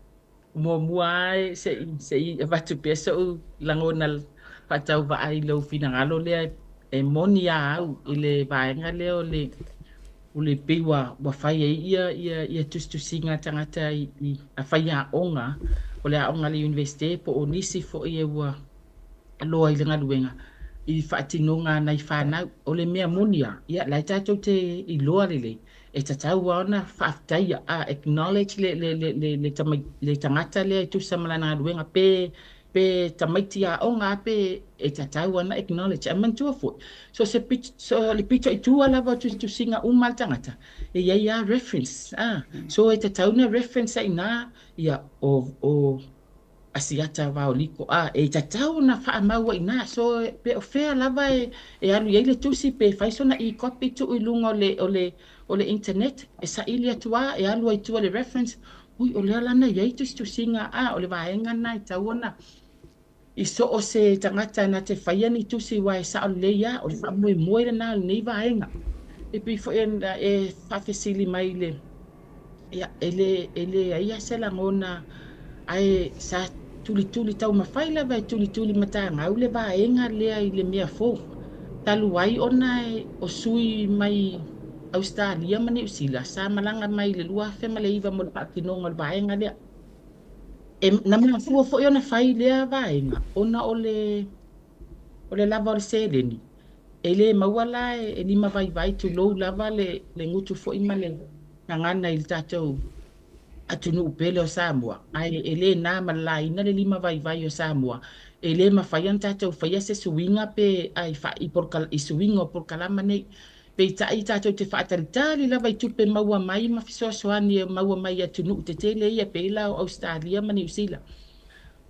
Muamua lava se i se i avatu pea so'u lagona faatauvaa i lou finagalo lea e moni a au i le vaega lea o le o le pei ua ua fai ai ia ia ia tusitusiga a tagata i i a faiaoga o le aoga a le Iunivesite po o nisi foi e ua loa i le galuega i faatinoga a nai fanau. O le mea moni lava, ia la e tatou te iloa lelei e tatau lava ona faafetaia, a acknowledge le, le, le, le, le, tamai, le tagata lea e tusa ma lana galuega, pe, pe tamaiti aoga a pe e tatau lava ona acknowledge. Ae manatua foi, so se pito, so le pito i tua lava o tusitusiga uma a le tagata, e i ai lava reference, a. So e tatau ona reference ai i ina, ia, o, o Asiata Vaoliko, a e tatau ona faamau ai i ina. So, pe o fea lava e, e alu i ai le tusi pe fai sona e-copy tuu i luga o le, o le, o le internet, e saili atu lava, e alu ai i tua le reference, ui, o lea la na i ai tusitusiga, a, o le vaega lena e tatau ona i so o se tagata na te faia ni tusi aua e sao lelei lava, o le faamoemoe lena o lenei vaega. E pei foi ona e faafesili mai i le Ia, e le, e leai lava se lagona, ae sa tulituli taumafai lava e tulituli matagau le vaega lea i le mea fou. Talu ai ona o sui mai Ausetalia ma Niu Sila sa malaga mai i le 2009 mo le faatinoga o le vaega lea. E, na mafua foi ona fai lea vaega ona o le, o le lava o le seleni. E le maua la e limavaivai tulou lava le le gutu foi ma le gagana i le tatou atunuu pele o Samoa, ae e le na ma le laina le limavaivai o Samoa. E le mafai ona tatou faia se suiga pe ai i i suiga o polokalama nei. Peitai tatou te faatalitali lava i tupe maua mai ma fesoasoani e maua mai i atunuu tetele ia pei la o Ausetalia ma Niu Sila.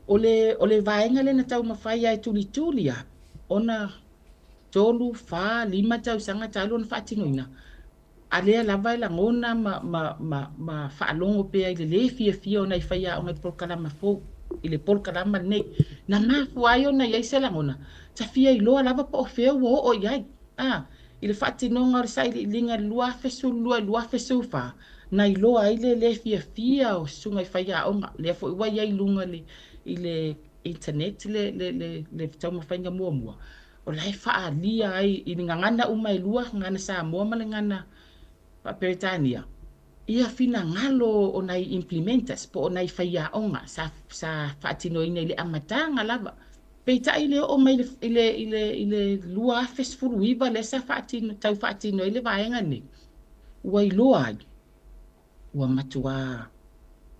O le o le vaega lea na taumafai lava e tulituli lava ona 3, 4, 5 tausaga talu ona faatinoina. A lea lava e lagona ma, ma, ma, ma faalogo pea i le lē fiafia o nai faiaoga i le polokalama fou, i le polokalama lenei. Na mafua ai ona i ai se lagona, ta fia iloa lava po o fea ua oo i ai, a, i le faatinoga o le sailiiliga i le 2012 i le 2014, na iloa ai le lē fiafia o susuga i faiaoga, lea foi ua i ai i luga i le, i le internet le, le, le, le taumafaiga muamua, o la e faaalia ai i gagana uma e lua, gagana Samoa ma le gagana Faa-Peretania, ia finagalo o nai implementers po o nai faiaoga sa, sa faatinoina i le amataga lava. Peitai i le oo mai i le, i le, i le 2019 lea sa faatino, tau faatino ai le vaega lenei, ua iloa ai ua matuā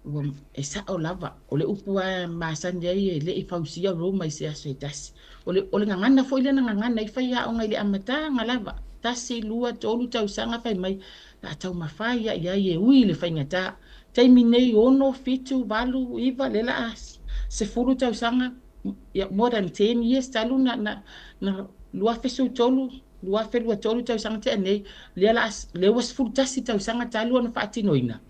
ua, e sa'o lava, o le upu lava e masani ai e le i fausia Roma i se aso e tasi. O le, o le gagana foi lea na gagana ai faiaoga i le amataga lava, tasi, lua, tolu tausaga fai mai, o le a taumafai lava i ai e ui i le faigatā. Taimi nei, ono, fitu, valu, iva, lea o le a 10 tausaga, ia, more than 10 years talu na, na, na 2013, 2023 tausaga tea nei, lea la, lea ua 11 tausaga talu ona faatinoina.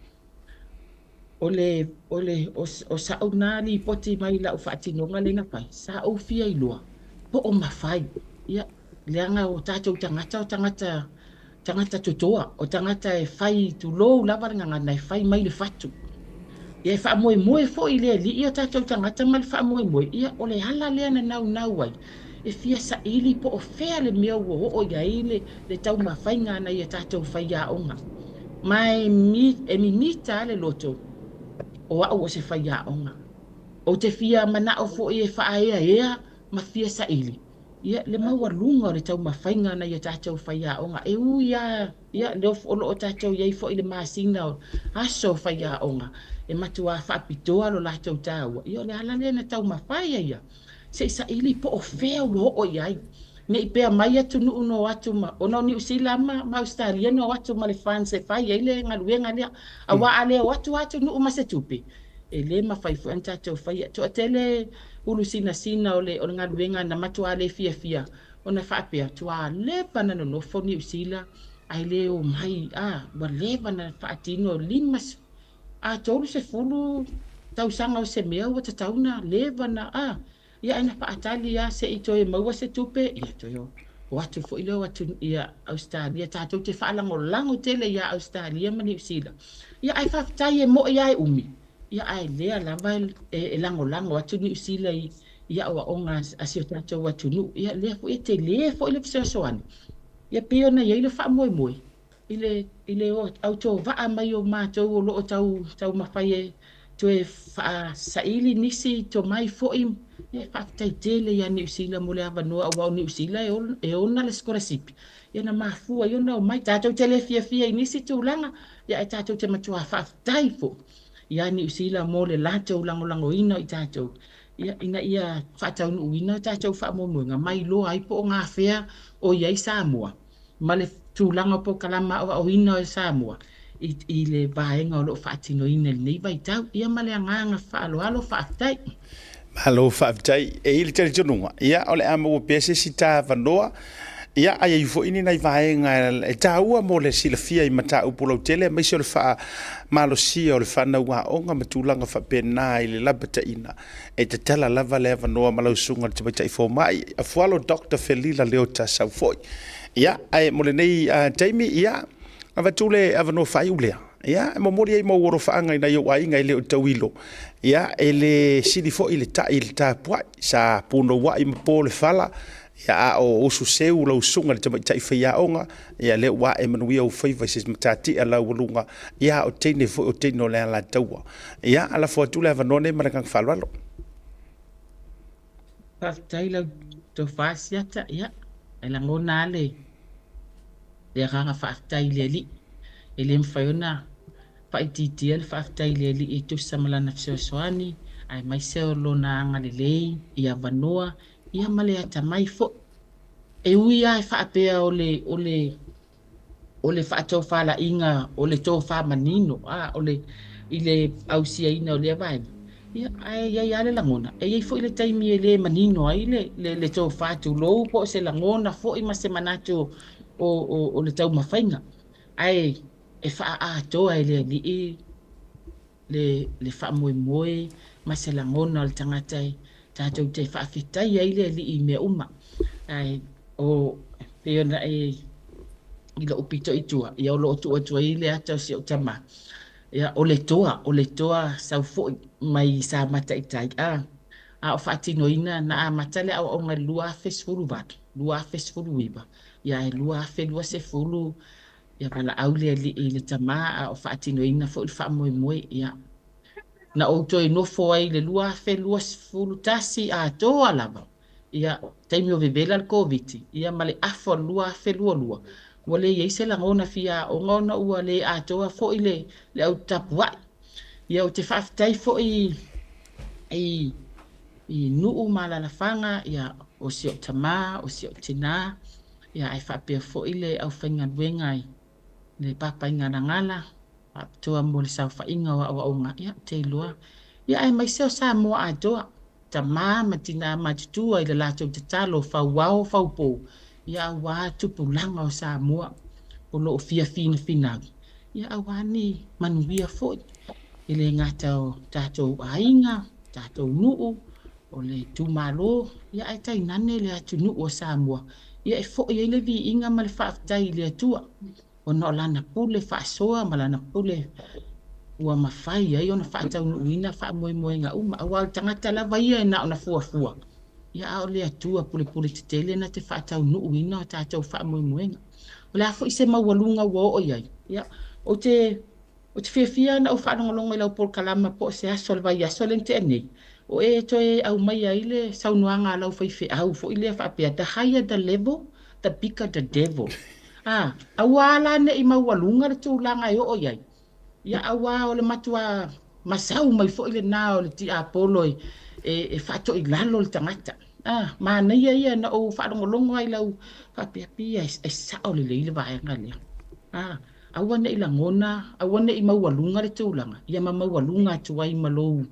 O le, o le, o, o sa'u na lipoti mai lau faatinoga lea na fai, sa ou fia iloa po o mafai, ia, leaga o tatou tagata o tagata, tagata totoa, o tagata e fai, tulou lava le gagana, e fai mai le fatu. Ia e faamoemoe foi i le Alii o tatou tagata ma le faamoemoe, ia o le ala lea na naunau ai, e fia saili po o fea le mea ua oo i ai le, le taumafaiga a nai a tatou faiaoga. Ma e, e mimita lava le loto o au o se faiaoga. Ou te fia manao foi e faaeaea ma fia saili, ia, le maualuga o le taumafaiga a nai a tatou faiaoga. E ui lava, ia, lea o lo o tatou i ai foi i le masina o aso o faiaoga, e matuā faapitoa lo latou taua, ia, o le ala lea na taumafai ai ia, se i saili po o fea ua oo i ai. Ne i pea mai atunuu na o atu ma, ona o Niu Sila ma, ma Ausetalia na o atu ma le funds e fai ai le galuega lea. Aua a le o atu lava atunuu ma se tupe, e le mafai foi ona tatou faia. Toatele ulu sinasina o le, o le galuega na matuā le fiafia ona faapea, tuā leva na nonofo Niu Sila ae le o mai, a, ua leva na faatino 50, a 30 tausaga o se mea ua tatau na leva na, a, Ia ae na faatali lava se i toe maua se tupe, ia toe o atu foi lea o atu ia Ausetalia, tatou te faalagolago tele ia Ausetalia ma Niu Sila. Ia ae faafetai e mo'i lava e umi, ia ae lea lava e, e lagolago atu Niu Sila i, i aoaoga a si o tatou atunuu. Ia lea foi e tele foi le fesoasoani. Ia pei ona i ai le faamoemoe i le, i le autovaa mai o matou o lo o tau taumafai e toe faasaili nisi tomai foi. Ia faafetai tele ia Niu Sila mo le avanoa aua o Niu Sila e, e ona le sikolasipi. Ia na mafua ai ona omai. Tatou te le fiafia i nisi tulaga, ia ae tatou te matuā faafetai foi ia Niu Sila mo le latou lagolagoina o i tatou, ia, ina ia faataunuuina o tatou faamoemoega ma iloa ai po o gafea o i ai Samoa ma le tulaga o polokalama aoaoina o Samoa i, i le vaega o lo o faatinoina i lenei vaitau. Ia ma le agaga faaaloalo, faafetai. Malo faafetai. E i ai le talitonuga, ia, o le a maua pea se isi ta avanoa, ia, a i ai foi ni nai vaega e taua mo le silafia i mataupu lautele, aemaise o le faamalosia o le fanau aoga ma tulaga faapena i le lapataiga, e tatala lava le avanoa ma lau susuga i le Tamaitai Fomai, Afualo Doctor Felila Leota Saufo'i. Ia, ae mo lenei taimi, ia, avatu le avanoa faaiu lea. Ia, e momoli ai mau alofaaga i nai ou aiga e le o tauilo. Ia, e le sili foi le ta'i i le tapuai. Sa punouai ma po le fala, ia, a o usu seu lau susuga i le tamaitai faiaoga, ia, lea ua ae manuia ou faiva i se matatia laualuga, ia, a o teine foi o teine o le Alataua. Ia, lafo atu le avanoa nei ma le agaga faaaloalo. Faafetai lau tofa Siata, ia, e lagona lava le le agaga faafetai i le Alii. E le mafai ona faaitiitia le faafetai i le Alii e tusa ma Lana fesoasoani, aemaise o Lona agalelei i avanoa, ia ma le atamai foi. E ui lava e faapea o le, o le, o le faatofalaiga, o le tofa manino, a, o le, i le ausiaina o lea vaega, ia, ae i ai lava le lagona, e i ai foi le taimi e le manino ai le, le, le tofa, tulou, po o se lagona foi ma se manatu o, o, o le taumafaiga. Ae e faaatoa e le Alii le le faamoemoe ma se lagona o le tagata e tatou te faafetai ai le Alii i mea uma. Ae o pei ona e i lou pito i tua, ia o lo o tuu atu ai le ata o si ou tama. Ia o le toa, o le toa sau foi mai Samata i tai a a o faatinoina na amata le aoaoga i le 2018, 2019, ia ae 2020 ia valaau le alii i le tama a o faatinoina foi le faamoemoe. Ia na ou toe nofo ai i le 2021 atoa lava, ia taimi o vevela le Koviti, ia ma le afa o le 2022, ua le i ai se lagona fia aoga ona ua le atoa foi le le au tapuai. Ia ou te faafetai foi i i nuu ma alaalafaga, ia o si ou tama, o si ou tinā, ia ae faapea foi le aufaigaluega i le Papaigalagala faapitoa mo le saofaiga o aoaoga, ia ou te iloa, ia aemaise o Samoa atoa, tama ma tina matutua i le latou tatalo fauao faupo, ia aua tupulaga o Samoa o lo o fia finafinau, ia aua ni manuia foi, e le gata o tatou aiga, tatou nuu, o le itumalo, ia ae tainane le atunuu o Samoa, ia e foi ai le viiga ma le faafetai i le Atua, ona o Lana pule faasoa ma Lana pule ua mafai ai ona faataunuuina faamoemoega uma. Aua o le tagata lava ia e na ona fuafua, ia a o le Atua pulepule tetele na te faataunuuina o tatou faamoemoega. O le a foi se maualuga ua oo i ai, ia, ou te Ou te fiafia ona ou faalogologo i lau polokalama po o se aso o le vaiaso lea na tea nei, o e toe aumaia ai le saunoaga a lau faifeau foi lea faapea, the higher the level, the bigger the devil. A, aua la ne i maualuga le tulaga e oo i ai, ia aua o le matua masau mai foi lena o le tiapolo e, e, e faatoilalo le tagata. A, manaia ia na ou faalogologo ai lau faapea, pei e sao lelei le vaega lea. A, Aua ne i lagona, aua ne i maualuga le tulaga, ia ma maualuga atu ai ma lou,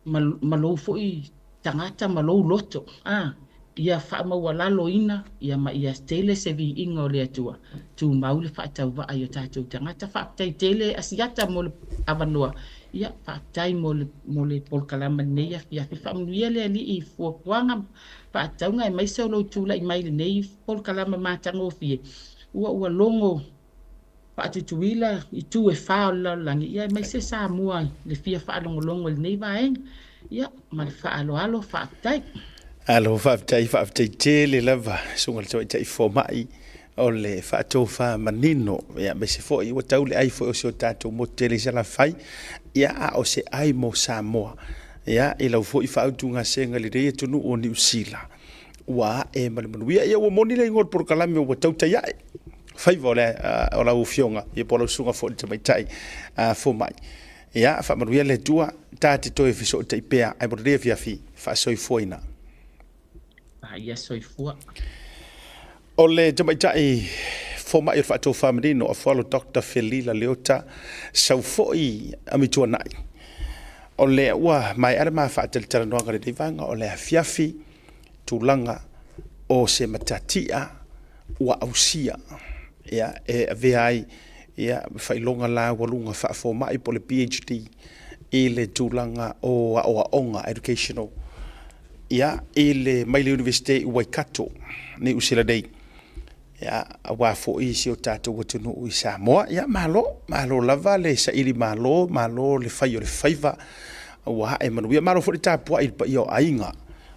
ma, ma lou foi tagata ma lou loto, a, ia faamaualaloina, ia ma ia tele se viiga o le Atua, tumau le faatauvaa i o tatou tagata. Faafetai tele Asiata mo le avanoa, ia faafetai mo le, mo le polokalama i lenei afiafi. Faamanuia le Alii i fuafuaga ma faatatauga aemaise o lou tulai mai i lenei polokalama matagofie, ua, ua logo faatutuila itu e fa o le lalolagi, ia aemaise Samoa i le fia faalogologo i lenei vaega. Ia, ma le faaaloalo, faafetai. Alo, faafetai, faafetai tele lava, susuga i le Tamaitai Fomai, o le faatofa manino, ia, aemaise foi ua tau le ai foi o si o tatou motu tele i Salafai, ia, a o se ai mo Samoa, ia, i lau foi faautugasega i lenei atunuu o Niu Sila, ua ae ma le manuia. Ia, ua moni le igoa o le polokalame ua tautai ae. faiva o, le, o lau afioga ia po o lau susuga foi i le tamaitai fomai. Ia, faamanuia le Atua, ta te toe fesootai pea, ae mo lenei afiafi, faasoifuaina. Paia soifua. O le tamaitai fomai o le faatofamanino, Afualo Dr. Felila Leota, sau foi Amituanai. O le ua maea le ma faatalatalanoaga i lenei vaega o le afiafi, tulaga o se matatia ua ausia ia, e avea ai ia, faailoga laualuga faafomai po o le PhD i le tulaga o aoaoga educational ia, i le, mai le Iunivesite i Waikato, Niu Sila nei. Ia, aua foi si o tatou atunuu i Samoa. Ia, malo, malo lava le saili malo, malo le fai o le faiva, ua ae manuia. Malo foi le tapuai i le paia o aiga,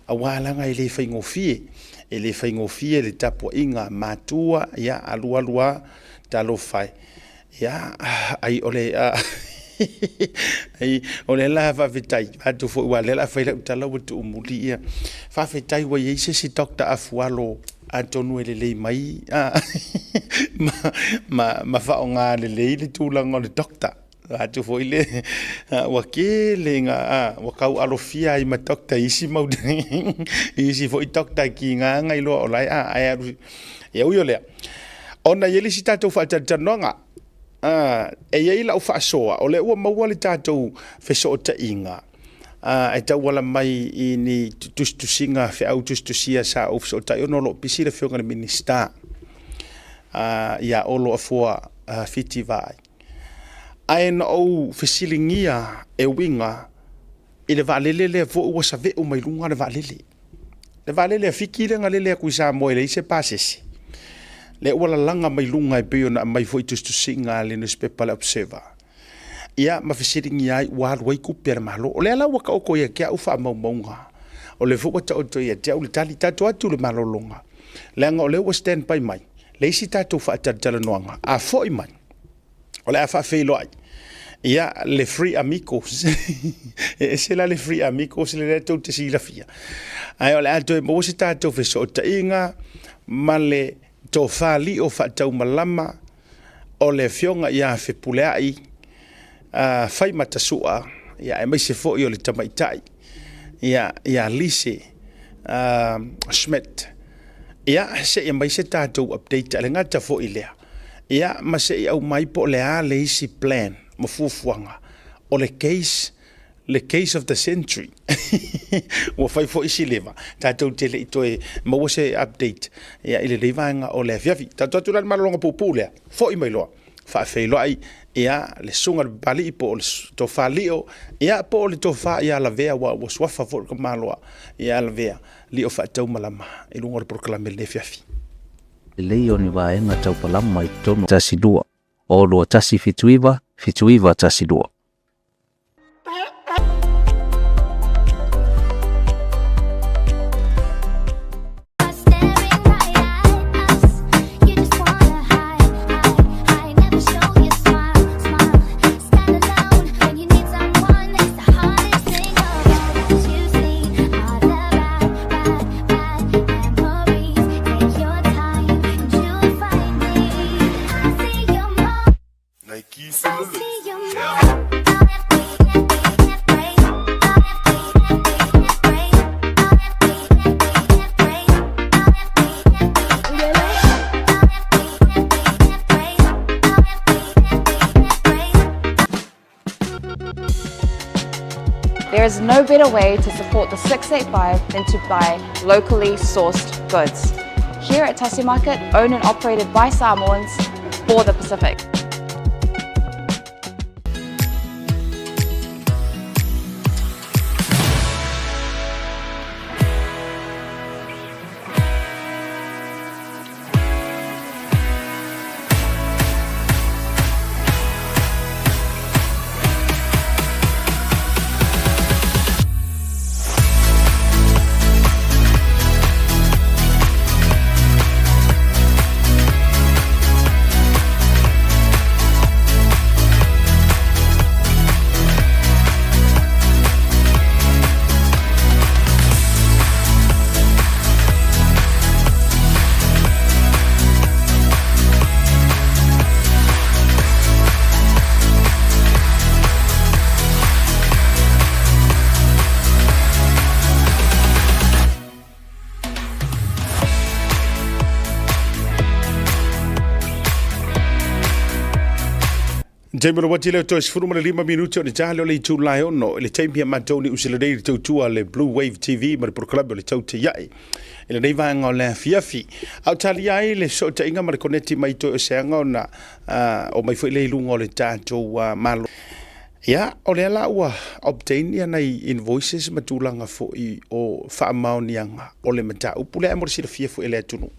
aua leaga e le faigofie, e le faigofie le tapuaiga a matua, ia, alu alu lava, talofa e. Ia, ai o le ai o lea la faafetai atu foi aua o lea o le a fai lau tala ua tuumuli ia. Faafetai ua i ai se isi Doctor Afualo atonu e lelei mai ma, ma, ma faaaoga lelei le tulaga o le doctor. Atu foi le ua tele ina ua tau alofia ai ma doctor i isi mau i isi foi doctor e tiga ona iloa o la e ae alu. Ia ui o lea, ona e i ai le isi tatou faatalatalanoaga, e i ai lau faasoa, o lea ua maua le tatou fesootaiga e tauala mai i ni tusitusiga, feau tusitusia sa ou fesootai ona o lo o pisi le Afioga i le Minisita ia Olo Afoa. Fiti Vaai. Ae na ou fesiligia e uiga i le vaalele lea foi ua saveu mai luga le vaalele. Le vaalele a Fiti lea na lele atu i Samoa e leai se pasese, lea ua lalaga mai luga e pei ona aumai foi i tusitusiga a le nusipepa a le Observer. Ia ma fesiligia ai ua alu ai tupe a le Malo. O lea la ua taoto ia te au faamaumauga, o lea foi ua taoto ia te au le tali. Tatou o atu i le malologa, leaga o lea ua stand by mai le isi tatou faatalatalanoaga, a foi mai, o le a faafeiloai ia le Free Amigos. E ese la le Free Amigos lea tou te silafia, ae o le a toe maua se tatou fesootaiga ma le tofa lio faataumalama o le afioga ia Fepuleai uh, Faimatasua, ia aemaise foi o le tamaitai ia ia Lise uh, Schmidt. Ia se i aumai se tatou update a le gata foi lea. Ia ma se i aumai po o le a le isi plan ma fuafuaga o le case le case of the century ua fai foi si leva tatou te le i toe maua se update ia i lenei vaega o le afiafi. Tatou atu la le malologa puupuu lea, foi mai loa faafeiloai ia le susuga i le Papalii po o le Tofa Lio ia po o le Tofa ia Lavea ua, ua suafa foi le tamaloa ia Lavea Lio Faataumalama i luga o le polokalame i lenei afiafi. Lelei o ni vaega tau palama i totonu. 12 o 2179 7912. There is no better way to support the 685 than to buy locally sourced goods. Here at Tasi Market, owned and operated by Samoans for the Pacific. Taimi o le uati lea toe 15 minute o le tali o le itula e ono i le taimi a matou Niu Sila nei i le tautua le Blue Wave TV ma le polokalame o le tau te iai i lenei vaega o le afiafi. A o talia ai le fesootaiga ma le koneti mai toe o seaga ona uh, o mai foi le i luga o le tatou uh, malo. Ia, o lea la ua obtain ia nai invoices ma tulaga foi o faamaoniaga o le mataupu lea mo le silafia foi e le atunuu.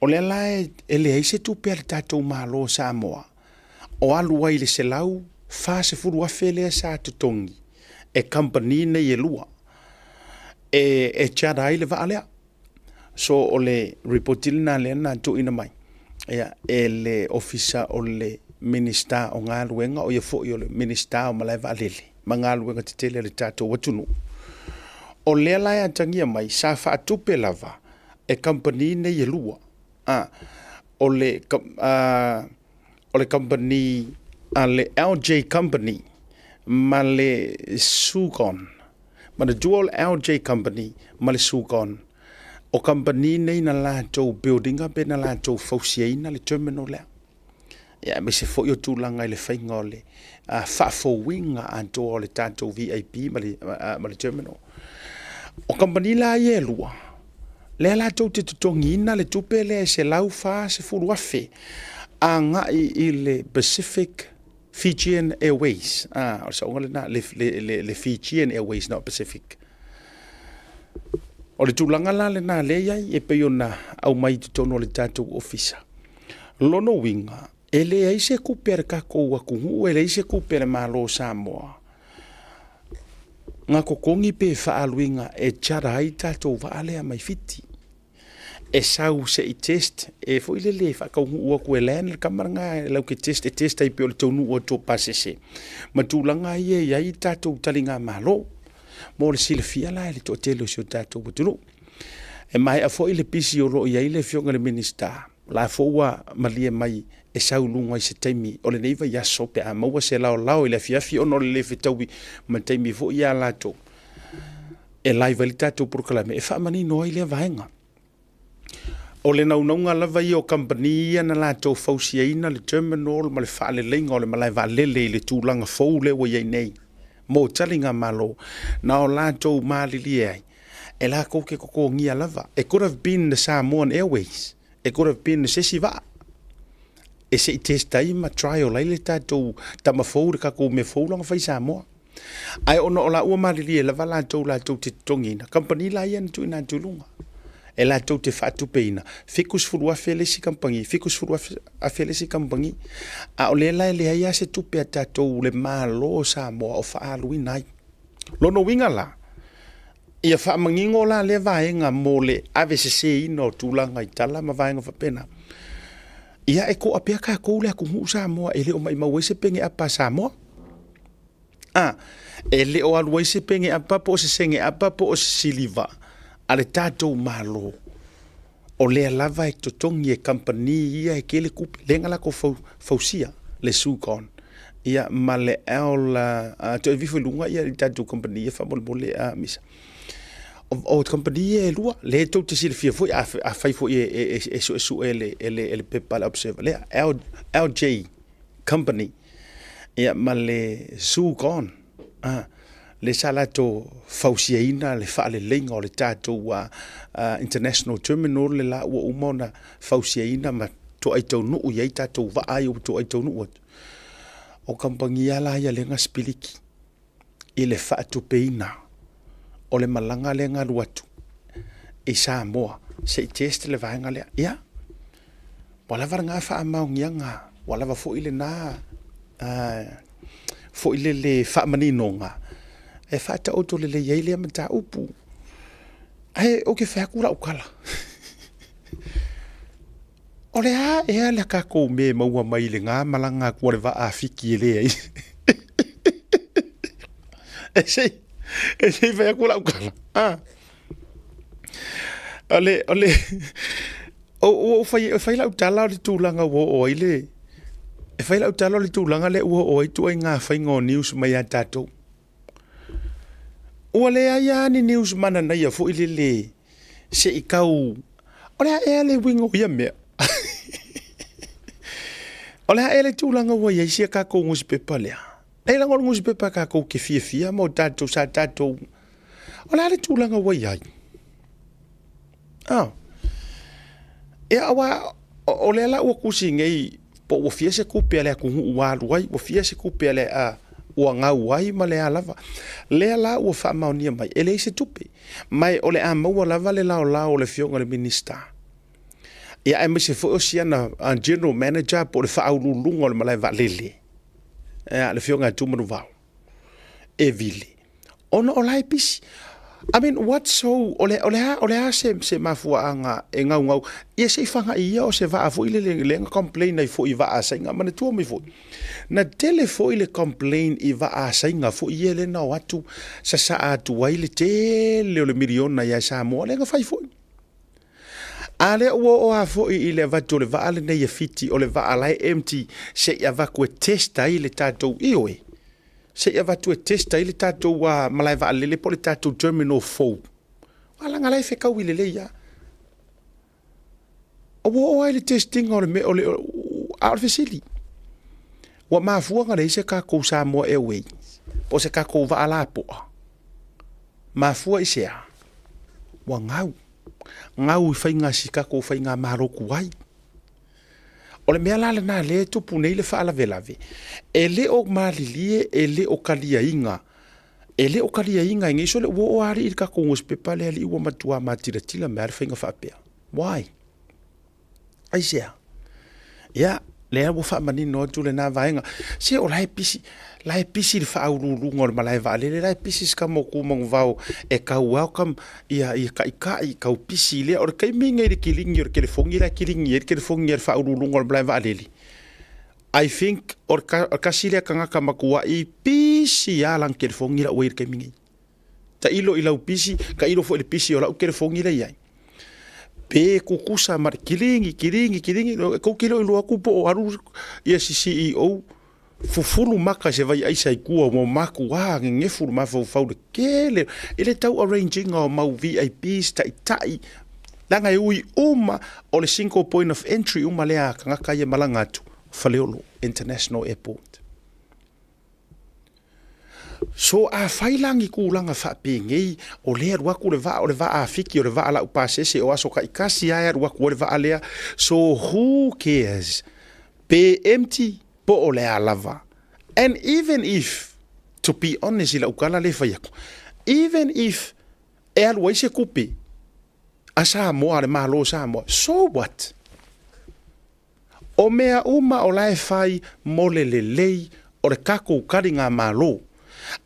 O lea la e leai se tupe a le tatou Malo o Samoa o alu ai i le $140,000 lea sa totogi e kamupani nei e lua e charter ai le vaa lea. So o le report lena lea na tuuina mai ia, e le Ofisa o le Minisita o Galuega, o ia foi o le Minisita o Malae Vaalele ma Galuega Tetele a le tatou atunuu. O lea la e atagia mai sa faatupe lava e kamupani nei e lua. A, o le, a, o le kamupani a le LJ Company ma le Sugon. Manatua o le LJ Company ma le Sugon, o kamupani nei na latou build ina pe na latou fausiaina le terminal lea. Ia, aemaise foi o tulaga i le faiga o le uh, faafouina atoa o le tatou VIP ma le, uh, ma le terminal. O kamupani la ia e lua, lea latou te totogiina le tupe lea e 140,000. Agai i le Pacific Fijian Airways, a, o le saoga lena, le, le, le, le Fijian Airways, not Pacific. O le tulaga la lena lea i ai e pei ona aumai i totonu o le tatou ofisa. Lona uiga, e leai se tupe a le tatou atunuu, e leai se tupe a le Malo o Samoa na totogi pe faaaluina e charter ai tatou vaa lea mai Fiti. E sau se i test, e foi lele e faataunuu atu e land le tama lena e latou te test, e test ai pei o le taunuu atu o pasese ma tulaga ia e i ai tatou taligamalo. Mo le silafia la e le toatele o si o tatou atunuu. E maea foi le pisi o lo o i ai le Afioga i le Minisita, o la foi ua malie mai e sau i luga i se taimi o lenei vaiaso pe a maua se laolao i le afiafi ona o le le fetaui ma taimi foi ia latou e live ai le tatou polokalame e faamanino ai lea vaega. O le naunauga lava ia o kamupani ia na latou fausiaina le terminal ma le faaleleiga o le malae vaalele i le tulaga fou lea ua i ai nei mo taligamalo na o latou malilie ai e latou te totogia lava. It could have been the Samoan Airways, it could have been se isi vaa e se i test ai ma trial ai le tatou tama fou, le tatou mea fou la na fai i Samoa. Ae ona o la ua malilie lava latou latou te totogiina, kamupani la ia na tuuina atu i luga e latou te faatupeina, $70,000 le isi kamupani, $70,000 le isi kamupani. A o lea la e leai lava se tupe a tatou le Malo o Samoa o faaaluina ai. Lona uiga la, ia faamanino la lea vaega mo le aveseseina o tulaga i tala ma vaega faapena. Ia e toa pea tatou le atunuu Samoa e le o maimau ai se pene apa a Samoa. A, e le o alu ai se pene apa po o se sene apa po o se siliva a le tatou Malo. O lea lava e totogi e kamupani ia e tele tupe, lea na latou fausia le Sucon ia ma le L, toe aveifo i luga ia tatou kamupani ia faamolemole a Misa. O kamupani ia e lua, lea tou te silafia foi, afai foi e suesue e le pepa a le Observer lea, LJ Company ia ma le Sucon, lea sa latou fausiaina le faaleleiga o le tatou International Terminal le la ua uma ona fausiaina ma toai taunuu i ai tatou vaa ia ua toai taunuu atu. O kamupani lava la ia lea na sipiliki i le faatupeina o le malaga lea na alu atu i Samoa se i test le vaega lea. Ia, ua lava lena faamaoniaga, ua lava foi lena foi lele faamaninoga e faataoto lelei ai lea mataupu. Ae ou te fai atu lau tala, o le a ea le tatou mea e maua mai i lena malaga atu a le vaa a Fiti e leai. E se i fai atu lau tala. O le, o le, ua ou fai, e fai lau tala o le tulaga ua oo ai le, e fai lau tala o le tulaga lea ua oo ai ituaiga faiga o news mai ia tatou. Ua leai lava ni news mananaia foi lele se i tau, o le a ea le uiga o ia mea? O le a ea le tulaga ua i ai sia tatou nusipepa lea? Leai leaga o le nusipepa tatou te fiafia ma o tatou sa tatou, o le a le tulaga ua i ai? Oh. Ia, aua o lea la ua tusi nei po ua fia se tupe a le atunuu ua alu ai, ua fia se tupe a le a ua gau ai ma le a lava. Lea la ua faamaonia mai, e leai se tupe. Ma o le a maua lava le laolao o le Afioga i le Minisita. Ia, aemaise foi o siana General Manager po o le faauluuluga o le malae vaalele, ia, le Afioga ia Tumanuvao e vili ona o la e pisi. I mean, what so, o le, o le a, o le a se, se mafuaaga e gaugau, ia se i faga'i ia o se vaa foi lele, lea na complain ai foi i vaa a Saina, manatua mai foi, na tele foi le complain i vaa a Saina foi ia lea na o atu sasaa atu ai le tele o le miliona ia Samoa, lea na fai foi. A lea ua oo lava foi i le avatu o le vaa lenei e Fiti, o le vaa la e empty, se i avatu e test ai le tatou, ioe, se i avatu e test ai le tatou malae vaalele po o le tatou terminal fou. Aua leaga la e fetaui lelei lava. Ua oo lava i le test ina o le mea, o le, a o le fesili, ua mafua ona leai se tatou Samoa Airways po o se tatou vaa lapoa? Mafua i se a? Ua gau. Gau i faiga a si tatou faigamalo tuai. O le mea la lena lea e tupu nei le faalavelave, e le o malilie, e le o kaliaina, e le o kaliaina e nei sole ua oo lava alii i le tatou nusipepa lea alii ua matua matilatila mai lava le faiga faapea. Why? Aisea? Ia, lea ua faamanino atu lena vaega. Se o la e pisi, la e pisi le faauluuluga o le malae vaalele, la e pisi si tama o Tumanuvao e tau welcome ia, ia taitai, tau pisi lea. O le taimi lenei i le kiligi o le telefoni la e kiligi ai le telefoni a le faauluuluga o le malae vaalele. I think o le tasi lea tagata matuai pisi lava lana telefoni la ua i le taimi nei. Tailo i lau pisi, tailo foi i le pisi o lau telefoni lea e i ai. Pe tutusa ma le kiligi, kiligi, kiligi, tou te le o iloa atu po o alu ia si CEO fufulu maka i se vai aisa i tua ua matua nenefu le mafaufau i le tele i le tau arrange ina o mau VIPs, taitai, leaga e ui uma o le single point of entry uma lea a tagata ia e malaga atu, Faleolo International Airport. So afai la ni tulaga faapenei o lea e alu atu le vaa, o le vaa a Fiti, o le vaa laupasese, o aso taitasi lava e alu atu ai le vaa lea, so who cares pe empty po o le a lava. And even if, to be honest i lau tala lea e fai atu, even if e alu ai se tupe a Samoa, a le Malo o Samoa, so what? O mea uma o la e fai mo le lelei o le tatou taligamalo,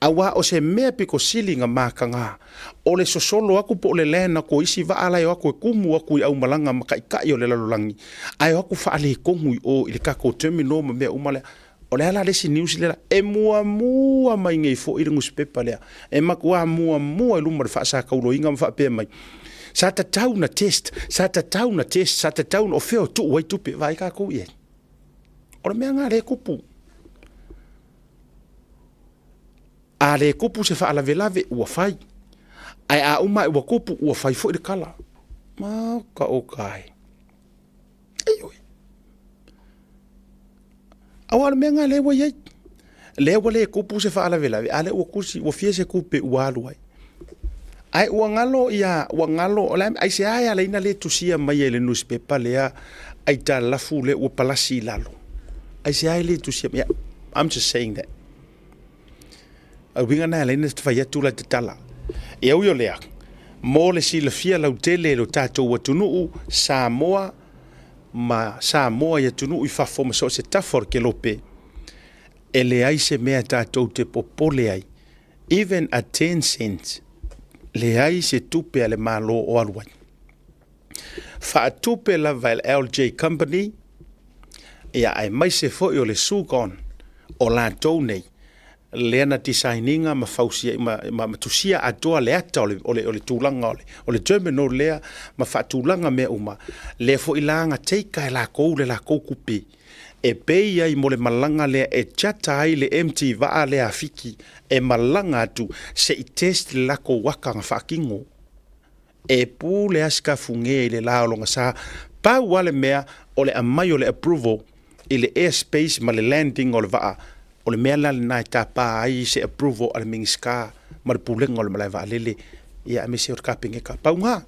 auā o se mea pito sili na mataga, o le sosolo atu po o le land atu o isi vaa la e o atu e kumu atu i aumalaga ma taitai o le lalolagi, ae o atu faaletonu i o i le tatou terminal ma mea uma lea. O le a la le isi news lea e muamua mai nei foi le nusipepa lea, e matuā muamua i luma o le faasakauloina ma faapea mai, Sa tatau na test, sa tatau na test, sa tatau na, o fea o tuu ai tupe, vaai tatou i ai. O le mea lena lea e kupu. A le kupu se faalavelave, ua fai. Ae a uma ae ua kupu, ua fai foi le tala. Maoka o kai. Ioe. Aua o le mea lena lea ua i ai. Lea ua le kupu se faalavelave, a lea ua kusi, ua fia se kupe ua alu ai. Ae ua galo ia, ua galo, o le a, aisea e ala ai ona le tusia mai ai i le nusipepa lea aitalafu lea ua palasi i lalo? Aisea e le tusia mai? I'm just saying that. A uiga na e ala ai ona fai atu la tatala. E ui o lea, mo le silafia lautele e lo tatou atunuu, Samoa, ma Samoa i atunuu i fafo ma so o se tafa o le kelope, e leai se mea tatou te popole ai, even a 10 cents, leai se tupe a le Malo o alu ai. Faatupe lava e le LJ Company, ia aemaise foi o le Sugon o latou nei, lea na design ina ma fausia ma, ma, ma tusia atoa le ata o le, o le, o le tulaga o le, o le terminal lea ma faatulaga mea uma, lea foi la na take e lakou le lakou kupe e pay ai mo le malaga lea e charter ai le MT vaa lea a Fiti e malaga atu se i test le lakou aka na faatino. E pule a Sikafuge i le la o lona sa, pau lava le mea o le aumai o le approval i le air space ma le landing o le vaa, o le mea la lena e tapa ai se approval a le Minisita ma le Pulega o le Malae Vaalele, ia aemaise o le Kapeneta. Pau na.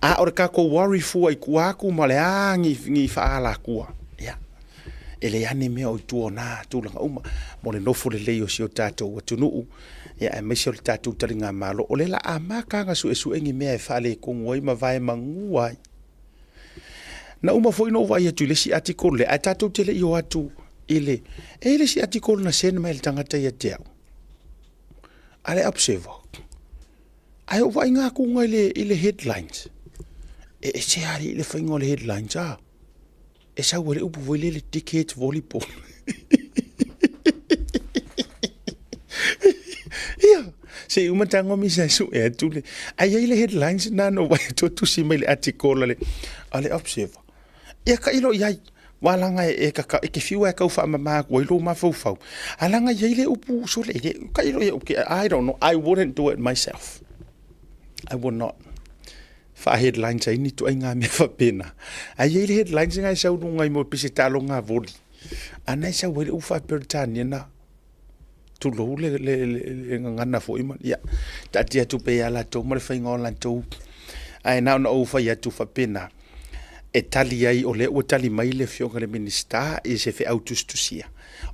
A o le tatou worry fua i tua atu ma le a ni, ni faaalatua, ia, e leai lava ni mea o i tua o na tulaga uma mo le nofo lelei o si o tatou atunuu, ia aemaise o le tatou taligamalo, o lea la amata ona suesue ni mea e faaletonu ai ma vaemanua ai. Na uma foi ona ou vaai atu i le isi article lea, ae tatou te le i o atu i le, e i ai le isi article na send mai e le tagata ia te au, a le Observer, ae ou vaaiga atu i le, i le headlines, e ese alii le faiga o le headlines a. E sau ai le upu foi lele, dickheads volleyball. Ia, se i uma tago misa e sue atu le. Ae i ai le headlines na na ou vaai atu o tusi mai le article a le, a le Observer. Ia tailo i ai, aua leaga e, e, e te fiu lava e tau faamama atu ai lou mafaufau, ae leaga e i ai le upu sole, e le, tailo i ai, I don't know, I wouldn't do it myself. I would not. Faa-headlines ai ni ituaiga mea faapena. Ae i ai le headlines na e sau luga i mo pese taaloga voli. A na e sau ai le upu faa-Peretania na, tulou le, le, le, le gagana foi ma, ia, taatia atu pea ia latou ma le faiga o latou. Ae na ona ou fai atu faapena. e tali ai, o lea ua tali mai le Afioga i le Minisita i se feau tusitusia,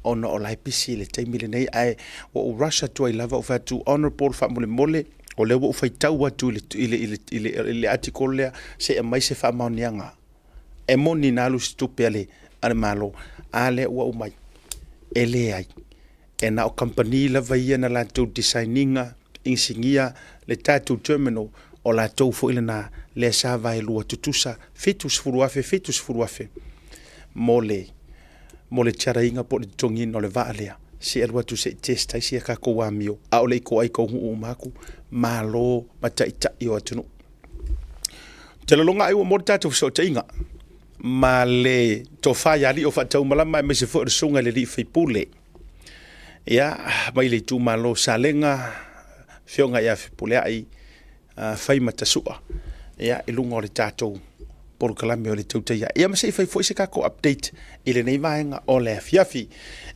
ona o la e pisi i le taimi lenei, ae ua ou rush atu ai lava, ou fai atu, Honourable faamolemole, o lea ua ou faitau atu i le, i le, i le, i le, i le article lea, se i aumai se faamaoniaga. E moni na alu se tupe a le, a le Malo, a lea ua aumai. E leai. E na o kamupani lava ia na latou design ina, inisinia le tatou terminal, o latou foi lena lea sa vaelua tutusa $70,000, $70,000 mo le mo le tiara ina po o le totogiina o le vaa lea. Se i alu atu se i test ai sia tatou amio, a o le i toai taunuu uma atu Malo ma taitai o atunuu. Ou te lagona ai ua maua le tatou fesootaiga ma le tofa ia Alii o Faataumalama aemaise foi o le susuga i le alii faipule ia mai le itumalo o Salega, afioga ia Fepuleai Faimatasua ia i luga o le tatou polokalame o le Tautai Ae. Ia ma se i fai foi se tatou update i lenei vaega o le afiafi.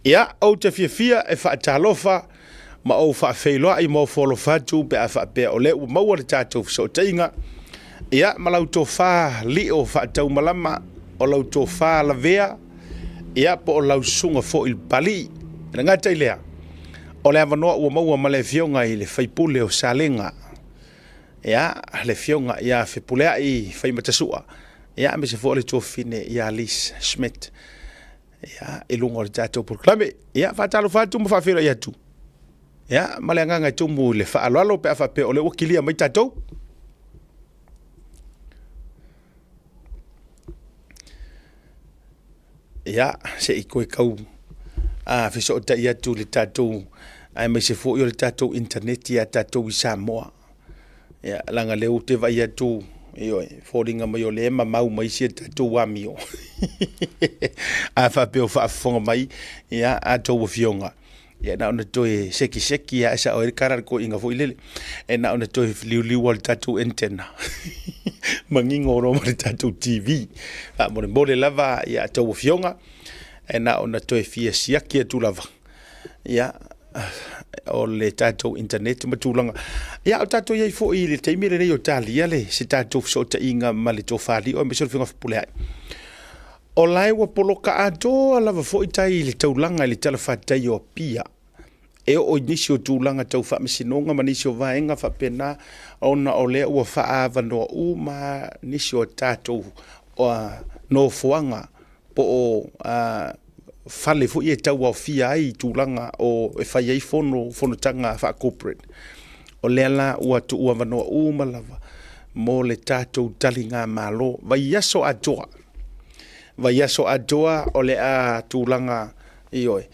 Ia, ou te fiafia e faatalofa ma ou faafeiloai ma ofo alofa atu pe a faapea o lea ua maua le tatou fesootaiga, ia, ma lau tofa lio faataumalama, o lau tofa lavea, ia, po o lau susuga foi i le Papalii. E le gata i lea, o le avanoa ua maua ma le afioga i le faipule o Salega, ia, le afioga ia Fepuleai Faimatasua, ia, aemaise foi o le tuafafine ia Liz Schmidt. ia, i luga o le tatou polokalame. Ia, faatalofa atu ma faafeiloai atu. Ia, ma le agaga e tumu i le faaaloalo pe a faapea o lea ua kilia mai tatou. Ia, se i koe kau a fesootai atu i le tatou, aemaise foi o le tatou internet ia tatou i Samoa. Ia, leaga lea ou te vaai atu, ioe, foliga mai o lea e mamau mai si a tatou amio. A faapea o faafofoga mai, ia, a outou afioga, ia na ona toe sekiseki lava e sao ai le tala a le toeaina foi lele. E na ona toe liuliu lava o le tatou antenna, manino loa ma le tatou TV. Faamolemole lava ia a outou afioga, e na ona toe fia siaki atu lava, ia, o le tatou internet ma tulaga. Ia, o tatou i ai foi i le taimi lenei o talia le se tatou fesootaiga ma le tofa lio aemaise o le Afioga Fepuleai. O la e ua poloka atoa lava foi tai i le taulaga i le talafatai o Apia e oo i nisi o tulaga tau faamasinoga ma nisi o vaega faapena ona o lea ua faaavanoa uma nisi o tatou nofoaga po o fale foi e tauaofia ai tulaga o e fai ai fono, fonotaga faa-corporate. O lea la ua tuuavanoa uma lava mo le tatou taligamalo vaiaso atoa. Vaiaso atoa o le a tulaga, ioe.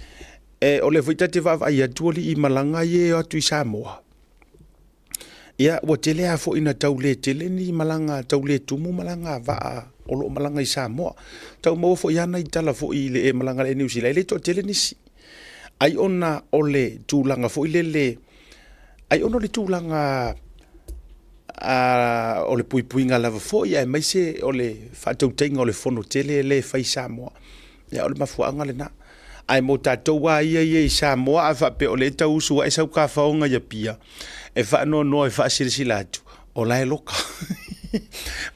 E, o lea foi ta te vaavaai atu alii malaga ia e o atu i Samoa. Ia, ua tele lava foi ina tau le tele ni malaga, tau le tumu malaga a vaa o lo o malaga i Samoa. Tau maua foi lava nai tala foi i le e malaga i le Air New Zealand, e le toatele nisi. Ai ona o le tulaga foi lele, ai ona o le tulaga o le puipuiga lava foi aemaise o le faatautaiga o le fono tele lea e fai i Samoa. Ia, o le mafuaaga lena. Ae mo tatou lava ia ia i Samoa, a faapea o lea e tau usu ae sau tafaoga i Apia, e faanoanoa e faasilasila atu, o la e loka.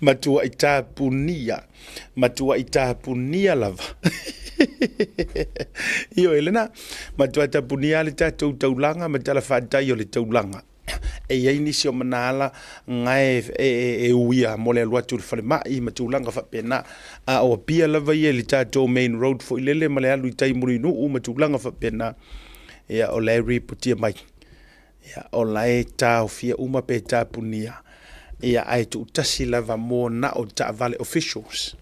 Matuai tapunia, matuai tapunia lava. Ioe lena, matuai tapunia lava le tatou taulaga ma talafatai o le taulaga. E i ai nisi o manaala na e uia mo le alu atu i le falemai ma tulaga faapena. A o Apia lava ia i le tatou main road foi lele ma le alu i tai Mulinuu ma tulaga faapena, ia o la e ripotia mai. Ia, o la e taofia uma pe tapunia, ia ae tuutasi lava mo na o taavale officials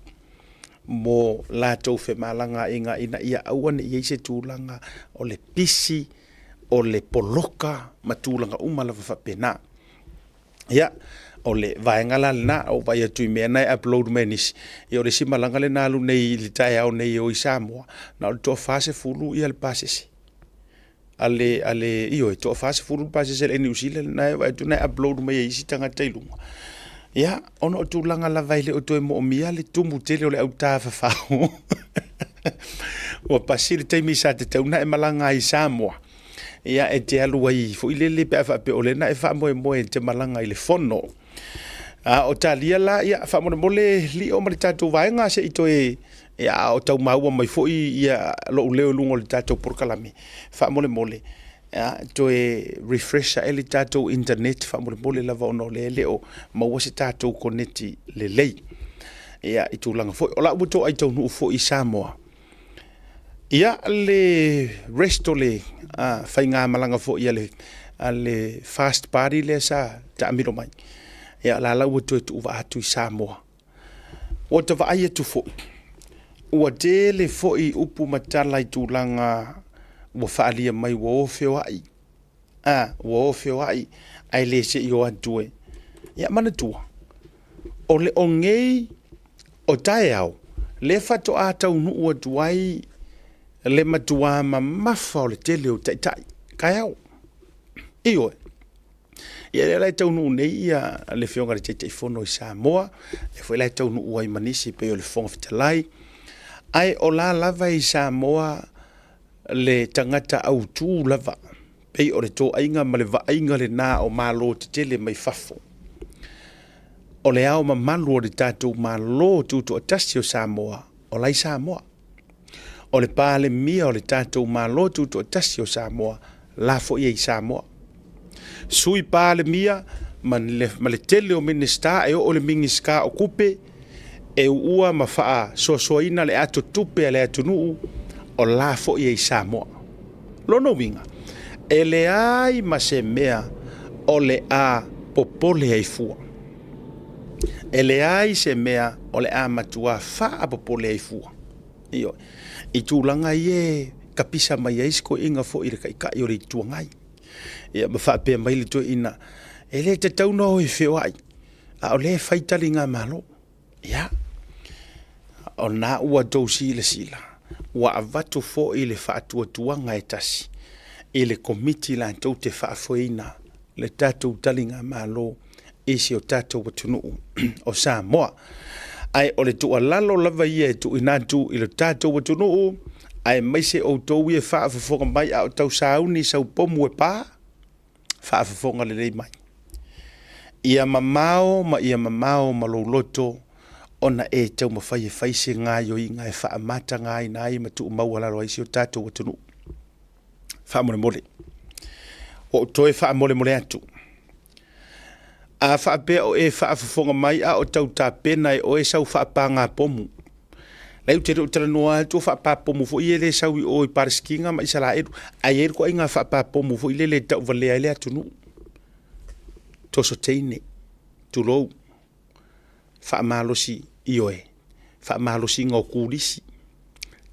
mo latou femalagaaiga ina ia aua ne i i ai se tulaga o le pisi o le poloka ma tulaga uma lava faapena. Ia, o le vaega la lena, ou vaai atu i mea na e upload mai e nisi, ia o le isi malaga lena alu nei i le taeao nei e o i Samoa, na o le toa-40 ia le pasese. A le, a le, ioe, toa-40 le pasese a le Air New Zealand, na e vaai atu na e upload mai e isi tagata i luga. Ia, ona o tulaga lava e le o toe moomia le tumu tele o le au tafafao. Ua pasi le taimi sa tatau ona e malaga ai i Samoa. Ia, e te alu ai foi lele pe a faapea o lea na e faamoemoe e te malaga i le fono. A o talia la, ia, faamolemole lio ma le tatou vaega se i toe, ia, a o tau maua mai foi ia lou leo i luga o le tatou polokalame, faamolemole, ia, toe refresh ae le tatou internet faamolemole lava ona o lea e le o maua se tatou koneti lelei. Ia, i tulaga foi, o la ua toai taunuu foi i Samoa. Ia, le rest o le faigamalaga foi a le, a le first party lea sa taamilo mai. Ia, la la ua toe tuuvaa atu i Samoa. Ua ta vaai atu foi, ua tele foi upu ma tala i tulaga ua faaalia mai ua o feoai, a, ua o feoai ae le se i o atu e. Ia manatua, o le o nei o taeao, lea faatoa taunuu atu ai le matuā mamafa o le tele o taitai, taeao. Ioe. Ia lea la e taunuu nei ia le Afioga i le Taitaifono i Samoa, lea foi la e taunuu ai ma nisi pei o le Fofoga Fetalai, ae o la lava i Samoa le tagata autu lava, pei o le toaiga ma le vaaiga lena o Malo tetele mai fafo. O le ao mamalu o le tatou Malo Tutoatasi o Samoa, o la i Samoa. O le Palemia o le tatou Malo Tutoatasi o Samoa, la foi e i Samoa. Sui Palemia ma le, ma le tele o Minisita e oo i le Minisita o Tupe, e uua ma faasoasoaina le ato tupe a le atunuu, o la foi e i Samoa. Lona uiga, e leai ma se mea o le a popole ai fua. E leai se mea o le a matua faapopole ai fua. Ioe. I tulaga ia e kapisa mai ai si toeaina foi i le Taitai o le Itu Agai. Ia ma faapea mai le toeaina, e le tatau ona o e feoai, a o lea e fai taligamalo. Ia, o lena ua outou silasila, ua avatu foi le faatuatuaga e tasi i le Komiti latou te faafoeina le tatou taligamalo i si o tatou atunuu o Samoa. Ae o le tuualalo lava ia e tuuina atu i lo tatou atunuu, aemaise outou ia e faafofoga mai a o tau sauni sau pomu e pa, faafofoga lelei mai. Ia mamao ma ia mamao ma lou loto ona e taumafai e fai se gaoioiga e faamatagaina ai ma tuumaualalo ai si o tatou atunuu. Faamolemole. Ua ou toe faamolemole atu. A faapea o e faafofoga mai a o tau tapena e oe sau faapāgāpomu, Lai ou te le o talanoa atu o faapapomu foi ia e le sau i o i Palesitina ma Isaraelu, ae i ai le ituaiga faapapomu foi lele e tauvalea ai le atunuu. Toso teine, tulou, faamalosi, ioe, faamalosiga o turisi,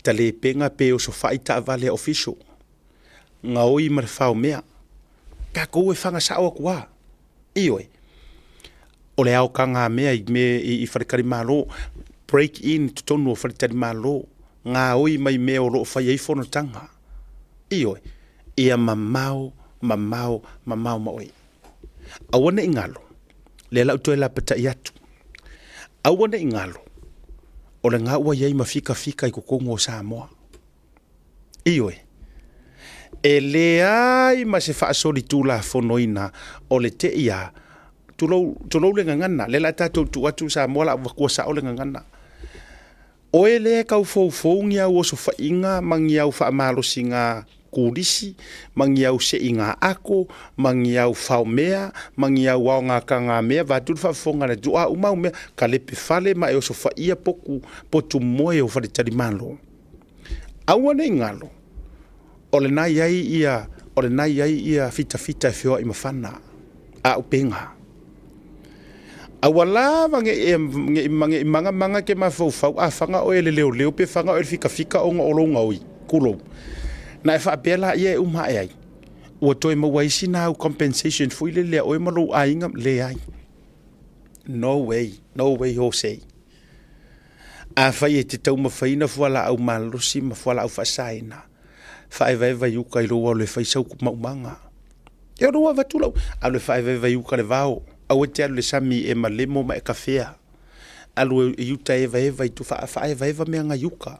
talepega pe osofai taavale a official, gaoi ma le faomea. Tatou e faga sao atu lava. Ioe. O le aokagamea i mea i faletalimalo, break in i totonu o faletalimalo, gaoi mai mea o lo o fai ai fonotaga. Ioe. Ia mamao, mamao, mamao ma oe. Aua ne i galo, lea la ou toe lapatai atu. Aua ne i galo, o lena ua i ai ma fikafika i totonu o Samoa. Ioe, e leai ma se faasolitulafonoina o le tei a, tulou, tulou le gagana, lea la tatou tuu atu Samoa la avatua sao le gagana. Oe lea e tau foufou ni au osofaiga ma ni au faamalosiga kulisi, ma ni au seiga ako, ma ni au faomea, ma ni au aogakagamea, vaeatu le faafofoga a le atunuu, a uma au mea, kalepe fale ma e osofaia potu, potu moe o faletalimalo. Aua ne i galo, o lena i ai ia, o lena i ai ia fitafita e feoai mafana, a upega. Aua lava ne i, ne i, ne i magamanga ke mafaufau a faga oe e le leoleo pe faga oe e le fikafika ona o lou gaoi, tulou. Na e faapea laia e uma ae ai, ua toe maua ai sina au compensation foi lele a oe ma lou aiga, leai. No way, no way Jose. Afai e te taumafaina fualaau malosi ma fualaau faasaina, faaevaeva i uka i lou alo e fai sau maumaga. E ono ua avatu lau alu e faaevaeva i uka le vao, aua e te alu i le sami e malemo ma e kafea. Alu i uta e evaeva i tu faaevaeva mea na i uka.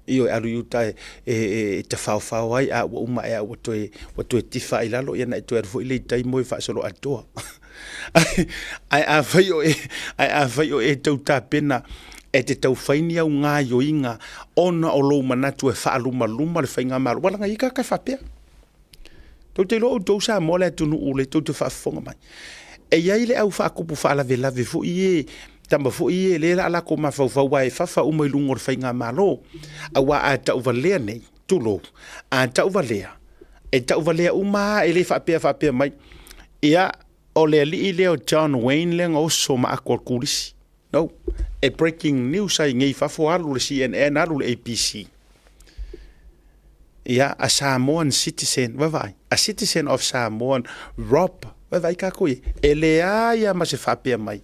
Ioe, alu i uta e, e, e tafaofao ai, a ua uma ea ua toe, ua toe tifa i lalo, ia na e toe alu foi lea i tai moe faasoloatoa. Ae afai o e, ae afai o e tau tapena e te tau fai ni au gaoioiga ona o lou manatu e faalumaluma le faigamalo, ua laga i kaka e faapea. Tou te iloa outou Samoa le atunuu le tou te faafofoga mai. E i ai le au faakupu faalavelave foi e tama foi e le la lakou mafaufau aua e fafa uma i luga o le faigamalo. Aua a tauvalea nei, tulou, a tauvalea, e tauvalea uma lava e le faapea faapea mai, ia, o le alii lea o John Wayne lea na oso ma ato a le turisi. No. E breaking news ai nei i fafo, alu le CNN, alu le ABC. Ia, a Samoan citizen, vaavaai, a citizen of Samoan, Rob, vaavaai kākou i, e leai lava ma se faapea mai.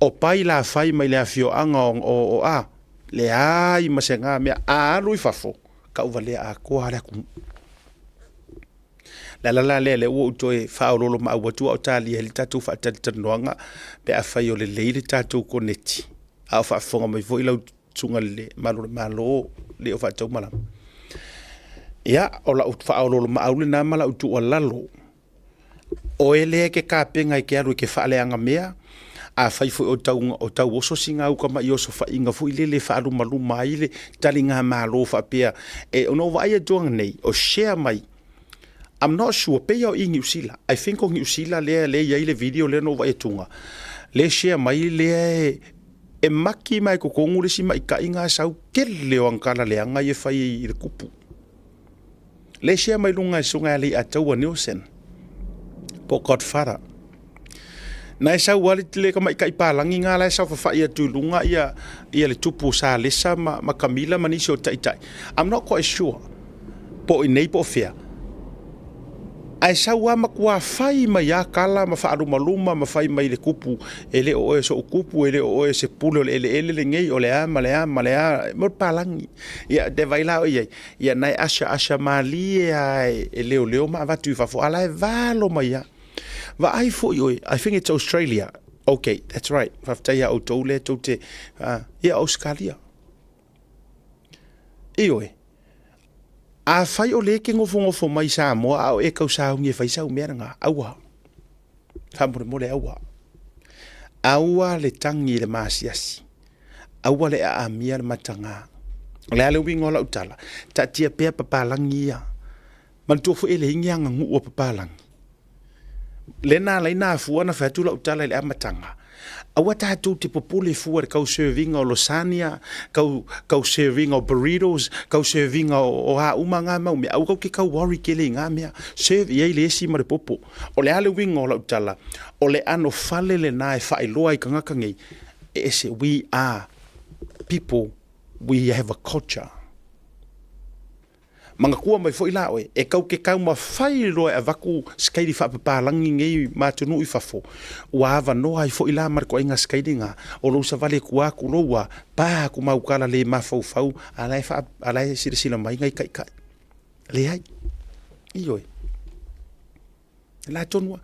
O pai la fai mai le afioaga o, o, o a, leai ma se gā mea, a alu i fafo, kauvalea atoa le atunuu. Le ala la lea, lea ua ou toe faaoloolomaau atu a o talia ai le tatou faatalatalanoaga pe afai o lelei le tatou koneti, a o faafofoga mai foi lau susuga i le Malu o le Malo le o faataumalama. Ia, o lau faaoloolomaau lena ma lau tuualalo, oe lea e ke kapena e ke alu e ke faaleaga mea, afai foi o tau, o tau oso sina uka mai osofaiga foi lele faalumaluma ai le taligamalo faapea, e ona ou vaai atu ananei, o share mai I'm not sure, pei o i Niu Sila. I think o Niu Sila lea lea i ai le video lea na ou vaai atuga. Lea share mai lea e, e maki mai totonu le isi maita'i na sau tele o ana tala leaga ia e fai i le kupu. Lea share mai luga e susuga ia Lei'ataua Nielsen po o Godfather. Na e sau lava le tamaitai palagi na la e saofafai atu i luga ia, ia le tupu o Salesa ma, ma Kamila ma nisi o taitai. I'm not quite sure po o inei po o fea. Ae sau lava matua fai mai lava tala ma faalumaluma ma fai mai le tupu, e le o oe so'u tupu, e le o oe se pule o le eleele lenei, o le a ma le a ma le a, mo le palagi. Ia, te vaai la oe i ai, ia na e asaasa malie lava e leoleo ma avatu i fafo, a la e valo mai lava. Vaai foi oe, I think it's Australia. Okay, that's right. Faafetai ia outou lea tou te, ia Ausekalia. Ioe. Afai o lea e te nofonofo mai i Samoa a o e tau sauni e fai sau mea lena, aua. Faamolemole aua. Aua le tagi i le maasiasi. Aua le aamia le mataga. O le a le uiga o lau tala? Taatia pea papalagi ia. Manatua foi e leai ni aganuu a papalagi. Lea na ala ai na afua ona fai atu lau tala i le amataga, aua tatou te popole fua i le kau serving o lasagna, kau, kau serving o burritos, kau serving o, o a uma ngā mau mea. Aua kau te kau worry tele i ngā mea. Serve i ai le esi ma le popo. O le a le uiga o lau tala? O le ʻano fale lena e faailoa ai tagata nei, e ese, we are people, we have a culture. Manatua mai foi la oe, e kau ke taumafai loa e avatu sikaili faapapalagi nei ma atunuu i fafo, ua avanoa ai foi la ma le toaiga sikaili na, o lou savali e tua atu lou ua pa atu mau tala le mafaufau a la e faa, a la e silasila mai nai taitai. Leai. Ioe. La tonu a.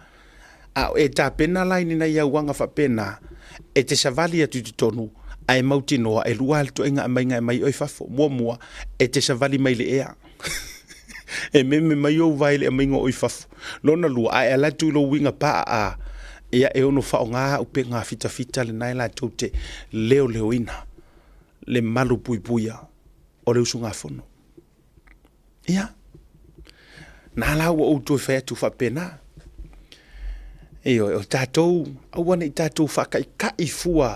A e tapena la i ni nai auaga faapena, e te savali atu i totonu, ae mautinoa e lua le toaiga aumaiga e aumai oe i fafo. Muamua, e te savali mai le ea. E meme mai ou vae i le aumaiga o oe i fafo. Lona lua, a e ala atu i lou uiga paa, ia e ono faaaoga upega fitafita lena e latou te leoleoina le malupuipuia o le usugafono. Ia, na la ua ou toe fai atu faapena. Ioe, o tatou, aua ne i tatou faataitai fua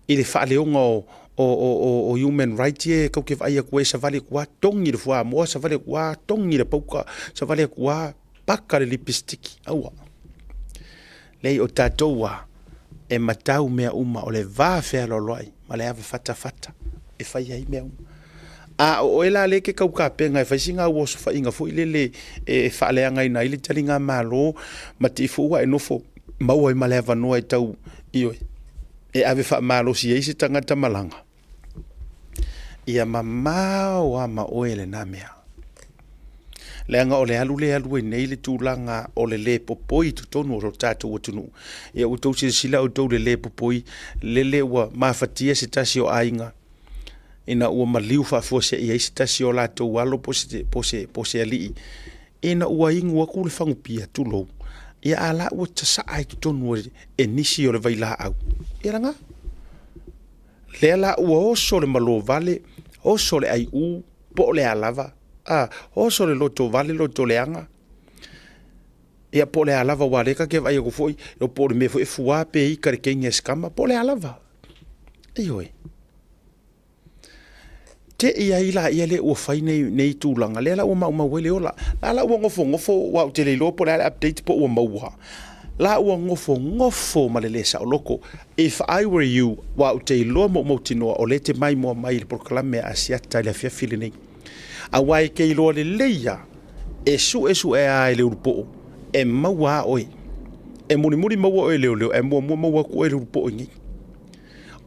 i le faaleoga o, o, o, o, o human rights ia e tou te vaai atu ai, savali atu lava togi le fuamoa, savali atu lava togi le pauka, savali atu lava paka le lipistiki. Aua. Leai, o tatou lava, e matau mea uma, o le va fealoaloai ma le ava fatafata e fai ai mea uma. A o oe la lea e te tau tapena e fai sina au osofaiga foi lele e faaleagaina ai le taligamalo ma te i foi ua e nofo maua ai ma le avanoa e tau, ioe, e ave faamalosi ai se tagata malaga, ia mamao lava ma oe lena mea. Leaga o le alu lea e alu ai nei le tulaga o le lē popoi i totonu o lo tatou atunuu. Ia ua outou silasila outou i le lē popoi lele ua mafatia se tasi o aiga ina ua maliu faafuasei ai se tasi o latou alo po o se, po o se, po o se alii ina ua inu atu le fagupia, tulou. Ia a la ua sasaa i totonu e nisi o le vailaau. Ia laga. Lea la ua oso le malo vale, oso le aiu, po o le a lava, a, oso le loto vale, loto leaga. Ia po o le a lava, aua o lea ta te vaai atu foi, po o le mea foi e fua pe ika i le teine a si tama, po o le a lava. Ioe. Te i ai laia lea ua fai nei, nei tulaga, lea la ua maumau ai le ola. La la ua nofonofo, aua ou te le iloa po o le a le update po ua maua. La ua nofonofo ma le le saoloto. If I were you, aua ou te iloa ma ou mautinoa o lea e te maimoa mai i le polokalame a Asiata i le afiafi lenei. Aua e te iloa lelei lava, e suesue lava e le ulupoo, e maua lava oe. E mulimuli maua oe e leoleo, ae muamua maua atu oe e le ulupoo i inei.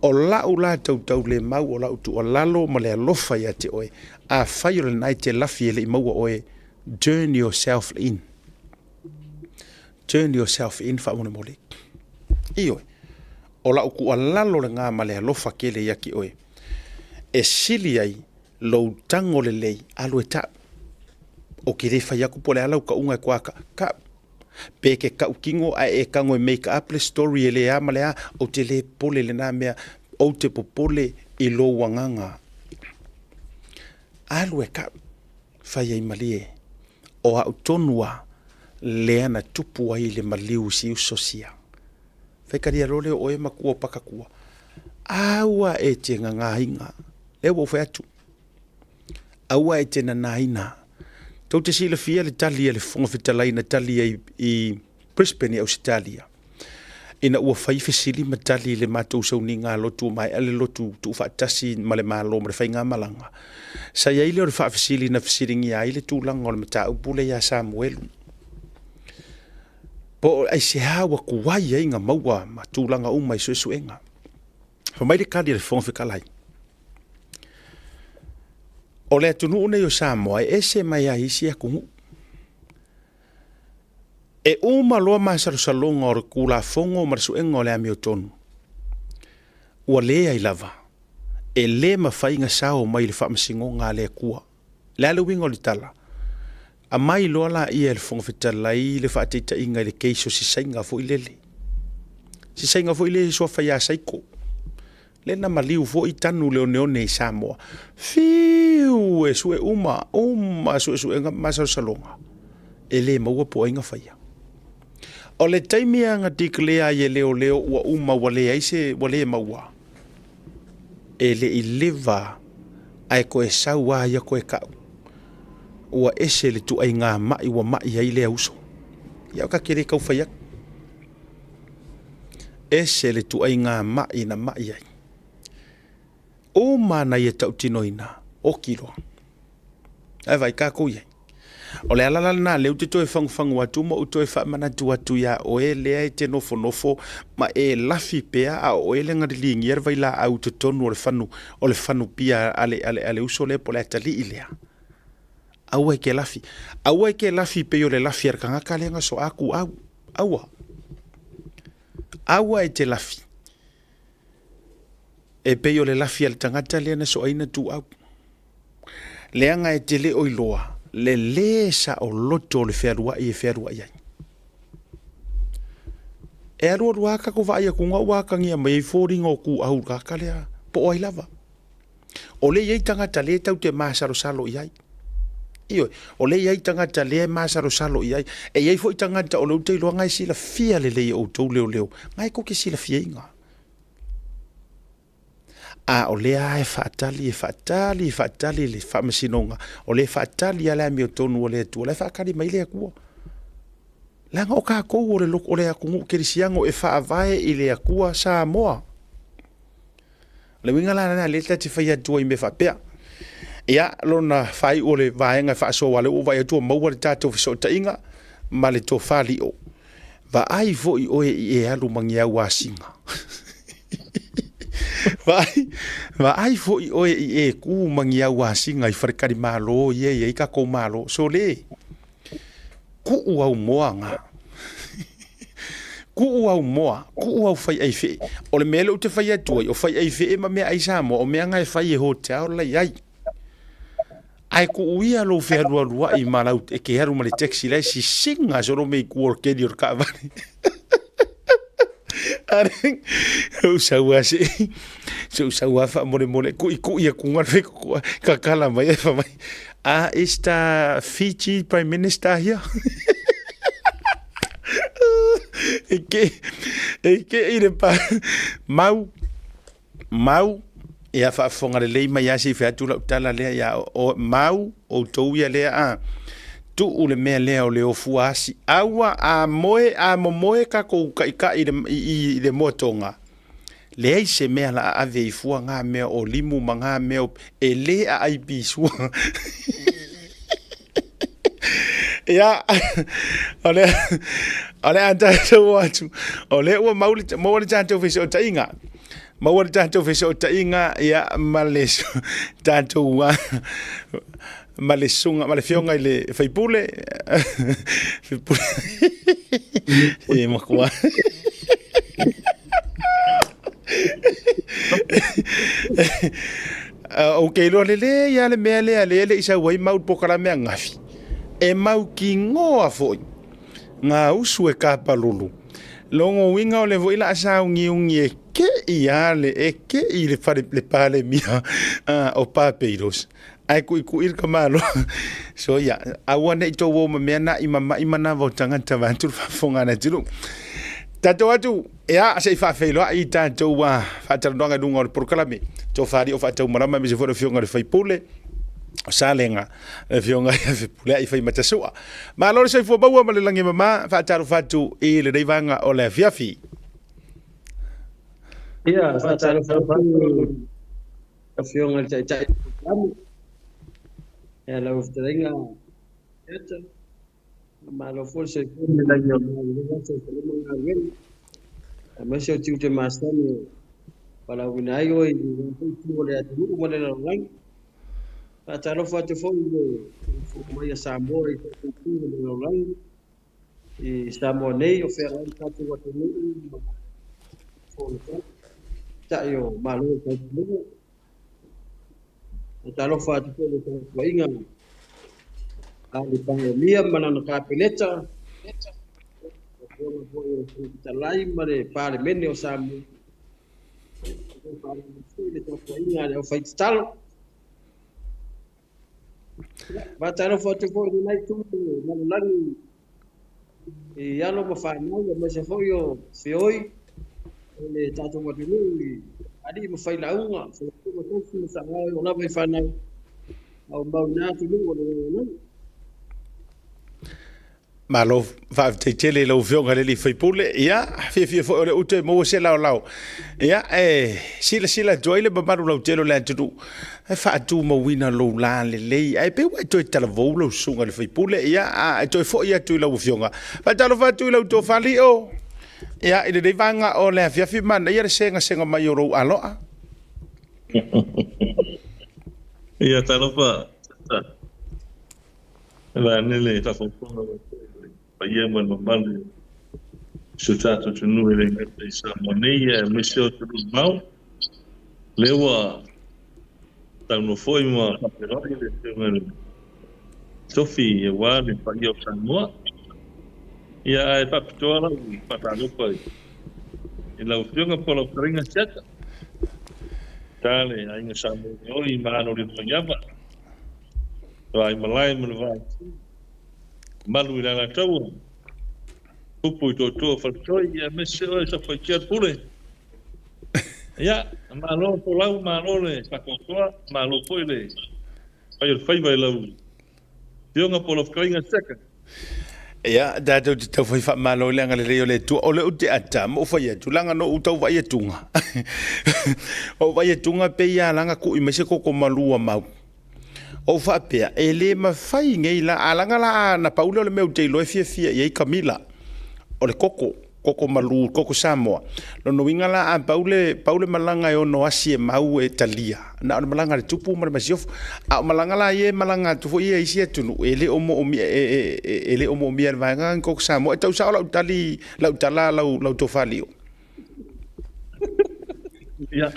O lau la tautaulemau, o lau tuualalo ma le alofa ia te oe, afai o lena e te lafi e le i maua oe, turn yourself in. Turn yourself in faamolemole. Ioe, o lau tuualalo lena ma le alofa tele ia te oe, e sili ai lou tago lelei, alu e tau. Ou te le fai atu po o le a lau tauga e toa tau. Pe e te tautino ae e tago e make up le story e le a ma le a, ou te le popole i lena mea, ou te popole i lou agaga. Alu e tau, fai ai malie, o au tonu lava lea na tupu ai le maliu i si uso sia. Faitalia loa lea o oe matua o Pakatua, aua e te nanaina, lea ua ou fai atu, aua e te nanaina. Tou te silafia le tali a le Fofoga Fetalai na tali ai i Brisbane i Ausetalia, ina ua fai fesili ma tali i le matou sauniga a lotu ua maea le lotu tuufaatasi ma le Malo ma le faigamalaga. Sa i ai lea o le faafesili na fesiligia ai le tulaga o le mataupu lea ia Samuelu. Po o aisea ua tuai ai na maua ma tulaga uma i suesuega. Fai mai le tali a le Fofoga Fetalai, o le atunuu nei o Samoa e ese mai ai isi atunuu. E uma loa masalosaloga o le Tulafono ma le suega o le amiotonu, ua leai lava, e le mafai ona sao mai le faamasinoga a le Atua. Le a le uiga o le tala? Aumai loa laia e le Fofoga Fetalai le faataitaiga i le case o si Saina foi lele. Si Saina foi lele suafa ia Saiko. Lea na maliu foi tanu le oneone i Samoa. Fiu e sue uma, uma suesuega ma masalosaloga. E le maua po o ai na faia. O le taimi lava na declare ai e leoleo ua uma ua leai se, ua le maua. E le i leva ae toe sau lava ia toe tau. Ua ese le ituaiga mai ua mai ai lea uso. Ia ta te le tau fai atu. Ese le ituaiga mai na mai ai. Uma na ia tautinoina, oti loa. Ae vaai tatou i ai. O le ala la lena lea ou te toe fagufagu atu ma ou toe faamanatu atu iā oe lea e te nofonofo ma e lafi pea a o oe lea na liligia le vailaau i totonu o le fanu o le fanupia a le, a le, a le uso lea po o le atalii lea. Aua e te lafi. Aua e te lafi pei o le lafi a le tagata lea na soa atu au. Aua. Aua e te lafi. E pei o le lafi a le tagata lea na soaina tuau. Leaga e te le o iloa le lē saoloto o le fealuai e fealuai ai. E alualu lava tatou vaai atu ua atagia mai ai foliga o tuau i le tagata lea po o ai lava. O lea e i ai tagata lea tatou te masalosalo i ai. Ioe, o lea e i ai tagata lea e masalosalo i ai. E i ai foi tagata o lea ou te iloa na e silafia lelei e outou leoleo, na e tou te silafiaina. A o lea lava e faatali, e faatali, e faatali le faamasinoga, o lea e faatali lava le amiotonu a le Atua, o la e faatali mai le Atua. Leaga o tatou o le, o le atunuu kerisiano e faavae i le Atua Samoa. O le uiga la lena lea ta te fai atu ai i mea faapea. Ia, lona faaiu o le vaega e faasoa aua o lea ua ou vaai atu ua maua le tatou fesootaiga ma le tofa lio. Vaai foi oe i e alu ma ni au asiga. Vaai, vaai foi oe i e kū ma ni au asiga i faletalimalo ia e i ai tatou malo. Sole, Kuu au moa nga. Kuu au moa, kuu au fai ai fee. O le mea lea ou te fai atu ai, o fai ai fee ma mea ai Samoa, o mea nga e fai e hotel la i ai. Ae kuu ia lou fealualuai ma lau e ke alu ma le taxi la e sisiga solo me i kua o le keli o le kaavale. Are, ou sau a se, se ou sau a faamolemole, kuʻikuʻi atu ga le koko, kakala mai e fa mai, ah, is the Fiji Prime Minister here? E ke, e ke i le pa, mau, Mau, ia faafofoga lelei mai lava se i fai atu lau tala lea ia o, mau, outou ia lea a, tuu le mea lea o le ofua asi. Aua a moe, a momoe takou taitai i le, i, i le moa toga, leai se mea la a ave i fua ngā mea o limu ma ngā mea o, e le aai pisua. Ia, o le, o le a tatou o atu, o lea ua mau le, maua le tatou fesootaiga. Maua le tatou fesootaiga, ia, ma le tatou, ma le susuga, ma le afioga i le faipule, faipule, e matua. Ou te iloa lelei lava le mea lea lea e le i sau ai mau i le polokalame ananafi, e mautinoa foi ngā usu e kapalulu. Lona uiga o lea foi o le a sauniuni e ke'i lava le, e ke'i le fale, le Palemia o Barbados ae tuitui le tamaloa. So ia, aua ne i tou o ma mea na i mama'i manava o tagata vaeatu le faafofoga a le atunuu. Tatou atu Ia, se i faafeiloai i tatou faatalanoaga i luga o le polokalame Tofa Alii o Faataumalama aemaise foi le Afioga i le Faipule o Salega, le Afioga ia Fepuleai Faimatasoa. Malo le soifua maua ma le lagi e mama, faatalofa atu i lenei vaega o le afiafi. Ia, faatalofa atu i le Afioga i le Taitai o le polokalame, ia lau fetalaiga Siata. Malo foi le soifua ma le lagi o lenei aso i taliga o galuega, aemaise o tiute masani e valaauina ai oe i lena foi itu o le atunuu ma le lalolagi. Faatalofa atu foi i le faafofoga mai a Samoa i tatou itu o le lalolagi, i Samoa nei o feagai le tatou atunuu ma fonotaga, Taitai o Malo o le Taupulega. Faatalofa atu foi i le tapuaiga a le Palemia ma lana Kapeneta, Afioga foi o le Fofoga Fetalai ma le Palemene o Samoa. Faatalofa foi i le tapuaiga a le aufaitatalo. Faatalofa atu foi i lena itu o le lalolagi i alo ma fanau aemaise foi o feoi o le tatou atunuu i alii ma failauga, faletua ma tausi ma saao e oo lava i fanau a o mau i na atunuu o le lalolagi. Malo faafetai tele i lau Afioga i le sui usufono. Ia, fiafia foi o lea ua toe maua se laolao. Ia, e silasila atu ai le mamalu lautele o le atunuu, e faatumauina lou la lelei, ae pei ua e toe talavou lau susuga i le sui usufono. Ia, a e toe foi atu i lau Afioga. Faatalofa atu i lau tofa Lio. Ia, i lenei vaega o le afiafi, manaia le segasega mai o lou aloa. Ia, talofa. Vaeane le faafogafoga a le paia ma le mamalu o si o tatou atunuu e le gata i Samoa nei aemaise o atunuu mamao. O lea ua saunoa foi ma faafeiloai le Afioga i le Tofi aua le paia o Samoa. Ia ae faapitoa lau faatalofa i lau Afioga po o lau fetalaiga Siata. Ta le aiga Samoa i ma alo le Maiava. Vaai malae ma le vaai tu, malu i le Alataua, pupu i tootoo o Faletoi, aemaise oe Satupaitea le Pule. Ia, malo folau, malo le faatoatoa, malo foi le fai o le faiva i lau Afioga po o lau fetalaiga Seka. Ia, tatou te tau fai faamalo i le agalelei o le Atua. O le ou te ata, ma ou fai atu, leaga na ou tau vaai atuga. Ou vaai atuga pei lava leaga kui mai se koko malu a mau. Ou faapea, e le mafai nei la, a leaga la na pau lea o le mea ou te iloa e fiafia i ai Kamila, o le koko, koko malu, koko Samoa. Lona uiga la a pau le, pau le malaga e ono asi e mau e talia, na o le malaga a le tupu ma le masiofo. A o malaga la ia e malaga atu foi ia i isi atunuu, e le o moomia, e, e, e le o moomia e le vaega ni koko Samoa. E tau sao lau tali, lau tala lau, lau tofa Lio. Ia,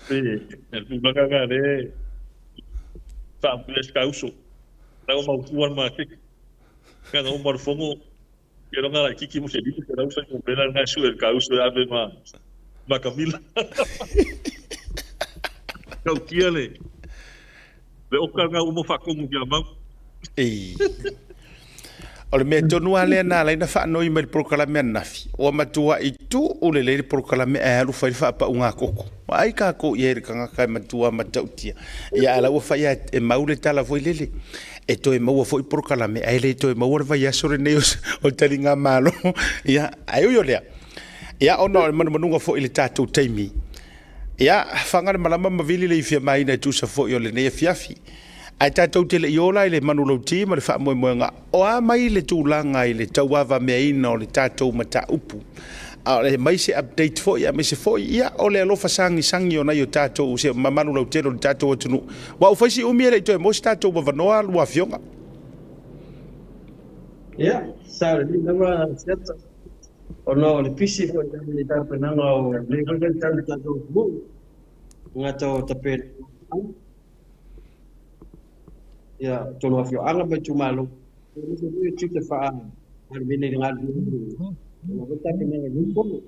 e, e tulaga lea. Faamuia si ka uso. La ua mautu a le maketi. Kana uma le fono, ia loga laitiiti mo se 500 fuainumera lena e sue e le ka uso e ave ma makamila. Tautia le le oka lena ua uma faatonu ia Mau. Ei. O le mea tonu lava lea na ala ai ona faanoi mai le polokalame ananafi, ua matuai tuu lelei le polokalame ae alu fai le faapauga koko. Vaai tatou i ai i le tagata e matua matautia. Ia a o la ua fai lava e mau le tala foi lele, e toe maua foi polokalame ae le toe maua le vaiaso lenei o taligamalo. Ia, ae ui o lea, ia ona o le manumanuga foi i le tatou taimi, ia faga le malama ma vili le ifiamaina e tusa foi o lenei afiafi. Ae tatou te le i o la i le manulauti ma le faamoemoega, o a mai le tulaga i le tauavameaina o le tatou mataupu, a o le mai se update foi aemaise foi ia o le alofa sagisagi o nai o tatou se mamalu lautele o le tatou atunuu. Aua ua fai si umi e le i toe maua se tatou avanoa lua afioga. Ia, sa lelei lava Siata, ona o le pisi foi i le tapenaga o lenei foi vaitau i le tatou atunuu, e gata o tapenaga ia totonu o afioaga ma itumalo, aemaise foi o tiute faa-Palemene i le galulue o foi tapenaga i lenei fono.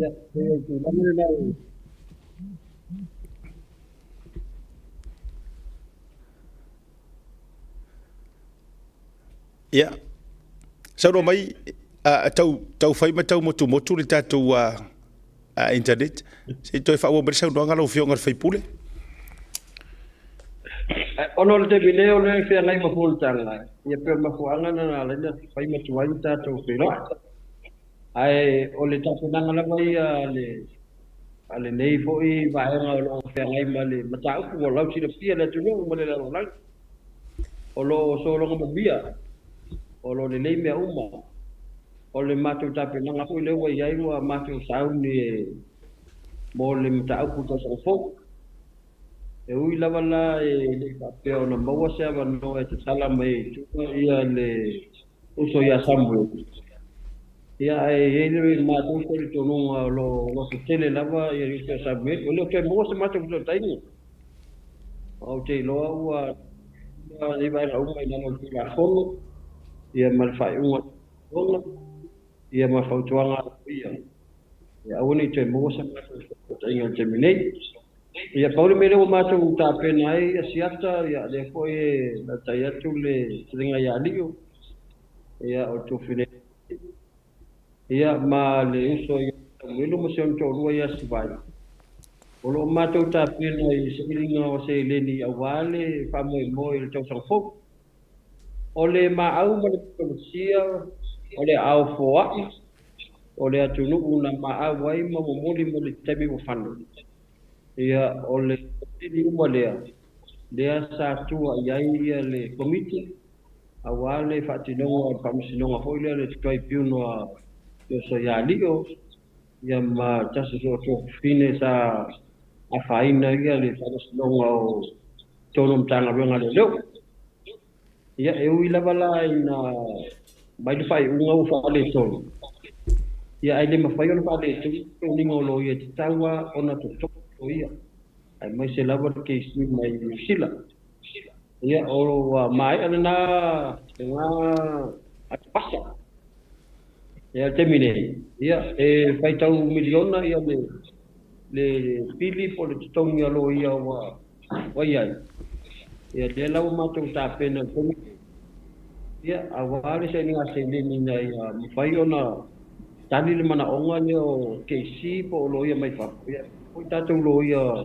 Ia, pei o le tulaga lena e Ia, saunoa mai, tau, tau fai ma tau motumotu le tatou internet. Se i toe faaauau mai le saunoaga lau Afioga i le sui usufono. Ona o le taimi nei o lea e feagai ma fonotaga, ia pei o le mafuaaga lena na ala ai ona fai ma tuai le tatou feiloai. Ae o le tapenaga lava ia a le a lenei foi vaega o lo o feagai ma le mataupu ua lausilafia e le atunuu ma le lalolagi, o lo o sologa manuia, o lo o lelei mea uma. O le matou tapenaga foi lea ua i ai ua matou sauni e mo le mataupu i le tausaga fou. E ui lava la e le i faapea ona maua se avanoa e tatala mai ai i tua ia le uso ia Samuel, ia ae i ai le matou talitonuga o lo o lototele lava ia le uso ia Samuel, ua le o toe maua se matou fesootaiga. Ou te iloa ua nei vaega uma i lalo o le Tulafono ia ma le faaiuga a le ia ma fautuaga a loia, ia aua ne i toe maua se matou fesootaiga i le taimi nei. Ia pau le mea lea ua matou tapena ai Asiata, ia lea foi e latai atu le fetalaiga ia Alio, ia o le Tuafine, ia ma le uso ia Samuelu ma si ona toalua ia Sivai. O lo o matou tapena i sailiga o seleni aua le faamoemoe i le tausaga fou. O le maau ma le matautia, o le aao foai, o le atunuu na maau ai ma momoli mo le taimi ua fano. Ia, o le taimi uma lea, lea sa tua i ai ia le Komiti, aua le faatinoga o le Faamasinoga foi lea, le Tribunal a Joso ia Alio, ia ma tasi foi o tuafafine sa afaina ia le Faamasinoga o totonu o Matagaluega a Leoleo. Ia, e ui lava la ina mai le faaiuga ua faaletonu, ia ae le mafai ona faaletonu le toniga o loia e tatau lava ona totogi loia, aemaise lava le kesi mai Niu Sila. Ia, ua maea lena lena atupasa. Ia, i le taimi nei, ia, e faitau miliona ia le le pili po o le totogi a loia ua ua i ai. Ia, lea la ua matou tapena i le taimi lenei, ia, aua le sailiga seleni ina ia mafai ona tali le manaoga lea o KC po o loia mai fafo, ia, foi tatou loia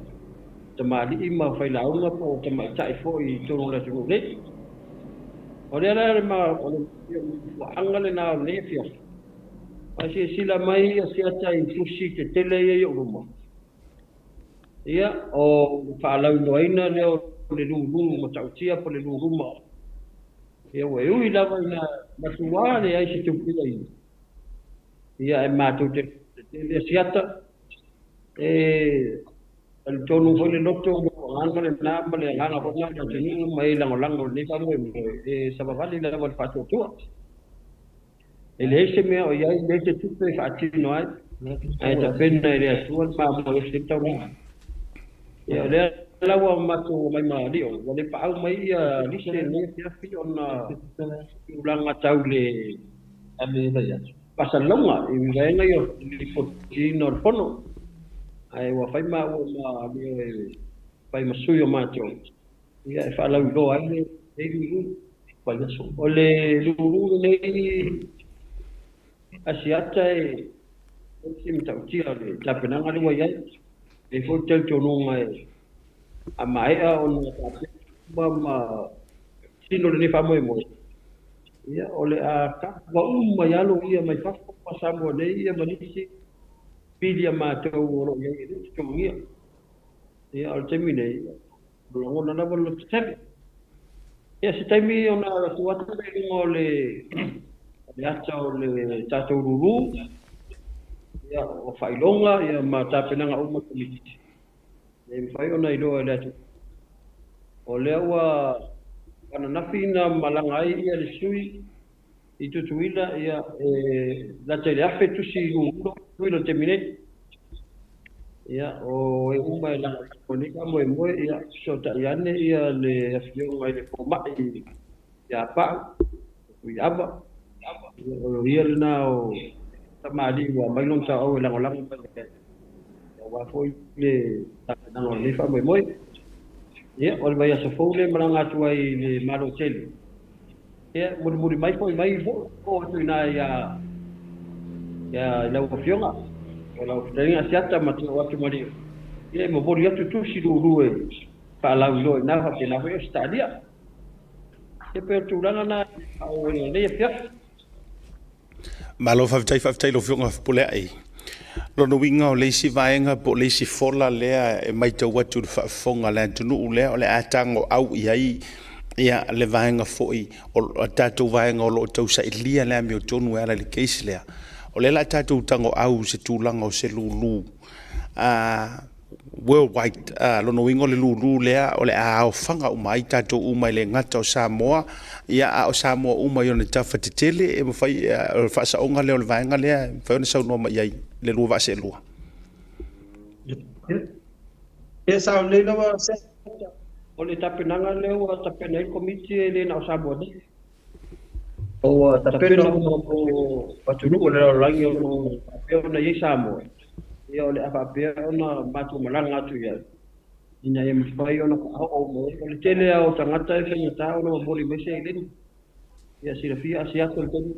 tamalii ma failauga po o tamaitai foi i totonu o le atunuu nei. O lea la le o le mafuaaga lena o lenei afiafi. A silasila mai ia siata i tusi tetele ia i ou luma, Ia, o le faalauiloaina lea o le lulu matautia po o le lulu maota. Ia, ua e ui lava ina matua leai se tupe ia, ae matou te tetele siata, e talitonu foi le loto o le agaga lena ma le agaga foi lena o le atunuu ma e lagolago i lenei faamoemoe, e savavali lava i le faatuatua. E leai se mea o i ai, leai se tupe e faatino ai, ae tapena e le Atua le mamoe o se taulaga. Ia, o lea la ua matou omai ma Leo, ua le paau mai ia Lise i lenei afiafi ona tulaga tau le faasalalauga i vaega ia o le lipotiina o le fono. Ae ua fai maua ma Leo e fai ma sui o matou, ia e faalauiloa ai lenei lulu. O le lulu lenei Asiata e se matautia o le tapenaga lea ua i ai. E i ai foi le talitonuga a maea ona tapena uma ma tino lenei faamoemoe, ia o le a kava uma i alo ia mai fafo ma Samoa nei ia ma nisi pili a matou o lo o i ai e le o totogia. Ia o le taimi nei, o lagona lava le loto tele. Ia se taimi ona tuu atu lea i luga o le le ata o le tatou lulu, ia, o faailoga ia ma tapenaga uma a le Komiti. E mafai ona iloa e le atunuu. O lea ua ananafi na malaga ai ia le sui i Tutuila, ia, e lata i le 1000 tusi lulu i Tutuila i le taimi nei. Ia, o e uma e lagolago i lenei faamoemoe, ia, fesootai ane ia le afioga i le fomai ia Pau, Tuiava, ia, o ia lena o tamalii ua aumai lona tauau e lagolago mai ai, aua foi le tapenaga o lenei faamoemoe. Ia, o le vaiaso fou lea e malaga atu ai i le Malo tele. Ia, mulimuli mai foi mai oo atu i ina ia i lau Afioga, o lau fetalaiga Asiata ma te oo atu ma le, ia e momoli atu tusi lulu e faalauiloa i ina faapena foi Ausetalia. Ia pei o le tulaga lena e faaauauina i lenei afiafi. Malo faafetai, faafetai i lau Afioga Fepuleai. Lona uiga o le isi vaega po o le isi fola lea e matau atu i le faafofoga a le atunuu lea o le a tagoau i ai ia le vaega foi o tatou vaega o lo o tausailia le amiotonu e ala i le case lea. O lea o le a tatou tagoau i se tulaga o se lulu worldwide. Lona uiga o le lulu lea o le a aofaga uma ai tatou uma e le gata o Samoa, ia, a o Samoa uma i ona tafa tetele e mafai, o le faasaoga lea o le vaega lea e mafai ona saunoa mai i ai le lua vaa seelua. Ia sao lelei lava Senator, o le tapenaga lea ua tapena ai le Komiti e le na o Samoa nei. Ua tapena uma mo atunuu o le lalolagi o lo o faapea ona i ai Samoa, ia o le a faapea ona matou malaga atu i ai, ina ia mafai ona faaoo uma i ai. O le tele lava o tagata e faigata ona momoli mai seleni. Ia silafia Asiata i le taimi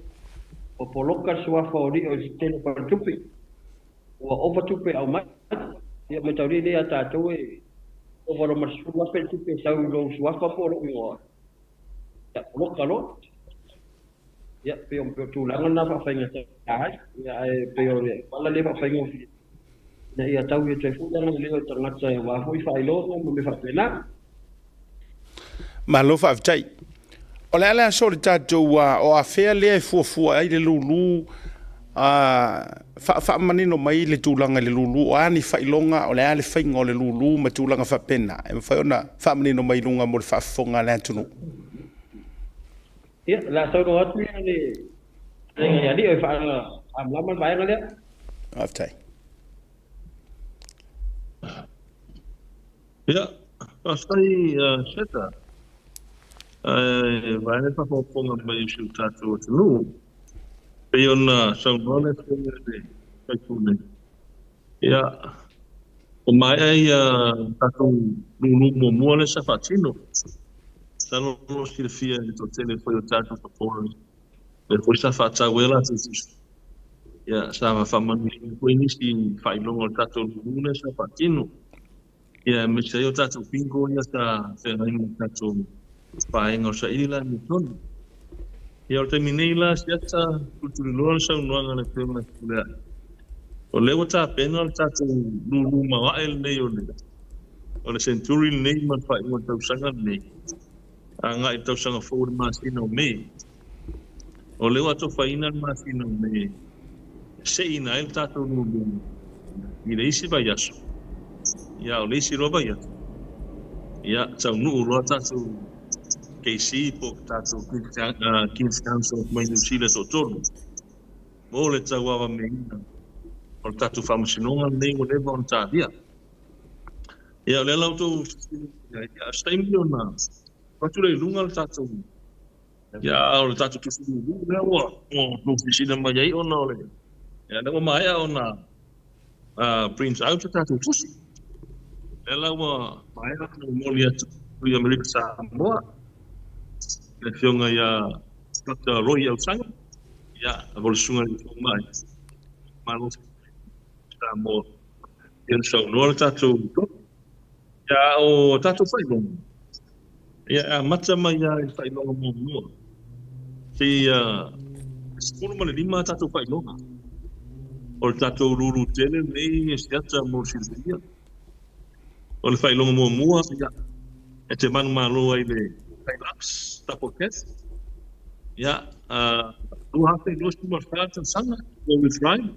ua poloka le suafa o Lio i le tele o faletupe, ua ova tupe e aumai. Ia mataulia nei ia tatou e ova loa ma le $10,000 le tupe e sau i lou suafa po o lou igoa. Ia, poloka loa. Ia, pei o tulaga na faafaigata ai, ia, ae pei o le auala lea faafaigofie, ina ia tau atu ai foi le agalelei o le tagata aua foi faailoga ma mea faapena. Malo faafetai. O le a le aso o le tatou, o afea lea e fuafua ai le lulu, faamanino mai le tulaga i le lulu, o a ni faailoga, o le a le faiga o le lulu ma tulaga faapena, e mafai ona faamanino mai i luga mo le faafofoga a le atunuu. Ia, o le a saunoa atu ia le fetalaiga ia Lio e faamalamalama le vaega lea. Faafetai. Ia, faafetai Seta. Ae vaai le faafogafoga mai o si o tatou atunuu. Pei ona saunoa le Afioga i le sui usufono, ia, ua maea ia tatou lulu muamua lea sa faatino. Masalo o lo o silafia e le toatele foi o tatou supporters, lea foi sa faatau ai a latou tusi. Ia, sa faamanuiaina foi nisi faailoga o le tatou lulu lea sa faatino. Ia, aemaise ai o tatou bingo ia sa feagai ma le tatou vaega o saili la amiotonu. Ia, o le taimi nei la, Siata, tulituliloa le saunoaga a le Afioga i le Fepuleai. O lea ua tapena le tatou lulu maoae lenei o le o le century lenei ma le faaiuga o le tausaga lenei agai i le tausaga fou i le masina o Me. O lea ua atofaina le masina o Me e seiina ai le tatou lulu i le isi vaiaso, ia o le isi loa vaiaso, ia taunuu loa tatou KC po o tatou King's Council mai Niu Sila e toatolu mo le tauavameaina o le tatou faamasinoga lenei ua leva ona talia. Ia, o lea la ua outou silasila i ai, ia, o se taimi ona tuu atu lea i luga le tatou, ia, a o le tatou tusi lulu lea ua outou silasila mai ai ona o le, ia, lea ua maea ona print out le tatou tusi. Lea la ua maea ona momoli atu i Amerika Samoa, le Afioga ia Dr. Roy Ausaga, ia, o le Susuga i le Fomai, Malo Samoa. Ia na saunoa le tatou tofi. Ia a o tatou faailoga, ia e amata mai lava i le faailoga muamua seia 15 a tatou faailoga. O le tatou lulu tele lenei e siata mo le silafia. O le faailoga muamua, ia, e te manumalo ai i le Hilux Double Cab. Ia, 2024 tausaga, four wheel drive.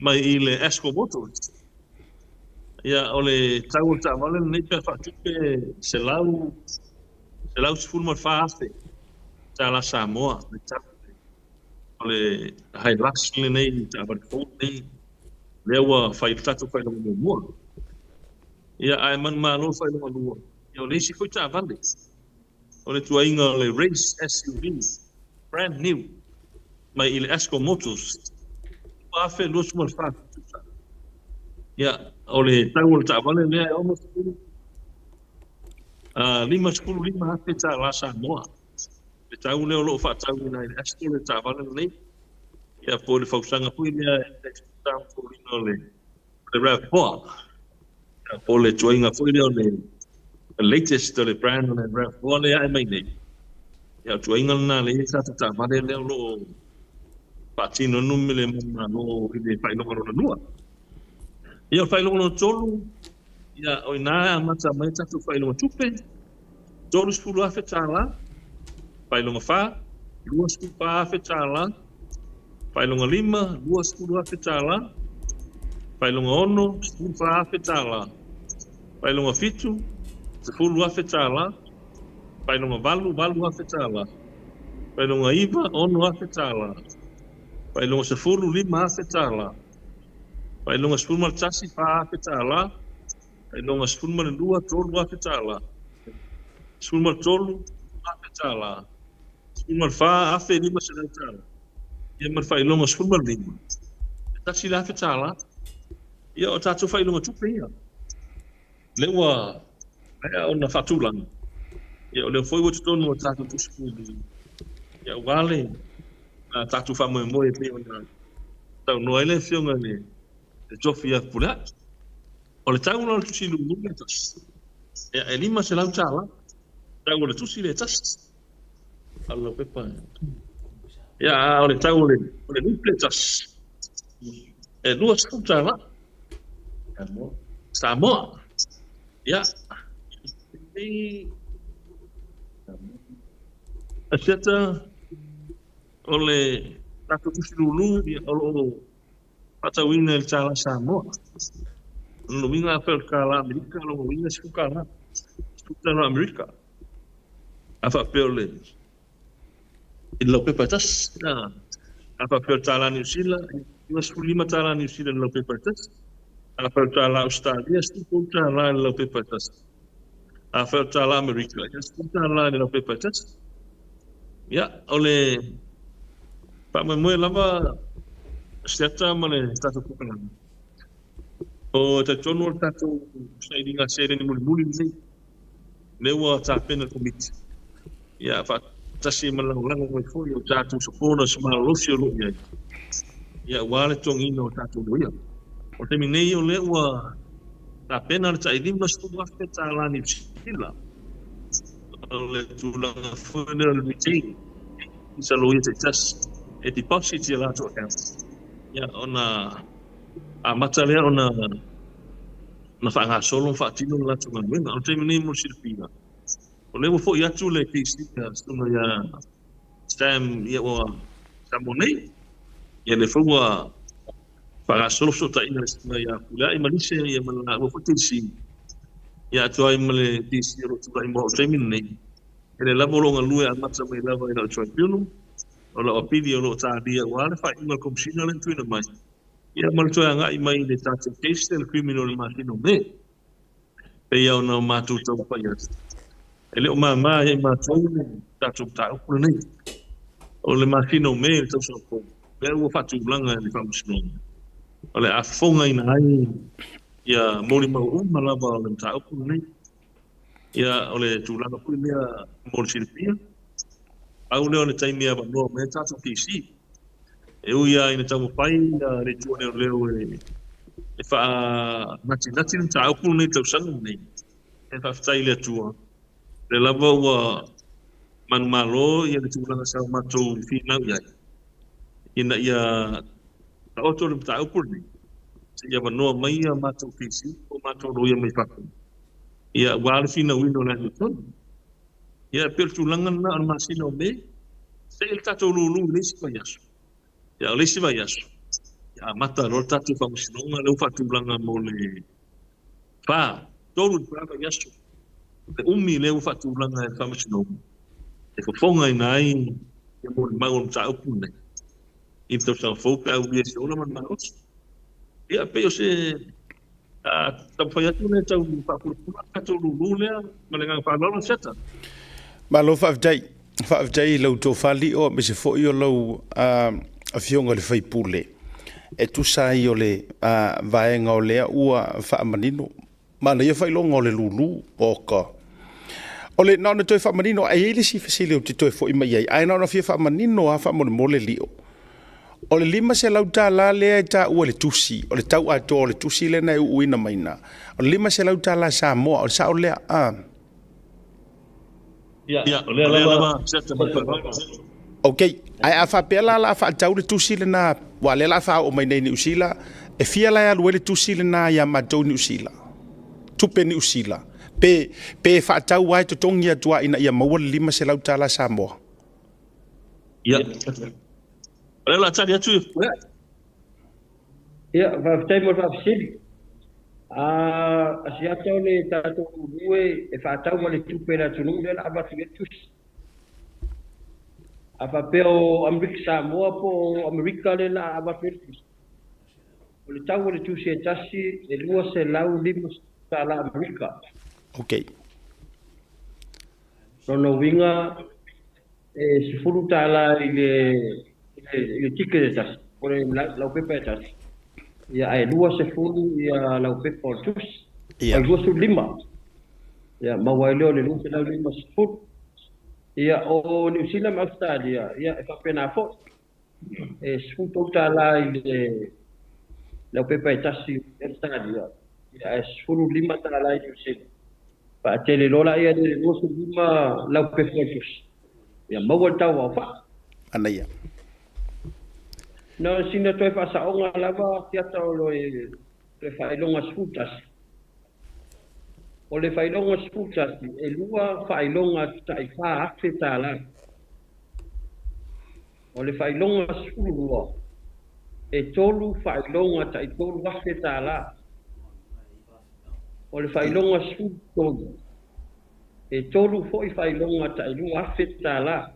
Mai i le Asco Motors. Ia, o le tau o le taavale lenei pe a faatupe $114,000 tala Samoa le tau o le Hilux lenei, le taavale fou lenei lea ua fai le tatou faailoga muamua. Ia, ae manumalo le faailoga lua, ia o le isi foi taavale, o le tuaiga o le Race SUV brand new mai i le Asco Motors 2024 tusa. Ia, o le tau o le taavale lea e 60 55 afe tala Samoa. Le tau lea o lo o faatauina ai le Asco le taavale lenei. Ia, po o le fausaga foi lea e foliga o le RAV4. Ia, po o le tuaiga foi lea o le latest o le brand o le RAV4 lea ae mai nei. Ia, o tuaiga lena lea sa taavale lea o lo o faatino numi le manumalo i le faailoga lona lua. Ia, o le faailoga lona tolu, ia, o ina e amata mai tatou faailoga tupe, $30,000, faailoga fa, $24,000, faailoga lima, $20,000, faailoga ono, $14,000, faailoga fitu, $10,000, faailoga valu, $8,000, faailoga iva, $6,000, faailoga 10, $5,000, faailoga 11, $4,000, faailoga 12, $3,000, 13, $1,000, 14, $1,500. Ia ma le faailoga 15, $1,000. Ia o tatou faailoga tupe ia. Lea ua maea ona faatulaga. Ia o lea foi ua totonu o tatou tusi puli. Ia aua le tatou faamoemoe e pei ona saunoa ai le Afioga i le Tofi ia Fepuleai. O le tau la o le tusi lulu le tasi, ia e $500. Tau o le tusi le tasi. A o lau pepa. Ia a o le tau o le lupe le tasi, e $20. Samoa. Ia. Asiata o le tatou tusi lulu, ia, o lo o faatauina i le tala Samoa. O lona uiga afai o le tala Amerika, o lona uiga $10, $10 Amerika. A faapea o le i le laupepa e tasi, a faapea o le tala Niu Sila, $55 Niu Sila i le laupepa e tasi. A faapea o le tala Ausetalia, $13 i le laupepa e tasi. A faapea o le tala Amerika, ia $10 i le laupepa e tasi. Ia, o le faamoemoe lava siata ma le tatou polokalame. O talitonu o le tatou sailiga seleni mulimuli lenei, lea ua tapena le komiti. Ia, faatasi ma le lagolago mai foi o tatou supporters malolosi o lo o i ai. Ia, aua le totogiina o tatou loia. O le taimi nei o lea ua tapena le tai $50,000 Niu Sila. O le tulaga foi lea o le retain i sa loia taitasi e deposit i a latou account. Ia, ona amata lea ona faagasolo ma faatino le latou galuega. O le taimi nei mo le silafia, o lea ua foi atu le case ia susuga ia Sam ia ua Samoa nei. Ia lea foi ua faagasolo fesootaiga le susuga ia Puleai ma Lise ia ma le laua foi TC. Ia atu ai ma le TC o lo o tulai mo au taimi lenei. E le lava o lo o galue amata mai lava i lau tribunal, o lau apili o lo o talia aua le faaiuga a le Komesina lea na tuuina mai. Ia ma le toe agai mai i le tatou case lea le criminal i le masina o Me. Pei lava ona matou taumafai atu, e le o mama ia i matou le tatou mataupu lenei. O le masina o Me i le tausaga fou, lea ua faatulaga e le Faamasinoga, o le a fofogaina ai ia molimau uma lava o le mataupu lenei. Ia, o le tulaga foi lea mo le silafia, pau lea o le taimi e avanoa mai ai tatou PC. E ui lava ina taumafai le Itu o Leoleo e faanatinati le mataupu lenei i le tausaga lenei, ae faafetai i le Atua, o lea lava ua manumalo le tulaga sa o matou finau i ai, ina ia taoto le mataupu lenei, seia avanoa mai a matou PC po o matou loia mai fafo, ia, aua le finauina o le amiotonu. Ia, e pei o le tulaga lena o le masina o Me, seia le tatou lulu i le isi vaiaso. Ia, o le isi vaiaso, ia amata loa le tatou faamasinoga lea ua faatulaga mo le fa, 3 i le 4 vaiaso. Le umi lea ua faatulaga e le faamasinoga e fofogaina ai ia molimau o le mataupu lenei i le tausaga fou pe a ulia i se ola ma le malosi. Ia, e pei o se taumafai atu lea e tau faapulapula le tatou lulu lea ma le agaga faaaloalo Siata. Malo faafetai. Faafetai i lau tofa Lio aemaise foi o lau afioga i le sui usufono e tusa ai o le vaega o lea ua faamanino. Manaia faailoga o le lulu oka. O le na ona toe faamanino, ae i ai le isi fesili ou te toe foi mai ai, ae na ona fia faamanino lava faamolemole Lio. O le $500 lea e taua i le tusi, o le tau atoa o le tusi lea na e uuina mai na, o le $500 Samoa, o le sao lea? A. Ia, o lea lava. Ok, ae a faapea la o le a faatau le tusi lena, aua o lea o le a faaoo mai nei i Niu Sila, e fia la e alu ai le tusi lena ia matou i Niu Sila? Tupe Niu Sila. Pe, pe faatau lava e totogi atu lava ina ia maua le $500 Samoa. Ia, o lea o le a tali atu. Ia, faafetai mo le faafesili. A siata o le tatou lulu e faatau ma le tupe a le atunuu lea o le a avatu i ai le tusi. A faapea o Amerika Samoa po o Amerika lea o le a avatu ai le tusi, o le tau o le tusi e tasi e $250 tala Amerika. Okay. Lona uiga e $10 i le i le ticket e tasi, po o le laupepa e tasi. Ia ae 20 ia laupepa o le tusi. Ia. 25. Ia maua ai lea o le 250. Ia o Niu Sila ma Ausetalia, ia e faapena foi. E $13 i le laupepa e tasi i Ausetalia, ia ae $15 i Niu Sila. Faatele loa laia le 25 laupepa o le tusi. Ia maua le tau aofai. Manaia. Na o sina toe faasaoga lava siata o le faailoga 11. O le faailoga 11, e lua faailoga tai $4,000. O le faailoga 12, e tolu faailoga tai $3,000. O le faailoga 13, e tolu foi faailoga tai $2,000.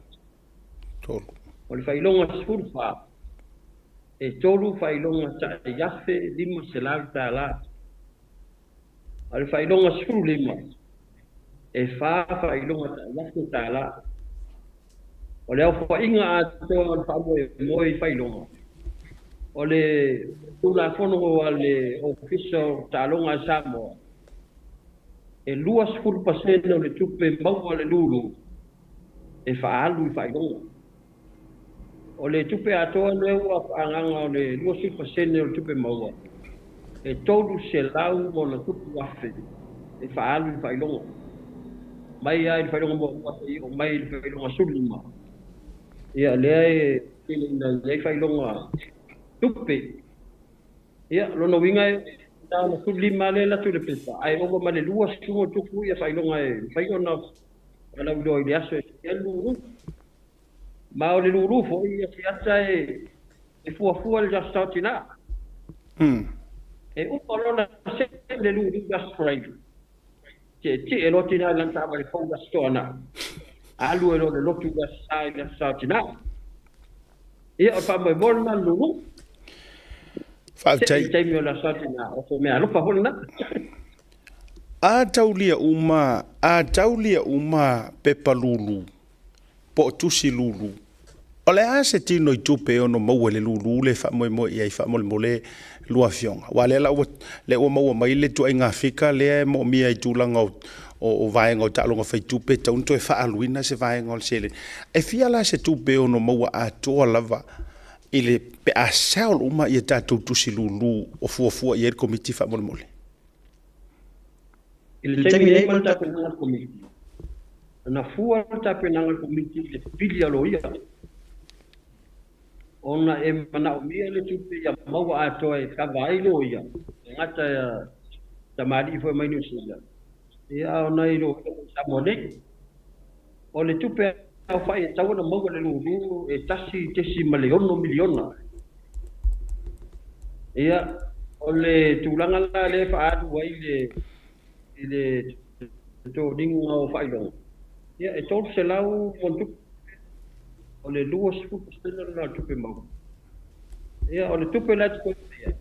O le faailoga 14, e tolu faailoga tai $1,500. A o le faailoga 15, e fa faailoga tai $1,000. O le aofaiga atoa o le faamoemoe i faailoga, o le Tulafono a le Ofisa o Taaloga a Samoa, e 20% o le tupe maua a le lulu e faaalu i faailoga. O le tupe atoa lea ua faaagaaga o le 20% o le tupe maua, e 300 ma ona tupu afe e faaalu i faailoga. Mai lava i le faailoga muamua seia oo mai i le faailoga 15. Ia lea e tele ina i ai faailoga tupe. Ia, lona uiga e na ona 15 lea e alu atu i le pepa, ae ova ma le 20 o tupu ia faailoga e mafai ona faalauiloa i le aso e i ai le lulu. Ma o le lulu foi ia siata e fuafua le Aso Tina. E uma lona se le lulu i Aso Faraile. Tietie loa tina i lana taavale fou i Aso Toonai. Alu ai loa i le lotu i le Aso Sa i le Aso Sa Tina. Ia, o le faamoemoe lena o le lulu. Faafetai. Se i taimi o le Aso Sa Tina, o se mea alofa foi lena. A taulia uma, a taulia uma pepa lūlū, po o tusi lūlū, o le a se tino i tupe e ono maua i le lūlū le faamoemoe i ai faamolemole lua afioga? Aua lea la ua, lea ua maua mai le ituaiga fika lea e moomia i tulaga o, o, o vaega o taaloga faitupe e tatau ona toe faaaluina se vaega o le seleni. E fia la se tupe e ono maua atoa lava i le pe a sell uma ia tatou tusi lūlū o fuafua i ai le Komiti faamolemole? I le taimi nei ma le tapenaga a le Komiti, na fua le tapenaga a le Komiti i le pili a loia, ona e manaomia le tupe ia maua atoa e kava ai loia, e gata tamalii foi mai Niu Sila, ia a o nai loia foi i Samoa nei. O le tupe aofai e tatau ona maua e le lulu e $1.6 miliona. Ia, o le tulaga la lea e faaalu ai le i le totoniga o faailoga, ia e 300 ma ona tupe, o le 20% lena o le tupe maua. Ia, o le tupe la e totoe mai ai,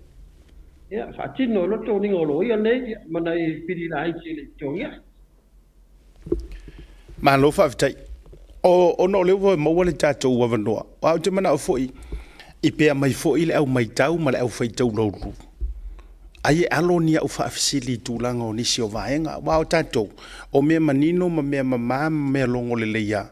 ia faatino ai loa le totoniga o loia nei ma nai pili laiti e le i totogia. Malo faafetai. O, ona o lea ua maua le tatou avanoa, aua ou te manao foi i pea mai foi le au maitau ma le au faitau laulu. Ai e alo ni au faafesili i tulaga o nisi o vaega, aua o tatou, o mea manino ma mea mama ma mea logo lelei lava.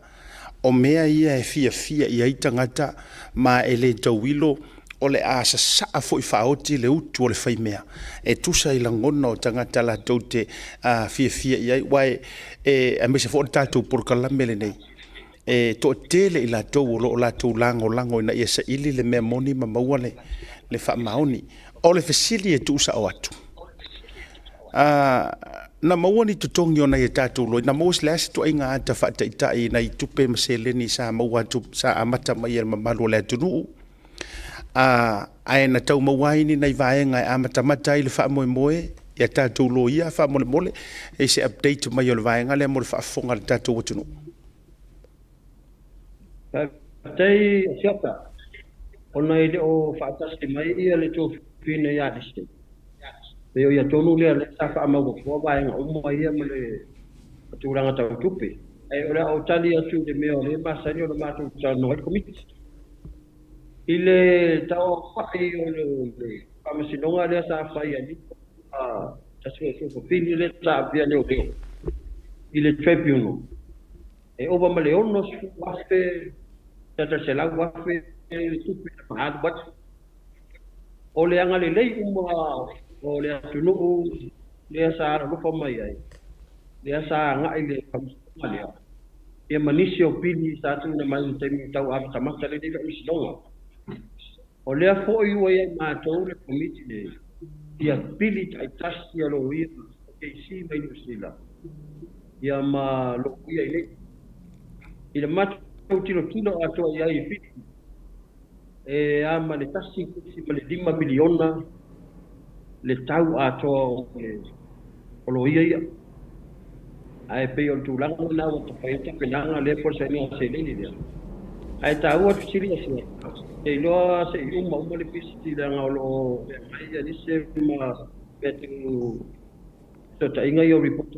O mea ia e fiafia i ai tagata ma e le tauilo o le a sasaa foi faaoti le utu o le faimea e tusa i lagona o tagata latou te fiafia i ai, aua e, aemaise foi o le tatou polokalame lenei, e toatele i latou o lo o latou lagolago ina ia saili le mea moni ma maua le faamaoni. O le fesili e tuusao atu, na maua ni totogi o nai a tatou loia, na maua le a se ituaiga ata faataitai i nai tupe ma seleni sa maua atu, sa amata mai e le mamalu o le atunuu, ae na tau maua ai ni nai vaega e amatamata ai le faamoemoe i a tatou loia faamolemole, e se update mai o le vaega lea mo le faafofoga a le tatou atunuu. Faafetai Asiata, ona e le o faatasi mai ia le tofiina ia Lise. Pei o ia tonu lea lea sa faamauafoa vaega uma ia ma le tulaga tau tupe. Ae o le a ou tali atu i le mea o lea e masani ona matou talanoa ai le Komiti. I le tauaofai o le faamasinoga lea sa fai a Fili lea sa avea leoleo i le tribunal, e ova ma le 60,000 $100,000 le tupe na faaalu atu. O le agalelei uma o le atunuu lea sa alolofa mai ai, lea sa agai i le faamasinoga lea, ia ma nisi o pili sa tuuina mai i le taimi tau amatamata lenei faamasinoga. O lea foi ua i ai matou le Komiti nei ia pili taitasi a loia o KC mai Niu Sila ia ma loia i nei. I le matou tilotilo atoa i ai i pili, e a ma le $1.5 miliona le tau atoa o loia ia. Ae pei o le tulaga lena ua tafai ai tapenaga lea po o le sainiga seleni lea. Ae taua le fesili a Siata, te iloa se i uma uma le pisi leaga o lo o feagai Alise ma mea tau fesootaiga ia o report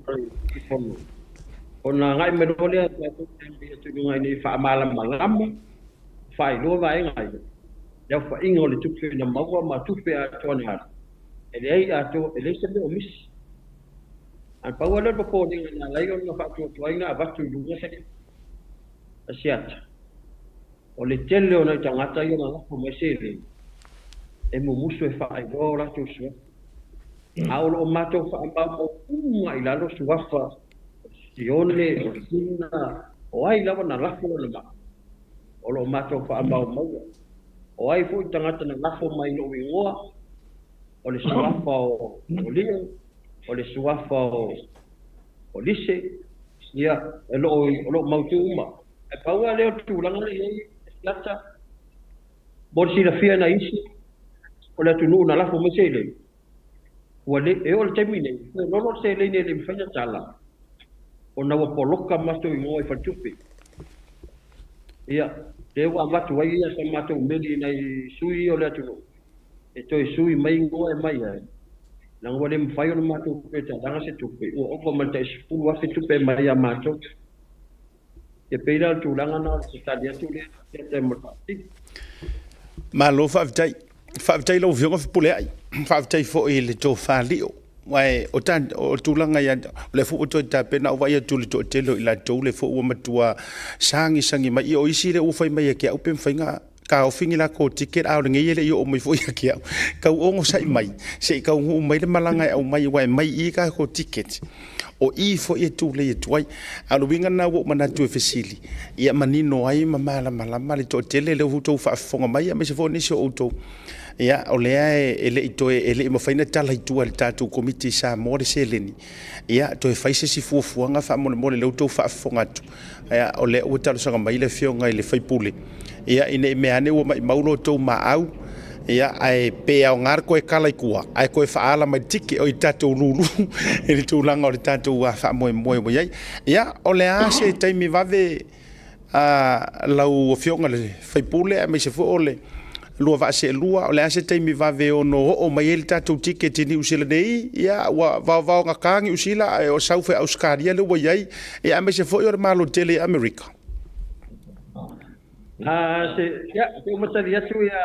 i fono. Ona agai mai loa lea tatou te agai atu i luga ina ia faamalamalama, faailoa vaega ia, le aofaiga o le tupe na maua ma tupe atoa na alu. E leai atoa, e leai se mea o misi. Ae pau lava lea o le popolega na ala ai ona faatuatuai na avatu i luga se asiata, o le tele o nai tagata ia na lafo mai seleni e mumusu e faailoa o latou suafa. A o lo o matou faamaumau uma i lalo suafa o Sione, o Sina, o ai lava na lafo lona maa, o lo o matou faamaumaua. O ai foi tagata na lafo mai i lou igoa, o le suafa o Lio, o le suafa o Lise, ia, o lo o mautu uma. Ae pau lava lea o le tulaga lea e i ai e siata, mo le silafia e nai isi o le atunuu na lafo mai seleni, ua le, e oo i le taimi nei, e lolo le seleni e le mafai ona tala, ona ua poloka matou igoa i faletupe. Ia, lea ua avatu ai sa matou meli i nai sui o le atunuu, e toe sui mai igoa e mai ai. Leaga ua le mafai ona matou toe talaga se tupe, ua ova ma le tai 10,000 tupe e aumai ia matou. E pei la o le tulaga lena o le tali atu lea Siata mo le faafesili. Malo faafetai. Faafetai i lau Afioga Fepuleai. Faafetai foi i le tofa lio. Aua o, ta, o tulaga ia, o lea foi ua toe tapena, ou vaai atu i le toatele o i latou lea foi ua matua sagisagi mai. Ia o isi lea ua fai mai ia te au pe mafai ona taofi ni latou ticket, a o lenei e le i oo mai foi ia te au. Tau onosai mai, se i taunuu mai le malaga e aumai, aua e mai i i tatou ticket. O i foi e tulei atu ai. A o le uiga lena ua ou manatu e fesili, ia manino ai ma malamalama le toatele lea ua outou faafofoga mai, aemaise foi o nisi o outou. Ia, o lea e le i toe, e le i mafai ona tala i tua e le tatou Komiti i Samoa le seleni, ia toe fai se isi fuafuaga faamolemole lea ua outou faafofoga atu. Ia, o lea ua talosaga mai le Afioga i le sui usufono, ia ina ne i meaane ua maumau lo outou maau, ia ae pe aoga le toe tala i tua ae toe faaala mai le ticket oi le tatou lulu i le tulaga o le tatou faamoemoe ua i ai. Ia, o le a se taimi vave a lau Afioga i le sui usufono aemaise foi o le lua vaa seelua, o le a se taimi vave e ono oo mai ai le tatou ticket i Niu Sila nei? Ia, ua vaovaogata Niu Sila ae o sau foi Ausetalia lea ua i ai, ia aemaise foi o le Malo tele i Amerika. Ah, se, ia, se uma tali atu ia,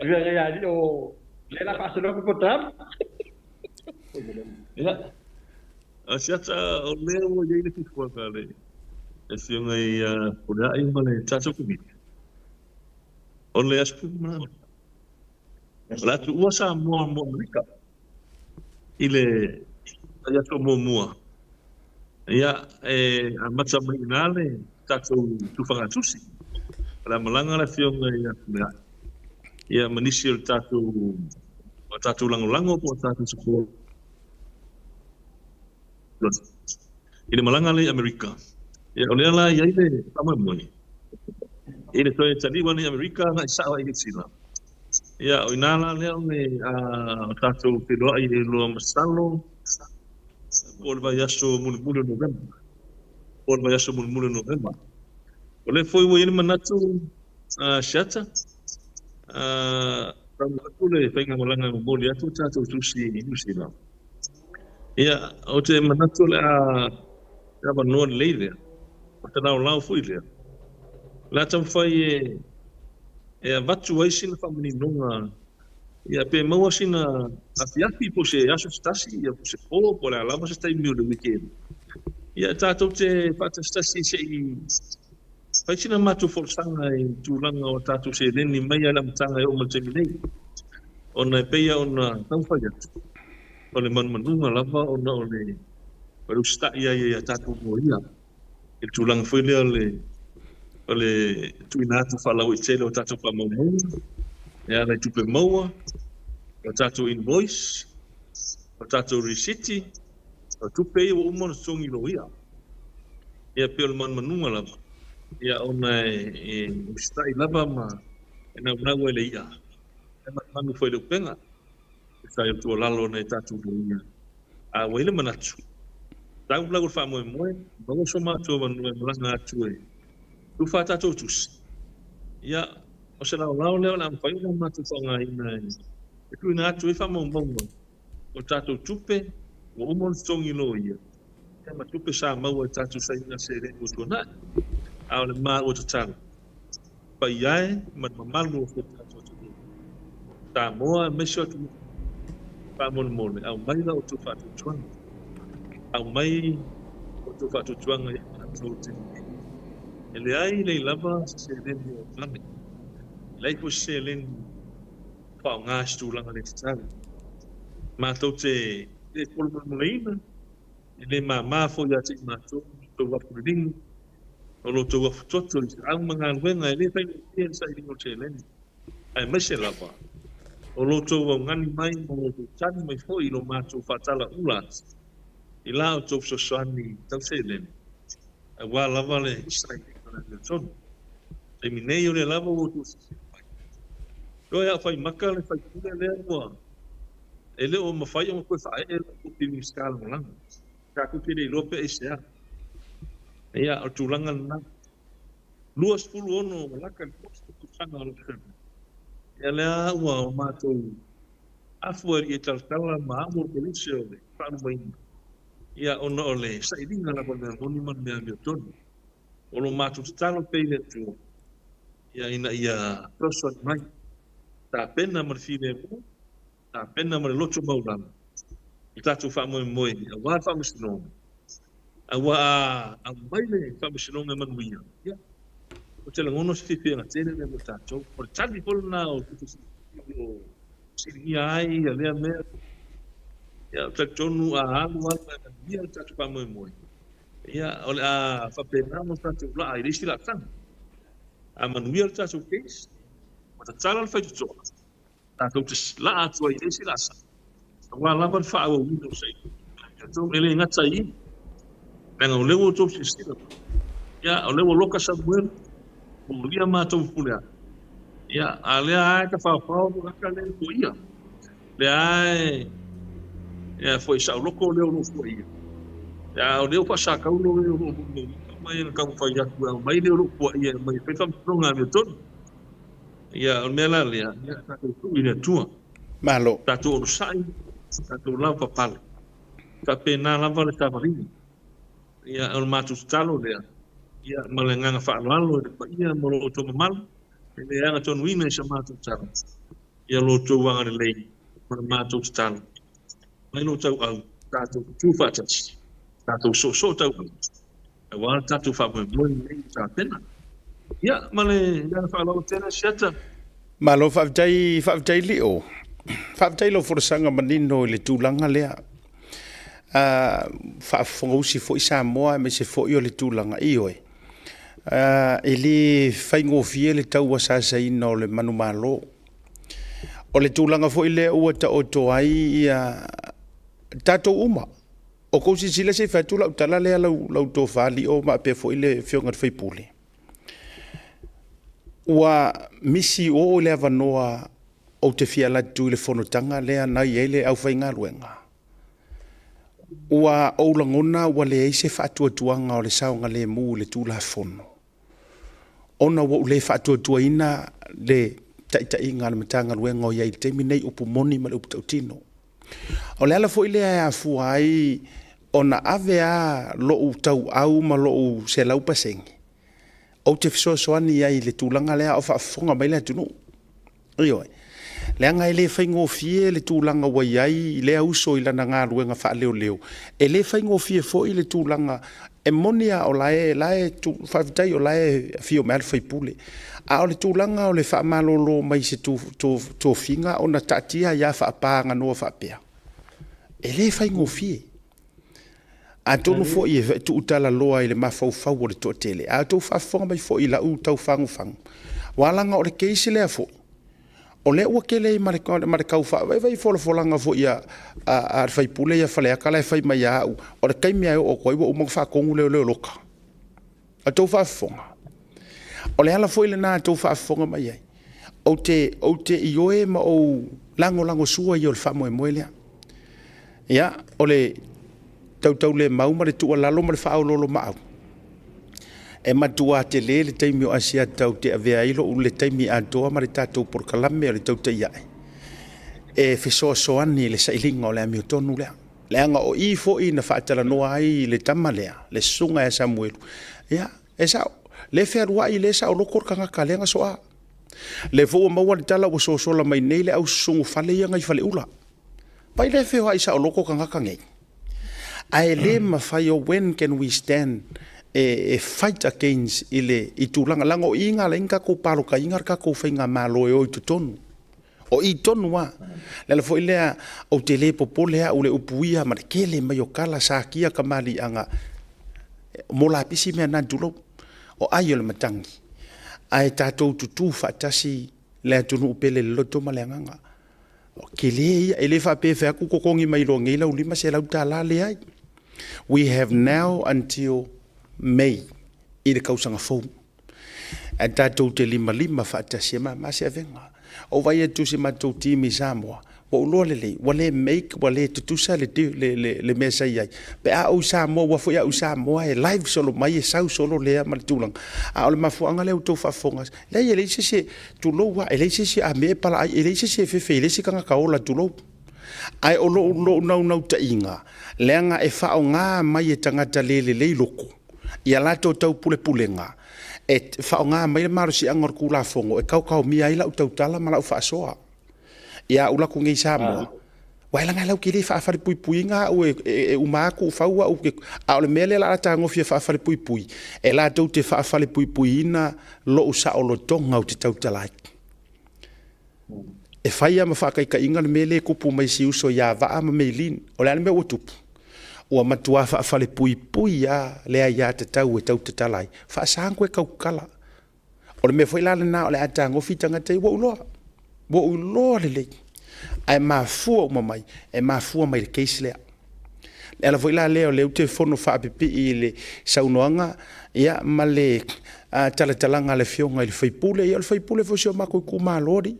ia, ia, ia, o, lea la faasolo atu po Trump. Ia, a siata o lea ua i ai le fuafuaga a le Afioga ia Fepuleai ma le tatou Komiti, o le aso 14 o le a tuua Samoa mo Amerika i le aso muamua. Ia, e amata mai i ina le tatou tufagatusi. O le a malaga le Afioga ia Fepuleai ia ma nisi o le tatou, o tatou lagolago po o tatou support i le malaga lea i Amerika. Ia, o lea la e i ai le faamoemoe i le toe taliu ane i Amerika agai sao ai i Niu Sila. Ia, o i ina la lea o le a tatou feiloai e lua masalo po o le vaiaso mulimuli o Novema. Po o le vaiaso mulimuli o Novema. O lea foi ua i ai le manatu Siata, taunuu atu le faigamalaga e momoli atu le tatou tusi i Niu Sila. Ia, ou te manatu o le a avanoa lelei lea, o te laolao foi lea. O le a taumafai e e avatu ai sina faamaninoga, ia, pe maua sina afiafi po o se aso se tasi, ia, po o se po, po o le a lava se taimi o le weekend. Ia, tatou te faatasitasi se i fai sina matou folasaga i tulaga o tatou seleni mai lava i le amataga e oo mai i le taimi nei. Ona e pei lava ona taumafai atu, o le manumanuga lava ona o le usitai ai i a tatou loia i le tulaga foi lea o le o le tuuina atu faalauaitele o tatou faamaumauga e ala i tupe maua, o tatou invoice, o tatou risiti, o tupe ia ua uma ona totogi loia. Ia pei o le manumanuga lava, ia ona e usitai lava ma e naunau ai le i'a, e manumanu foi i le upega. E tusa ai o le tuualalo a nai o tatou loia. A ua i ai le manatu, tau lau o le faamoemoe, maua so matou avanoa e malaga atu e tufa a tatou tusi. Ia, o se laolao lea o le a mafai ona matou faaaogaina e tuuina atu ai faamaumauga o tatou tupe ua uma ona totogi loia, ia ma tupe sa maua i tatou sainiga seleni ua tuanai. A o le maua tatalo, paia e ma le mamalu o si o tatou atunuu, Samoa aemaise o atunuu faamolemole, aumai la outou faatuatuaga, aumai outou faatuatuaga ia matou i le taimi nei. E leai leai lava se seleni o vave, e leai foi se seleni o faaaoga i se tulaga le tatau. Matou te le folomolemoleina, e le mama foi ia te i matou lo outou afuleligi, o lo outou afutoto i feau ma galuega e le faigofie le sailiga o le seleni, aemaise lava o lo outou augani mai ma lo outou tali mai foi i lo matou faatalaula atu i la outou fesoasoani tau seleni aua lava le sailiga o le amiotonu. Taimi nei o lea lava ua outou silasila mai, toe a o faimaka le faipule lea ua e le o mafai ona toe faaee lau kopi Minisita Lagolago. Tatou te le iloa pe aisea. Ia, o le tulaga lena. 26 malaka i le 30 tausaga o lou service. Ia lea ua matou Afu alii e talatala ma amo le koluse o le faalumaina, ia, ona o le sailiga lava o le mea moni ma le mea amiotonu. O lo matou tatalo pea i le Atua, ia, ina ia fesoasoani mai, tapena ma le filemu, tapena ma le loto maualalo le tatou faamoemoe aua le faamasinoga, aua a aumai le faamasinoga e manuia, ia, ou te lagona o se fiafiaga tele lea mo tatou. O le tali foi lena o o lo o fesiligia ai ia lea mea. Ia, ou te talitonu a alu alu ae manuia le tatou faamoemoe, ia, o le a faapena ona tatou laa i le isi laasaga. A manuia le tatou case, ua tatala le faitotoa, tatou te laa atu ai i le isi laasaga, aua lava le faaauauina o sailiga. E le gata i i, leaga o lea ua outou silasila mai, ia, o lea ua loka Samuelu, ua molia matou i Fuleaga, ia, a o lea lava e tafaofao le tagata lea e foia, lea lava e, ia, foi saoloto lea o lo o foia, ia, a o lea ua faasakaulo e o lo o molimauina ma e na taumafai atu e aumai le o lo o foia e aumai e fai faamasinoga amiotonu. Ia, o le mea la lea, ia, tatou tuu i le Atua. Malo. Tatou onosai, tatou lavapapale. Faapena lava le savaliga. Ia, o le matou tatalo lea, ia, ma le agaga faaaloalo i le paia ma lo outou mamalu, e le agatonuina i sa matou tala, ia lo outou agalelei ma le matou tatalo. Mai lo tauau, tatou tutu faatasi, tatou soosoo tauau, aua le tatou faamoemoe lenei ua tapena. Ia, ma le agaga faaaloalo tele, Asiata. Malo faafetai, faafetai Lio. Faafetai lau folasaga manino i le tulaga lea. Faafofogausi foi Samoa aemaise foi o le tulaga, ioe, e le faigofie le tau asaasaina o le manumalo. O le tulaga foi lea ua taoto ai ia tatou uma. O kou silasila se i fai atu lau tala lea lau tofa Lio faapea foi le Afioga i le sui usufono, ua misi oo i le avanoa ou te fia alu atu i le fonotaga lea na i ai le aufaigaluega, ua ou lagona ua leai se faatuatuaga o le saogalemu i le Tulafono, ona ua ou le faatuatuaina le taitaiga a le Matagaluega o i ai i le taimi lenei, upu moni ma le upu tautino. O le ala foi lea e afua ai ona ave lava lou tauau ma lou 100% ou te fesoasoani ai i le tulaga lea a o faafofoga mai le atunuu. Ioe. Leaga e le faigofie le tulaga ua i ai lea uso i lana galuega faaleoleo. E le faigofie foi le tulaga e moni lava o la e, la e, faafetai o la e afio mai lava le sui usufono. A o le tulaga o le faamalolo mai i se tofiga ona taatia ai lava faapaganoa faapea, e le faigofie. Atonu foi e tuutalaloa i le mafaufau o le toatele, a outou faafofoga mai foi i lau tau fagufagu, aua leaga o le case lea foi, o lea ua tele ai ma le tau faavaivai folafolaga foi a le sui usufono ia Faleata la e fai mai ia au, o le taimi lava e oo atu ai ua uma ona faatonu leoleo loka. A outou faafofoga, o le ala foi lena a outou faafofoga mai ai, ou te, ou te ioe ma ou lagolagosua ia o le faamoemoe lea. Ia, o le tautaulemau ma le tuualalo ma le faaoloolomaau, e matua tele le taimi o Asiata ou te avea ai lou le taimi atoa ma le tatou polokalame o le Tautai Ae e fesoasoani i le sailiga o le amiotonu lea. Leaga o i foi na faatalanoa ai le tama lea, le susuga ia Samuelu, ia, e sao, le fealuai, le saoloto le tagata lea na soa. Lea foi ua maua le tala ua sosola mai nei le au susugu fale ia na i Faleula. Vai lea feoai saoloto tagata nei. Ae le mafai o when can we stand e fight against i le i tulaga, leaga o i na ala ai ona tatou palotaina le tatou faigamalo e o i totonu. O i tonu lava. O le ala foi lea ou te le popole au i le upuia ma le tele mai o tala, satia tamaliiaga, mo lapisi mea na, tulou, o ai o le matagi. Ae tatou tutu faatasi le atunuu pele i le loto ma le agaga. O tele ia, e le faapea e fai atu totogi mai loa nei lau $500, leai. We have now until May i le tausaga fou. Ae tatou te limalima faatasi e mama se avega. Ou vaai atu i si matou team i Samoa, ua ou iloa lelei, ua le make, ua le tutusa le, le, le, le mea sa i ai. Pe a ou i Samoa, aua foi a ou i Samoa e live solo mai, e sau solo lea ma le tulaga. A o le mafuaaga lea ua outou faafofoga, leai e leai se isi, tulou lava, e leai se isi a mea e pala ai, e leai se isi e fefe, e leai se tagata ola, tulou. Ae o lou, lou naunautaiga, leaga e faaaoga mai e tagata le lelei loko i a latou taupulepulega, e faaaoga mai le malosiaga o le Tulafono e kaokaomia ai lau tautala ma lau faasoa. Ia au laku nei i Samoa, aua e leaga latou te le faafalepuipuiina au e uma atu fau au, a o le mea lea o le a tagofi e faafalepuipui, e latou te faafalepuipuiina lou saolotoga ou te tautala ai. E fai lava ma faataitaiga le mea lea e tupu mai si uso ia Vaa ma Meilin. O le a le mea ua tupu? Ua matua faafalepuipui lava le aiatatau e tau tatala ai. Faasa ona toe tautala. O le mea foi la lena o le a tagofi tagata ia, ua ou iloa, ua ou iloa lelei. Ae mafua uma mai, e mafua mai i le case lea. Le ala foi la lea o lea ou te fono faapipii i le saunoaga ia, ma le talatalaga a le Afioga i le sui usufono. Ia o le sui usufono foi o si o matou itumalo alii.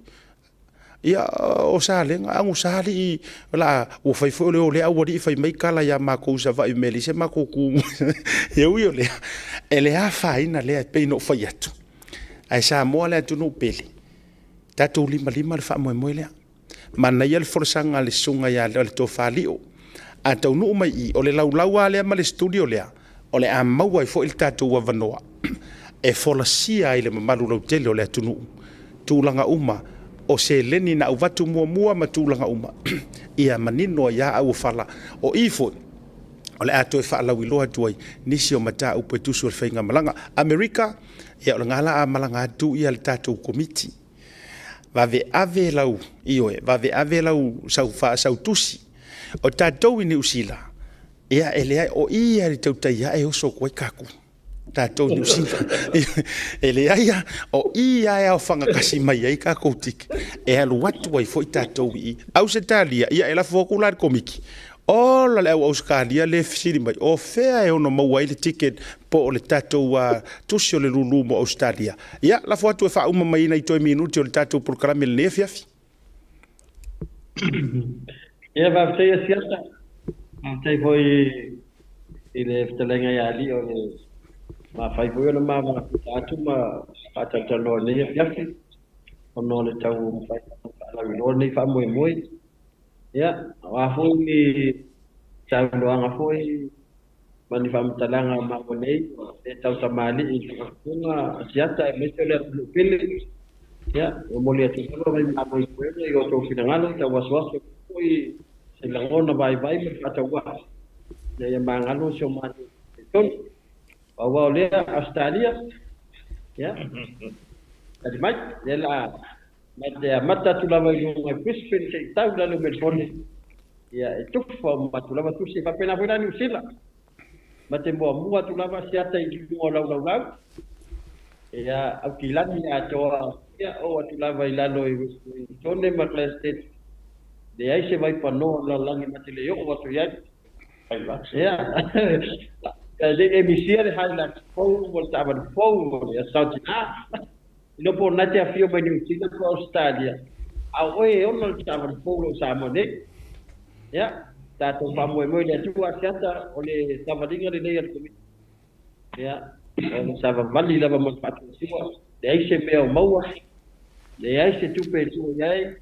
Ia, o Salega, agusa alii, o la, ua fai foi o le o lea aualii fai mai tala ia matou i Savaii i mea e leai se matou tu. E ui o lea, e le afaina lea e pei ona ou fai atu. Ae Samoa le atunuu pele, tatou limalima le faamoemoe lea. Manaia le folasaga a le susuga ia le Tofa Lio. A taunuu mai i i, o le laulau lava lea ma le studio lea, o le a maua ai foi le tatou avanoa e folasia ai i le mamalu lautele o le atunuu tulaga uma o seleni na avatu muamua ma tulaga uma ia manino ai lava auofala. O i foi o le a toe faalauiloa atu ai nisi o mataupu e tusu o le faigamalaga. Amerika, ia o lena la a malaga atu ia le tatou Komiti. Vave ave lau, ioe, vave ave lau sau tusi. O tatou i Niu Sila, ia e leai, o i lava i le tautai ae e oso atu ai tatou. Tatou i Niu Sila. E leai lava, o i lava e aofaga tasi mai ai tatou ticket e alu atu ai foi tatou i Ausetalia. Ia e lafo atu la i le Komiti, ola le au Ausetalia lea e fesili mai, o fea e ono maua ai le ticket po o le tatou tusi o le lulu mo Ausetalia. Ia, lafo atu e faauma mai nai toe minute o le tatou polokalame i lenei afiafi. Ia, faafetai Asiata. Faafetai foi i le fetalaiga ia Alii o le mafai foi ona mavafuta atu ma faatalatalanoa i lenei afiafi ona o le taumafai ona faalauiloa lenei faamoemoe. Ia, o a foi ni saunoaga foi ma ni faamatalaga maua nei ua le tautamalii i le faafofoga a Asiata aemaise o le atunuu pele. Ia, e momoli atu lava mai malo i puega i o outou finagalo tauasoaso foi se lagona vaivai ma le faatauvaa ina ia magalo si o matou tonu. Pau lava o lea, Ausetalia, ia, tali mai, lea la ma te amata atu lava i luga i Brisbane se i tau i lalo i Melbourne, ia e tufa uma atu lava tusi, e faapena foi la Niu Sila. Ma te muamua atu lava Asiata i luga o lau laulau, ia Aukilani atoa, ia oo atu lava i lalo i Wellingtone ma Glasgow, leai se vaipanoa o le lalolagi ma te le oo atu i ai. Ia, e le i misia le Hilux fou ma le taavale fou o le Asautina. Iloa po o lena e te afio mai Niu Sila po o Ausetalia, a o oe e ona le taavale fou o lo o Samoa nei. Ia, tatou faamoemoe i le Atua Asiata, o le savaliga lenei a le Komiti. Ia, o le savavali lava ma le faatuatua, leai se mea o maua, leai se tupe e tua i ai,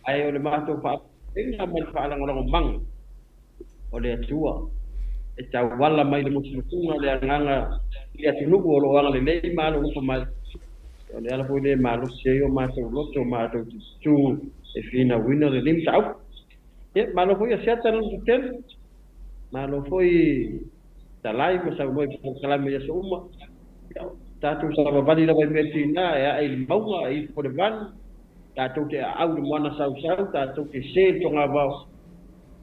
ae o le matou faamoemoega ma le faalagolagomaga o le Atua e tauala mai le musumusuga o le Agaga i le atunuu o lo o agalelei ma alolofa mai. O le ala foi lea e malosi ai o matou loto, matou tu e finauina lenei mataupu. Ia, malo foi Asiata lona tetele, malo foi talai ma saunoa i polokalame i aso uma. Ia, tatou savavali lava i mea tiga e ae i le mauga, e ifo i le vanu, tatou te aau i le moana sausau, tatou te se i le togavao,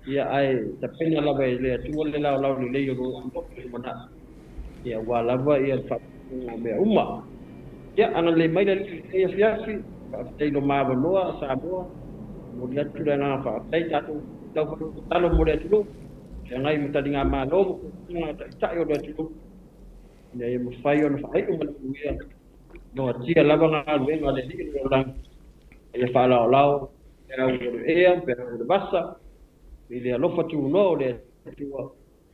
ia ae tapena lava e le Atua le laolao lelei o lo o lumanai, ia aua lava ia le faatinoga o mea uma. Ia, agalelei mai le Alii i lenei afiafi, faafetai i lo ma avanoa, Samoa, momoli atu le agaga faafetai, tatou tau tatalo mo le atunuu, feagai ma taligamalo ma puipuiga a taitai o le atunuu, ina ia mafai ona faaiu ma le manuia, noatia lava galuega a le Alii o le lalolagi, a ia faalaolao peau o le ea, peau o le vasa, i le alofa tunoa o le Atua,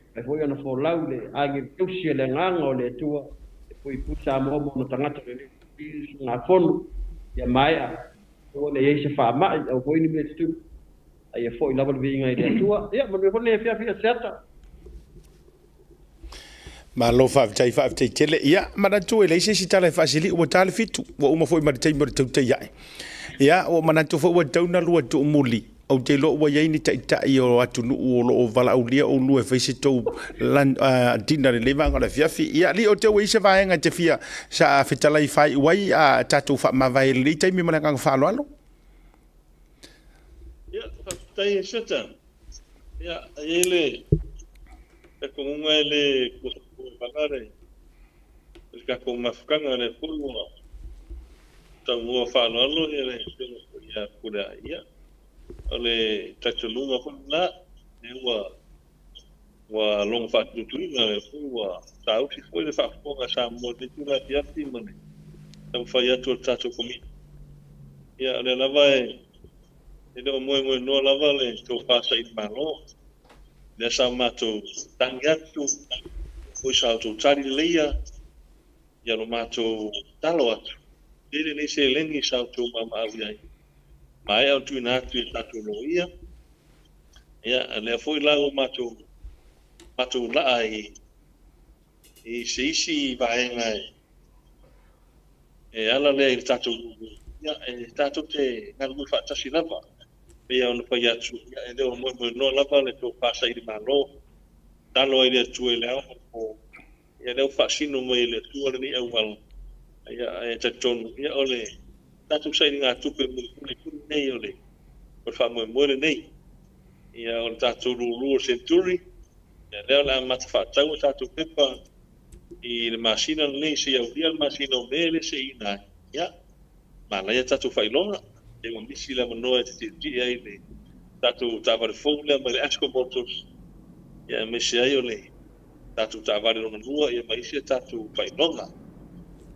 mafai foi ona folau le agelu tausi a le Agaga o le Atua e puipui Samoa ma ona tagata o lenei usugafono, ia maea, aua ne i i ai se faamai, aua foi ni mea tutupu. A ia foi lava le viiga i le Atua. Ia, manuia foi lenei afiafi Asiata. Malo faafetai, faafetai tele. Ia, manatu e leai se isi tala e faasili, ua ta le fitu, ua uma foi ma le taimi o le tautai ae. Ia, ua manatu foi ua tatau ona lua tuumuli. Ou te iloa ua i ai ni taitai o atunuu o lo o valaaulia oulua e fai se tou dinner i lenei vaega o le afiafi. Ia, alii, ou te ua i ai se vaega e te fia sa fetalai faaiu ai a tatou faamavae i lenei taimi ma le agaga faaaloalo. Ia, faafetai e Seta. Ia, e i ai le talitonuga e le vala le tatou mafutaga lea foi ua taumua faaaloalo ia le Afioga foi ia Pulea'i. Ia, o le talitonuga foi lena, lea ua logo faatutuina, lea foi ua saausi foi le faafofoga a Samoa i lenei itula afiafi ma le taumafai atu o le tatou Komiti. Ia, o lea lava e le o moemoenoa lava le tofa saili Malo. Lea sa matou tagi atu, foi sa outou tali leleia, ia lo matou tatalo atu, tele nei seleni sa outou maamaau i ai, maea ona tuuina atu i tatou loia. Ia, lea foi la ua matou laa i se isi vaega e ala lea i le tatou lulu, ia, e tatou te galulue faatasi lava. Pei ona fai atu, ia, e le o moemoenoa lava le tofa saili Malo, tatalo ai le Atua i le ao ma le po, ia lea ua faasino mai e le Atua lenei auala, ia, e talitonu, ia, o le tatou sailigatupe mulimuli nei o le faamoemoe lenei. Ia, o le tatou lulu o le Century, ia, lea o le a amata faatau a tatou pepa i le masina lenei, se i aulia le masina o Me le seiina ai. Ia, manaia tatou faailoga, e ua misi le avanoa e teti'eti'e ai le tatou taavale fou lea mai le Asco Motors, ia aemaise ai o le tatou taavale lona lua, ia ma isi a tatou faailoga.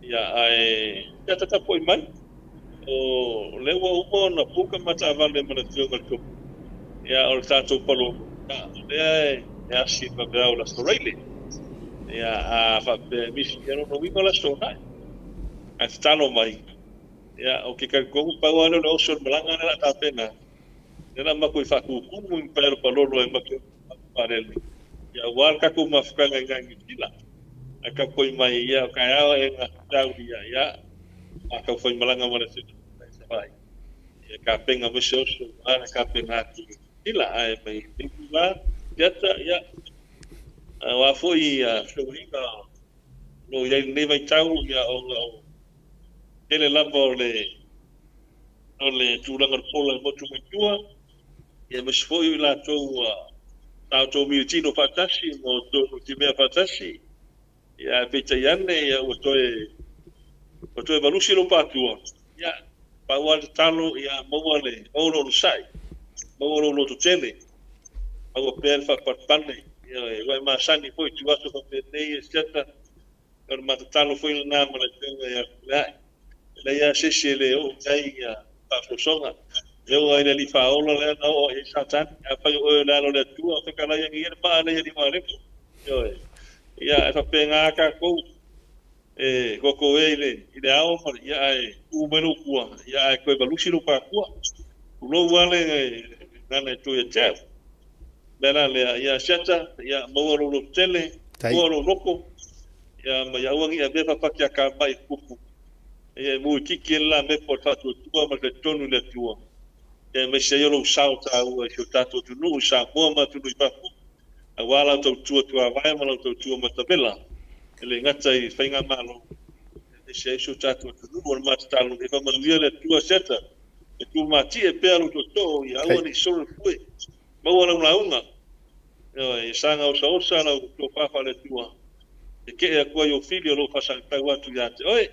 Ia, ae ia tatapuai mai, o lea ua uma ona puka ma taavale ma le afioga i le Tofu. Ia, o le tatou palolo, ia, lea e asi i le vaveao o le Aso Faraile. Ia, a faapea e misi, ia lona uiga o le Aso Toonai. Ae tatalo mai, ia, ou te talitonu pau lava lea o le oso o le malaga lea o le a tapena, lea o le a matou faatutumu i ni palolo e matou vaalele, ia, aua le tatou mafutaga i ina i Niu Sila. Ae tapuai mai, ia, o taeao aena taulia, ia, a tau fai malaga ma le afioga i Savaii, ia tapena mai se oso, a le tapena atu i Niu Sila, ae mai lenei la, Tiata, ia, o a foi fesoasoaniga o lo o i ai i lenei vaitau, ia, ona o tele lava o le tulaga o le pola e motu mai tua, ia aemaise foi o i latou ua sa outou militino faatasi ma outou nutimea faatasi, ia ae peitai ane ia ua toe valusi lou paatua, ia pau lava le tatalo ia maua le maua lou onosai, maua lou lototele, maua pea le faapalepale, ia ua e masani foi i ituaso faapenei e siata. O le matatalo foi lena ma le Afioga ia Fepuleai. E leai lava se isi e le oo i ai ia faasoasoga. E oo lava i le Alii Faaola lea na oo i ai Satani. Afai o oe o le Alo o le Atua, fetalai ane ia le maa lea i alii malefo. Ioe. Ia, e faapena lava tatou e toto e i le ao ma le, ia ae tu mai lou pua, ia ae toe valusi lou pātua. Tulou lava le gagana e toe ia te au. Mea la lea, ia siata, ia maua lou loto tele, maua lou loto, ia ma ia aua ne i avea faapati a kamai i kupu. Ia e muititi ai le la mepo o le faatuatua ma le talitonu i le Atua. Ia aemaise ai o lou sao taua i si o tatou atunuu i Samoa ma atunuu i fafo, aua lau tautua tuavae ma lau tautua matavela, e le gata i faigamalo, aemaise ai si o tatou atunuu. O le matatalo, ia faamanuia le Atua siata, e tumatie pea lou tootoo, ia aua ne i solo le pue. Maua lau lauga, ioe, ia saga osaosa lau tofa faale-Atua, e kee atu ai ou fili o lo o faasagatau atu ia te oe.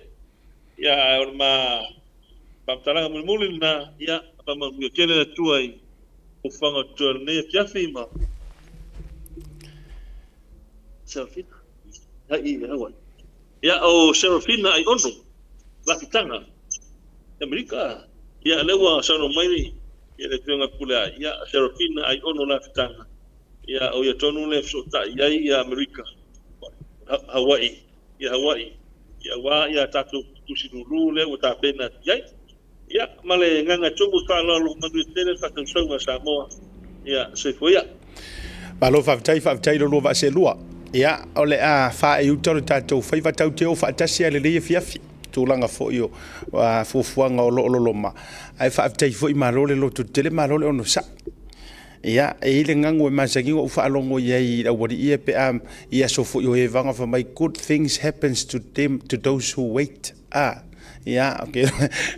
Ia, ae o le ma faamatalaga mulimuli lena, ia, faamanuia tele le Atua i ofaga o totoe o lenei afiafi ma Serafina. Ai, Hawaii. Ia, o Serafina Aiono, Lafitaga, Amerika. Ia, lea ua saunoa mai ia le Afioga Pulea'i, ia, Serafina Aiono Lafitaga, ia, o ia tonu lea e fesootai ai ia Amerika, Hawaii, ia Hawaii, ia, aua ia tatou tusi lulu lea ua tapena atu i ai. Ia, ma le agaga tumu faaaloalo manuia tele le faatausauga a Samoa. Ia, soifua ia. Malo faafetai, faafetai i lo lua vaa seelua. Ia, o le a faaiuta o le tatou faiva tatou te o faatasi lava i lenei afiafi, tulaga foi o fuafuaga o lo o loloma. Ae faafetai foi malo le lototetele, malo le onosai. Ia, e i ai le gagu e masani ona ou faalogo i ai i le aualii ia pe a i aso foi o Evaga fai mai, good things happens to them, to those who wait. A, ia, okay.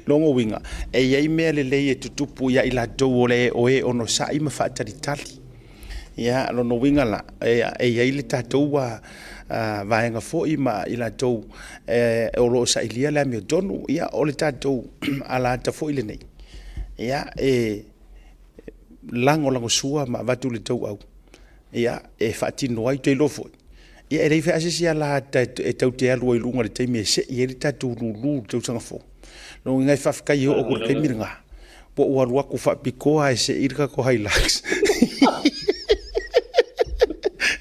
Lona uiga, e i ai mea lelei e tutupu ia i latou o le o e onosai ma faatalitali. Ia, lona uiga la, e, e i ai le tatou a, a, vaega foi ma i latou e, o lo o sailia le amiotonu, ia, o le tatou alata foi lenei. Ia, e lagolagosua ma avatu le tauau ia, e faatino ai. Ou te iloa foi, ia e leai foi lava se isi alata e tatou te alu ai i luga i le taimi e sei ai le tatou lulu i le tausaga fou. Lona uiga e faafetai e oo atu i le taimi lena, ua ou alu atu faapitoa lava e sei le tatou Hilux.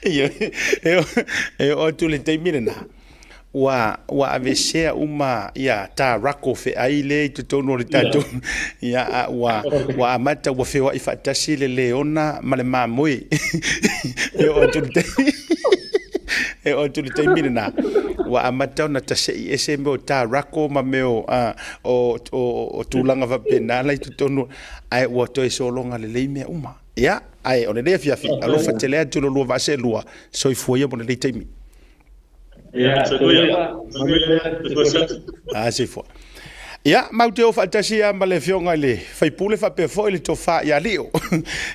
Ioe, e oo atu i le taimi lena, ua ua aveesea uma ia ta rako feai lea i totonu o le tatou ia a ua ua amata ua feoai faatasi le leona ma le mamoe e oo atu i le taimi e oo atu i le taimi lena ua amata ona tasei ese mea o ta rako ma mea o o o tulaga faapena la i totonu ae ua toe sologa lelei mea uma ia ae o lenei afiafi alofa tele atu lo lua vaa seelua soifua ia mo lenei taimi. A soifua. Ia, matou te o faatasi lava ma le Afioga i le sui usufono faapea foi le Tofa ia Lio.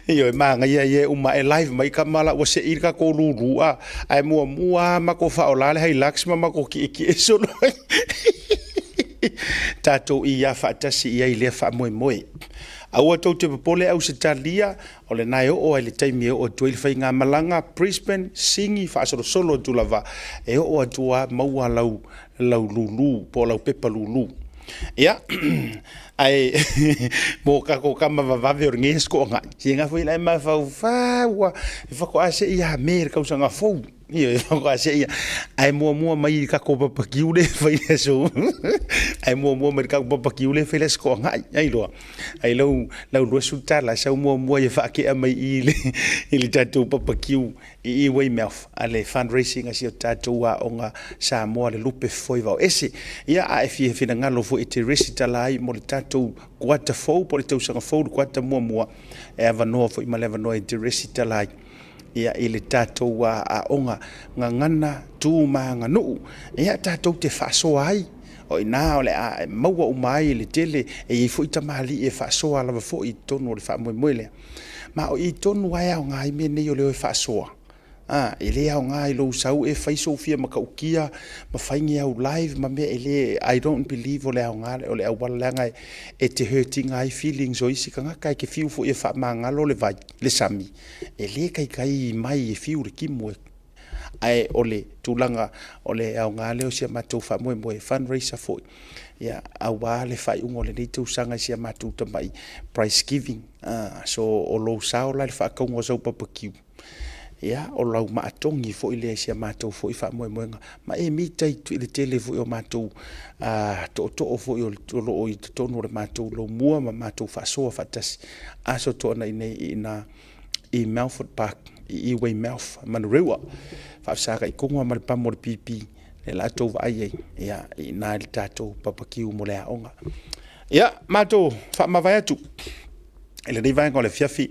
Ioe, manaia ia e uma ae live mai tama la ua sei le tatou lulu a, ae muamua lava matou faaola le Hilux ma matou tietie solo ai. Tatou iā faatasi i ai i lea faamoemoe. Aua tou te popole Ausetalia, O lena e oo ai le taimi e oo atu ai le faigamalaga Brisbane, Sini, faasolosolo atu lava, e oo atu lava maua lau, lau lulu po o lau pepa lulu. Ia, ae mo tatou tama vavave o lenei aso toagai, se na foi la e mafaufau lava, e faatoa se i a me i le tausaga fou. Ioe, faatoa se i ae muamua mai i le tatou babakiu lea e fai i le aso, ae muamua mai i le tatou babakiu lea e fai i le aso Toonai, ai loa. Ai lau, lau $20 sau muamua ia faatea mai i i le, i le tatou babakiu i i Weymouth a le fundraising a si o tatou aoga Samoa le lupe fofoe vao ese. Ia, a e fia finagalo foi e te resitala ai mo le tatou kuata fou po o le tausaga fou le kuata muamua, e avanoa foi ma le avanoa e te resitala ai. ia i le tatou aoga gagana tu ma aganuu ia tatou te faasoa ai o i ina o le a maua uma ai le tele e i ai foi tamalii e faasoa lava foi i totonu o le faamoemoe lea. Ma o i tonu lava e aoga ai mea nei o le o e faasoa. A, e le aoga i lou sau e fai sou fia matautia ma fai ni au live ma mea e le, I don't believe o le aoga o le auala leaga e te hurt ina ai feelings o isi tagata e te fiu foi e faamagalo le vai, le sami. E le taitai mai e fiu le timu e ae o le tulaga o le aoga lea o si a matou faamoemoe fundraiser foi ia aua le faaiuga o lenei tausaga i si a matou tamai prize giving so o lou sao la i le faatauga o sau babakiu ia o lau maatogi foi lea i si a matou foi faamoemoega ma e mita i le tele foi o matou tootoo foi o lo o i totonu o le matou laumua ma matou faasoa faatasi Aso Toonai nei i ina i Melford Park i i Weymouth, Manurewa. Faafesagaikoga ma le pamo o le pipi le latou vaai ai ia i ina i le tatou babakiu mo le aoga. Ia, matou faamavae atu i lenei vaega o le afiafi.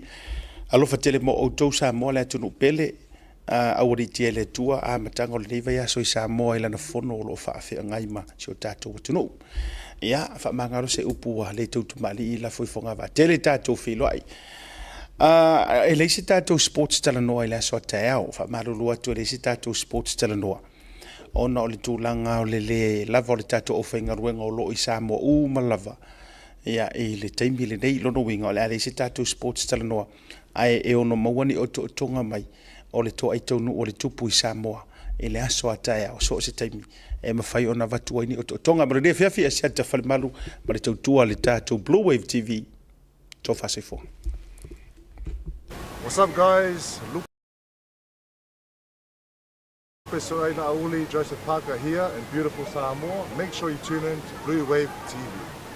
Alofa tele mo outou Samoa le atunuu pele. Aualiitia e le Atua amataga o lenei vaiaso i Samoa i lana fono o lo o faafeagai ma si o tatou atunuu. Ia, faamagalo se upu ua le tautamalii lafo i fogavaa tele tatou feiloai. E leai se tatou sports talanoa i le aso a taeao. Faamalulu atu e leai se tatou sports talanoa ona o le tulaga o le le lava o le tatou aufaigaluega o lo o i Samoa uma lava ia i le taimi lenei. Lona uiga o le a leai se tatou sports talanoa ae e ono maua ni otootoga mai o le toai taunuu o le Tupu i Samoa i le aso a taeao, so o se taimi e mafai ona avatu ai ni otootoga. Mo lenei afiafi, Asiata Falemalu ma le tautua a le tatou Blue Wave TV. Tofa soifua. What's up guys, Lupe Soaila Auli, Joseph Parker here in beautiful Samoa. Make sure you tune in to Blue Wave TV.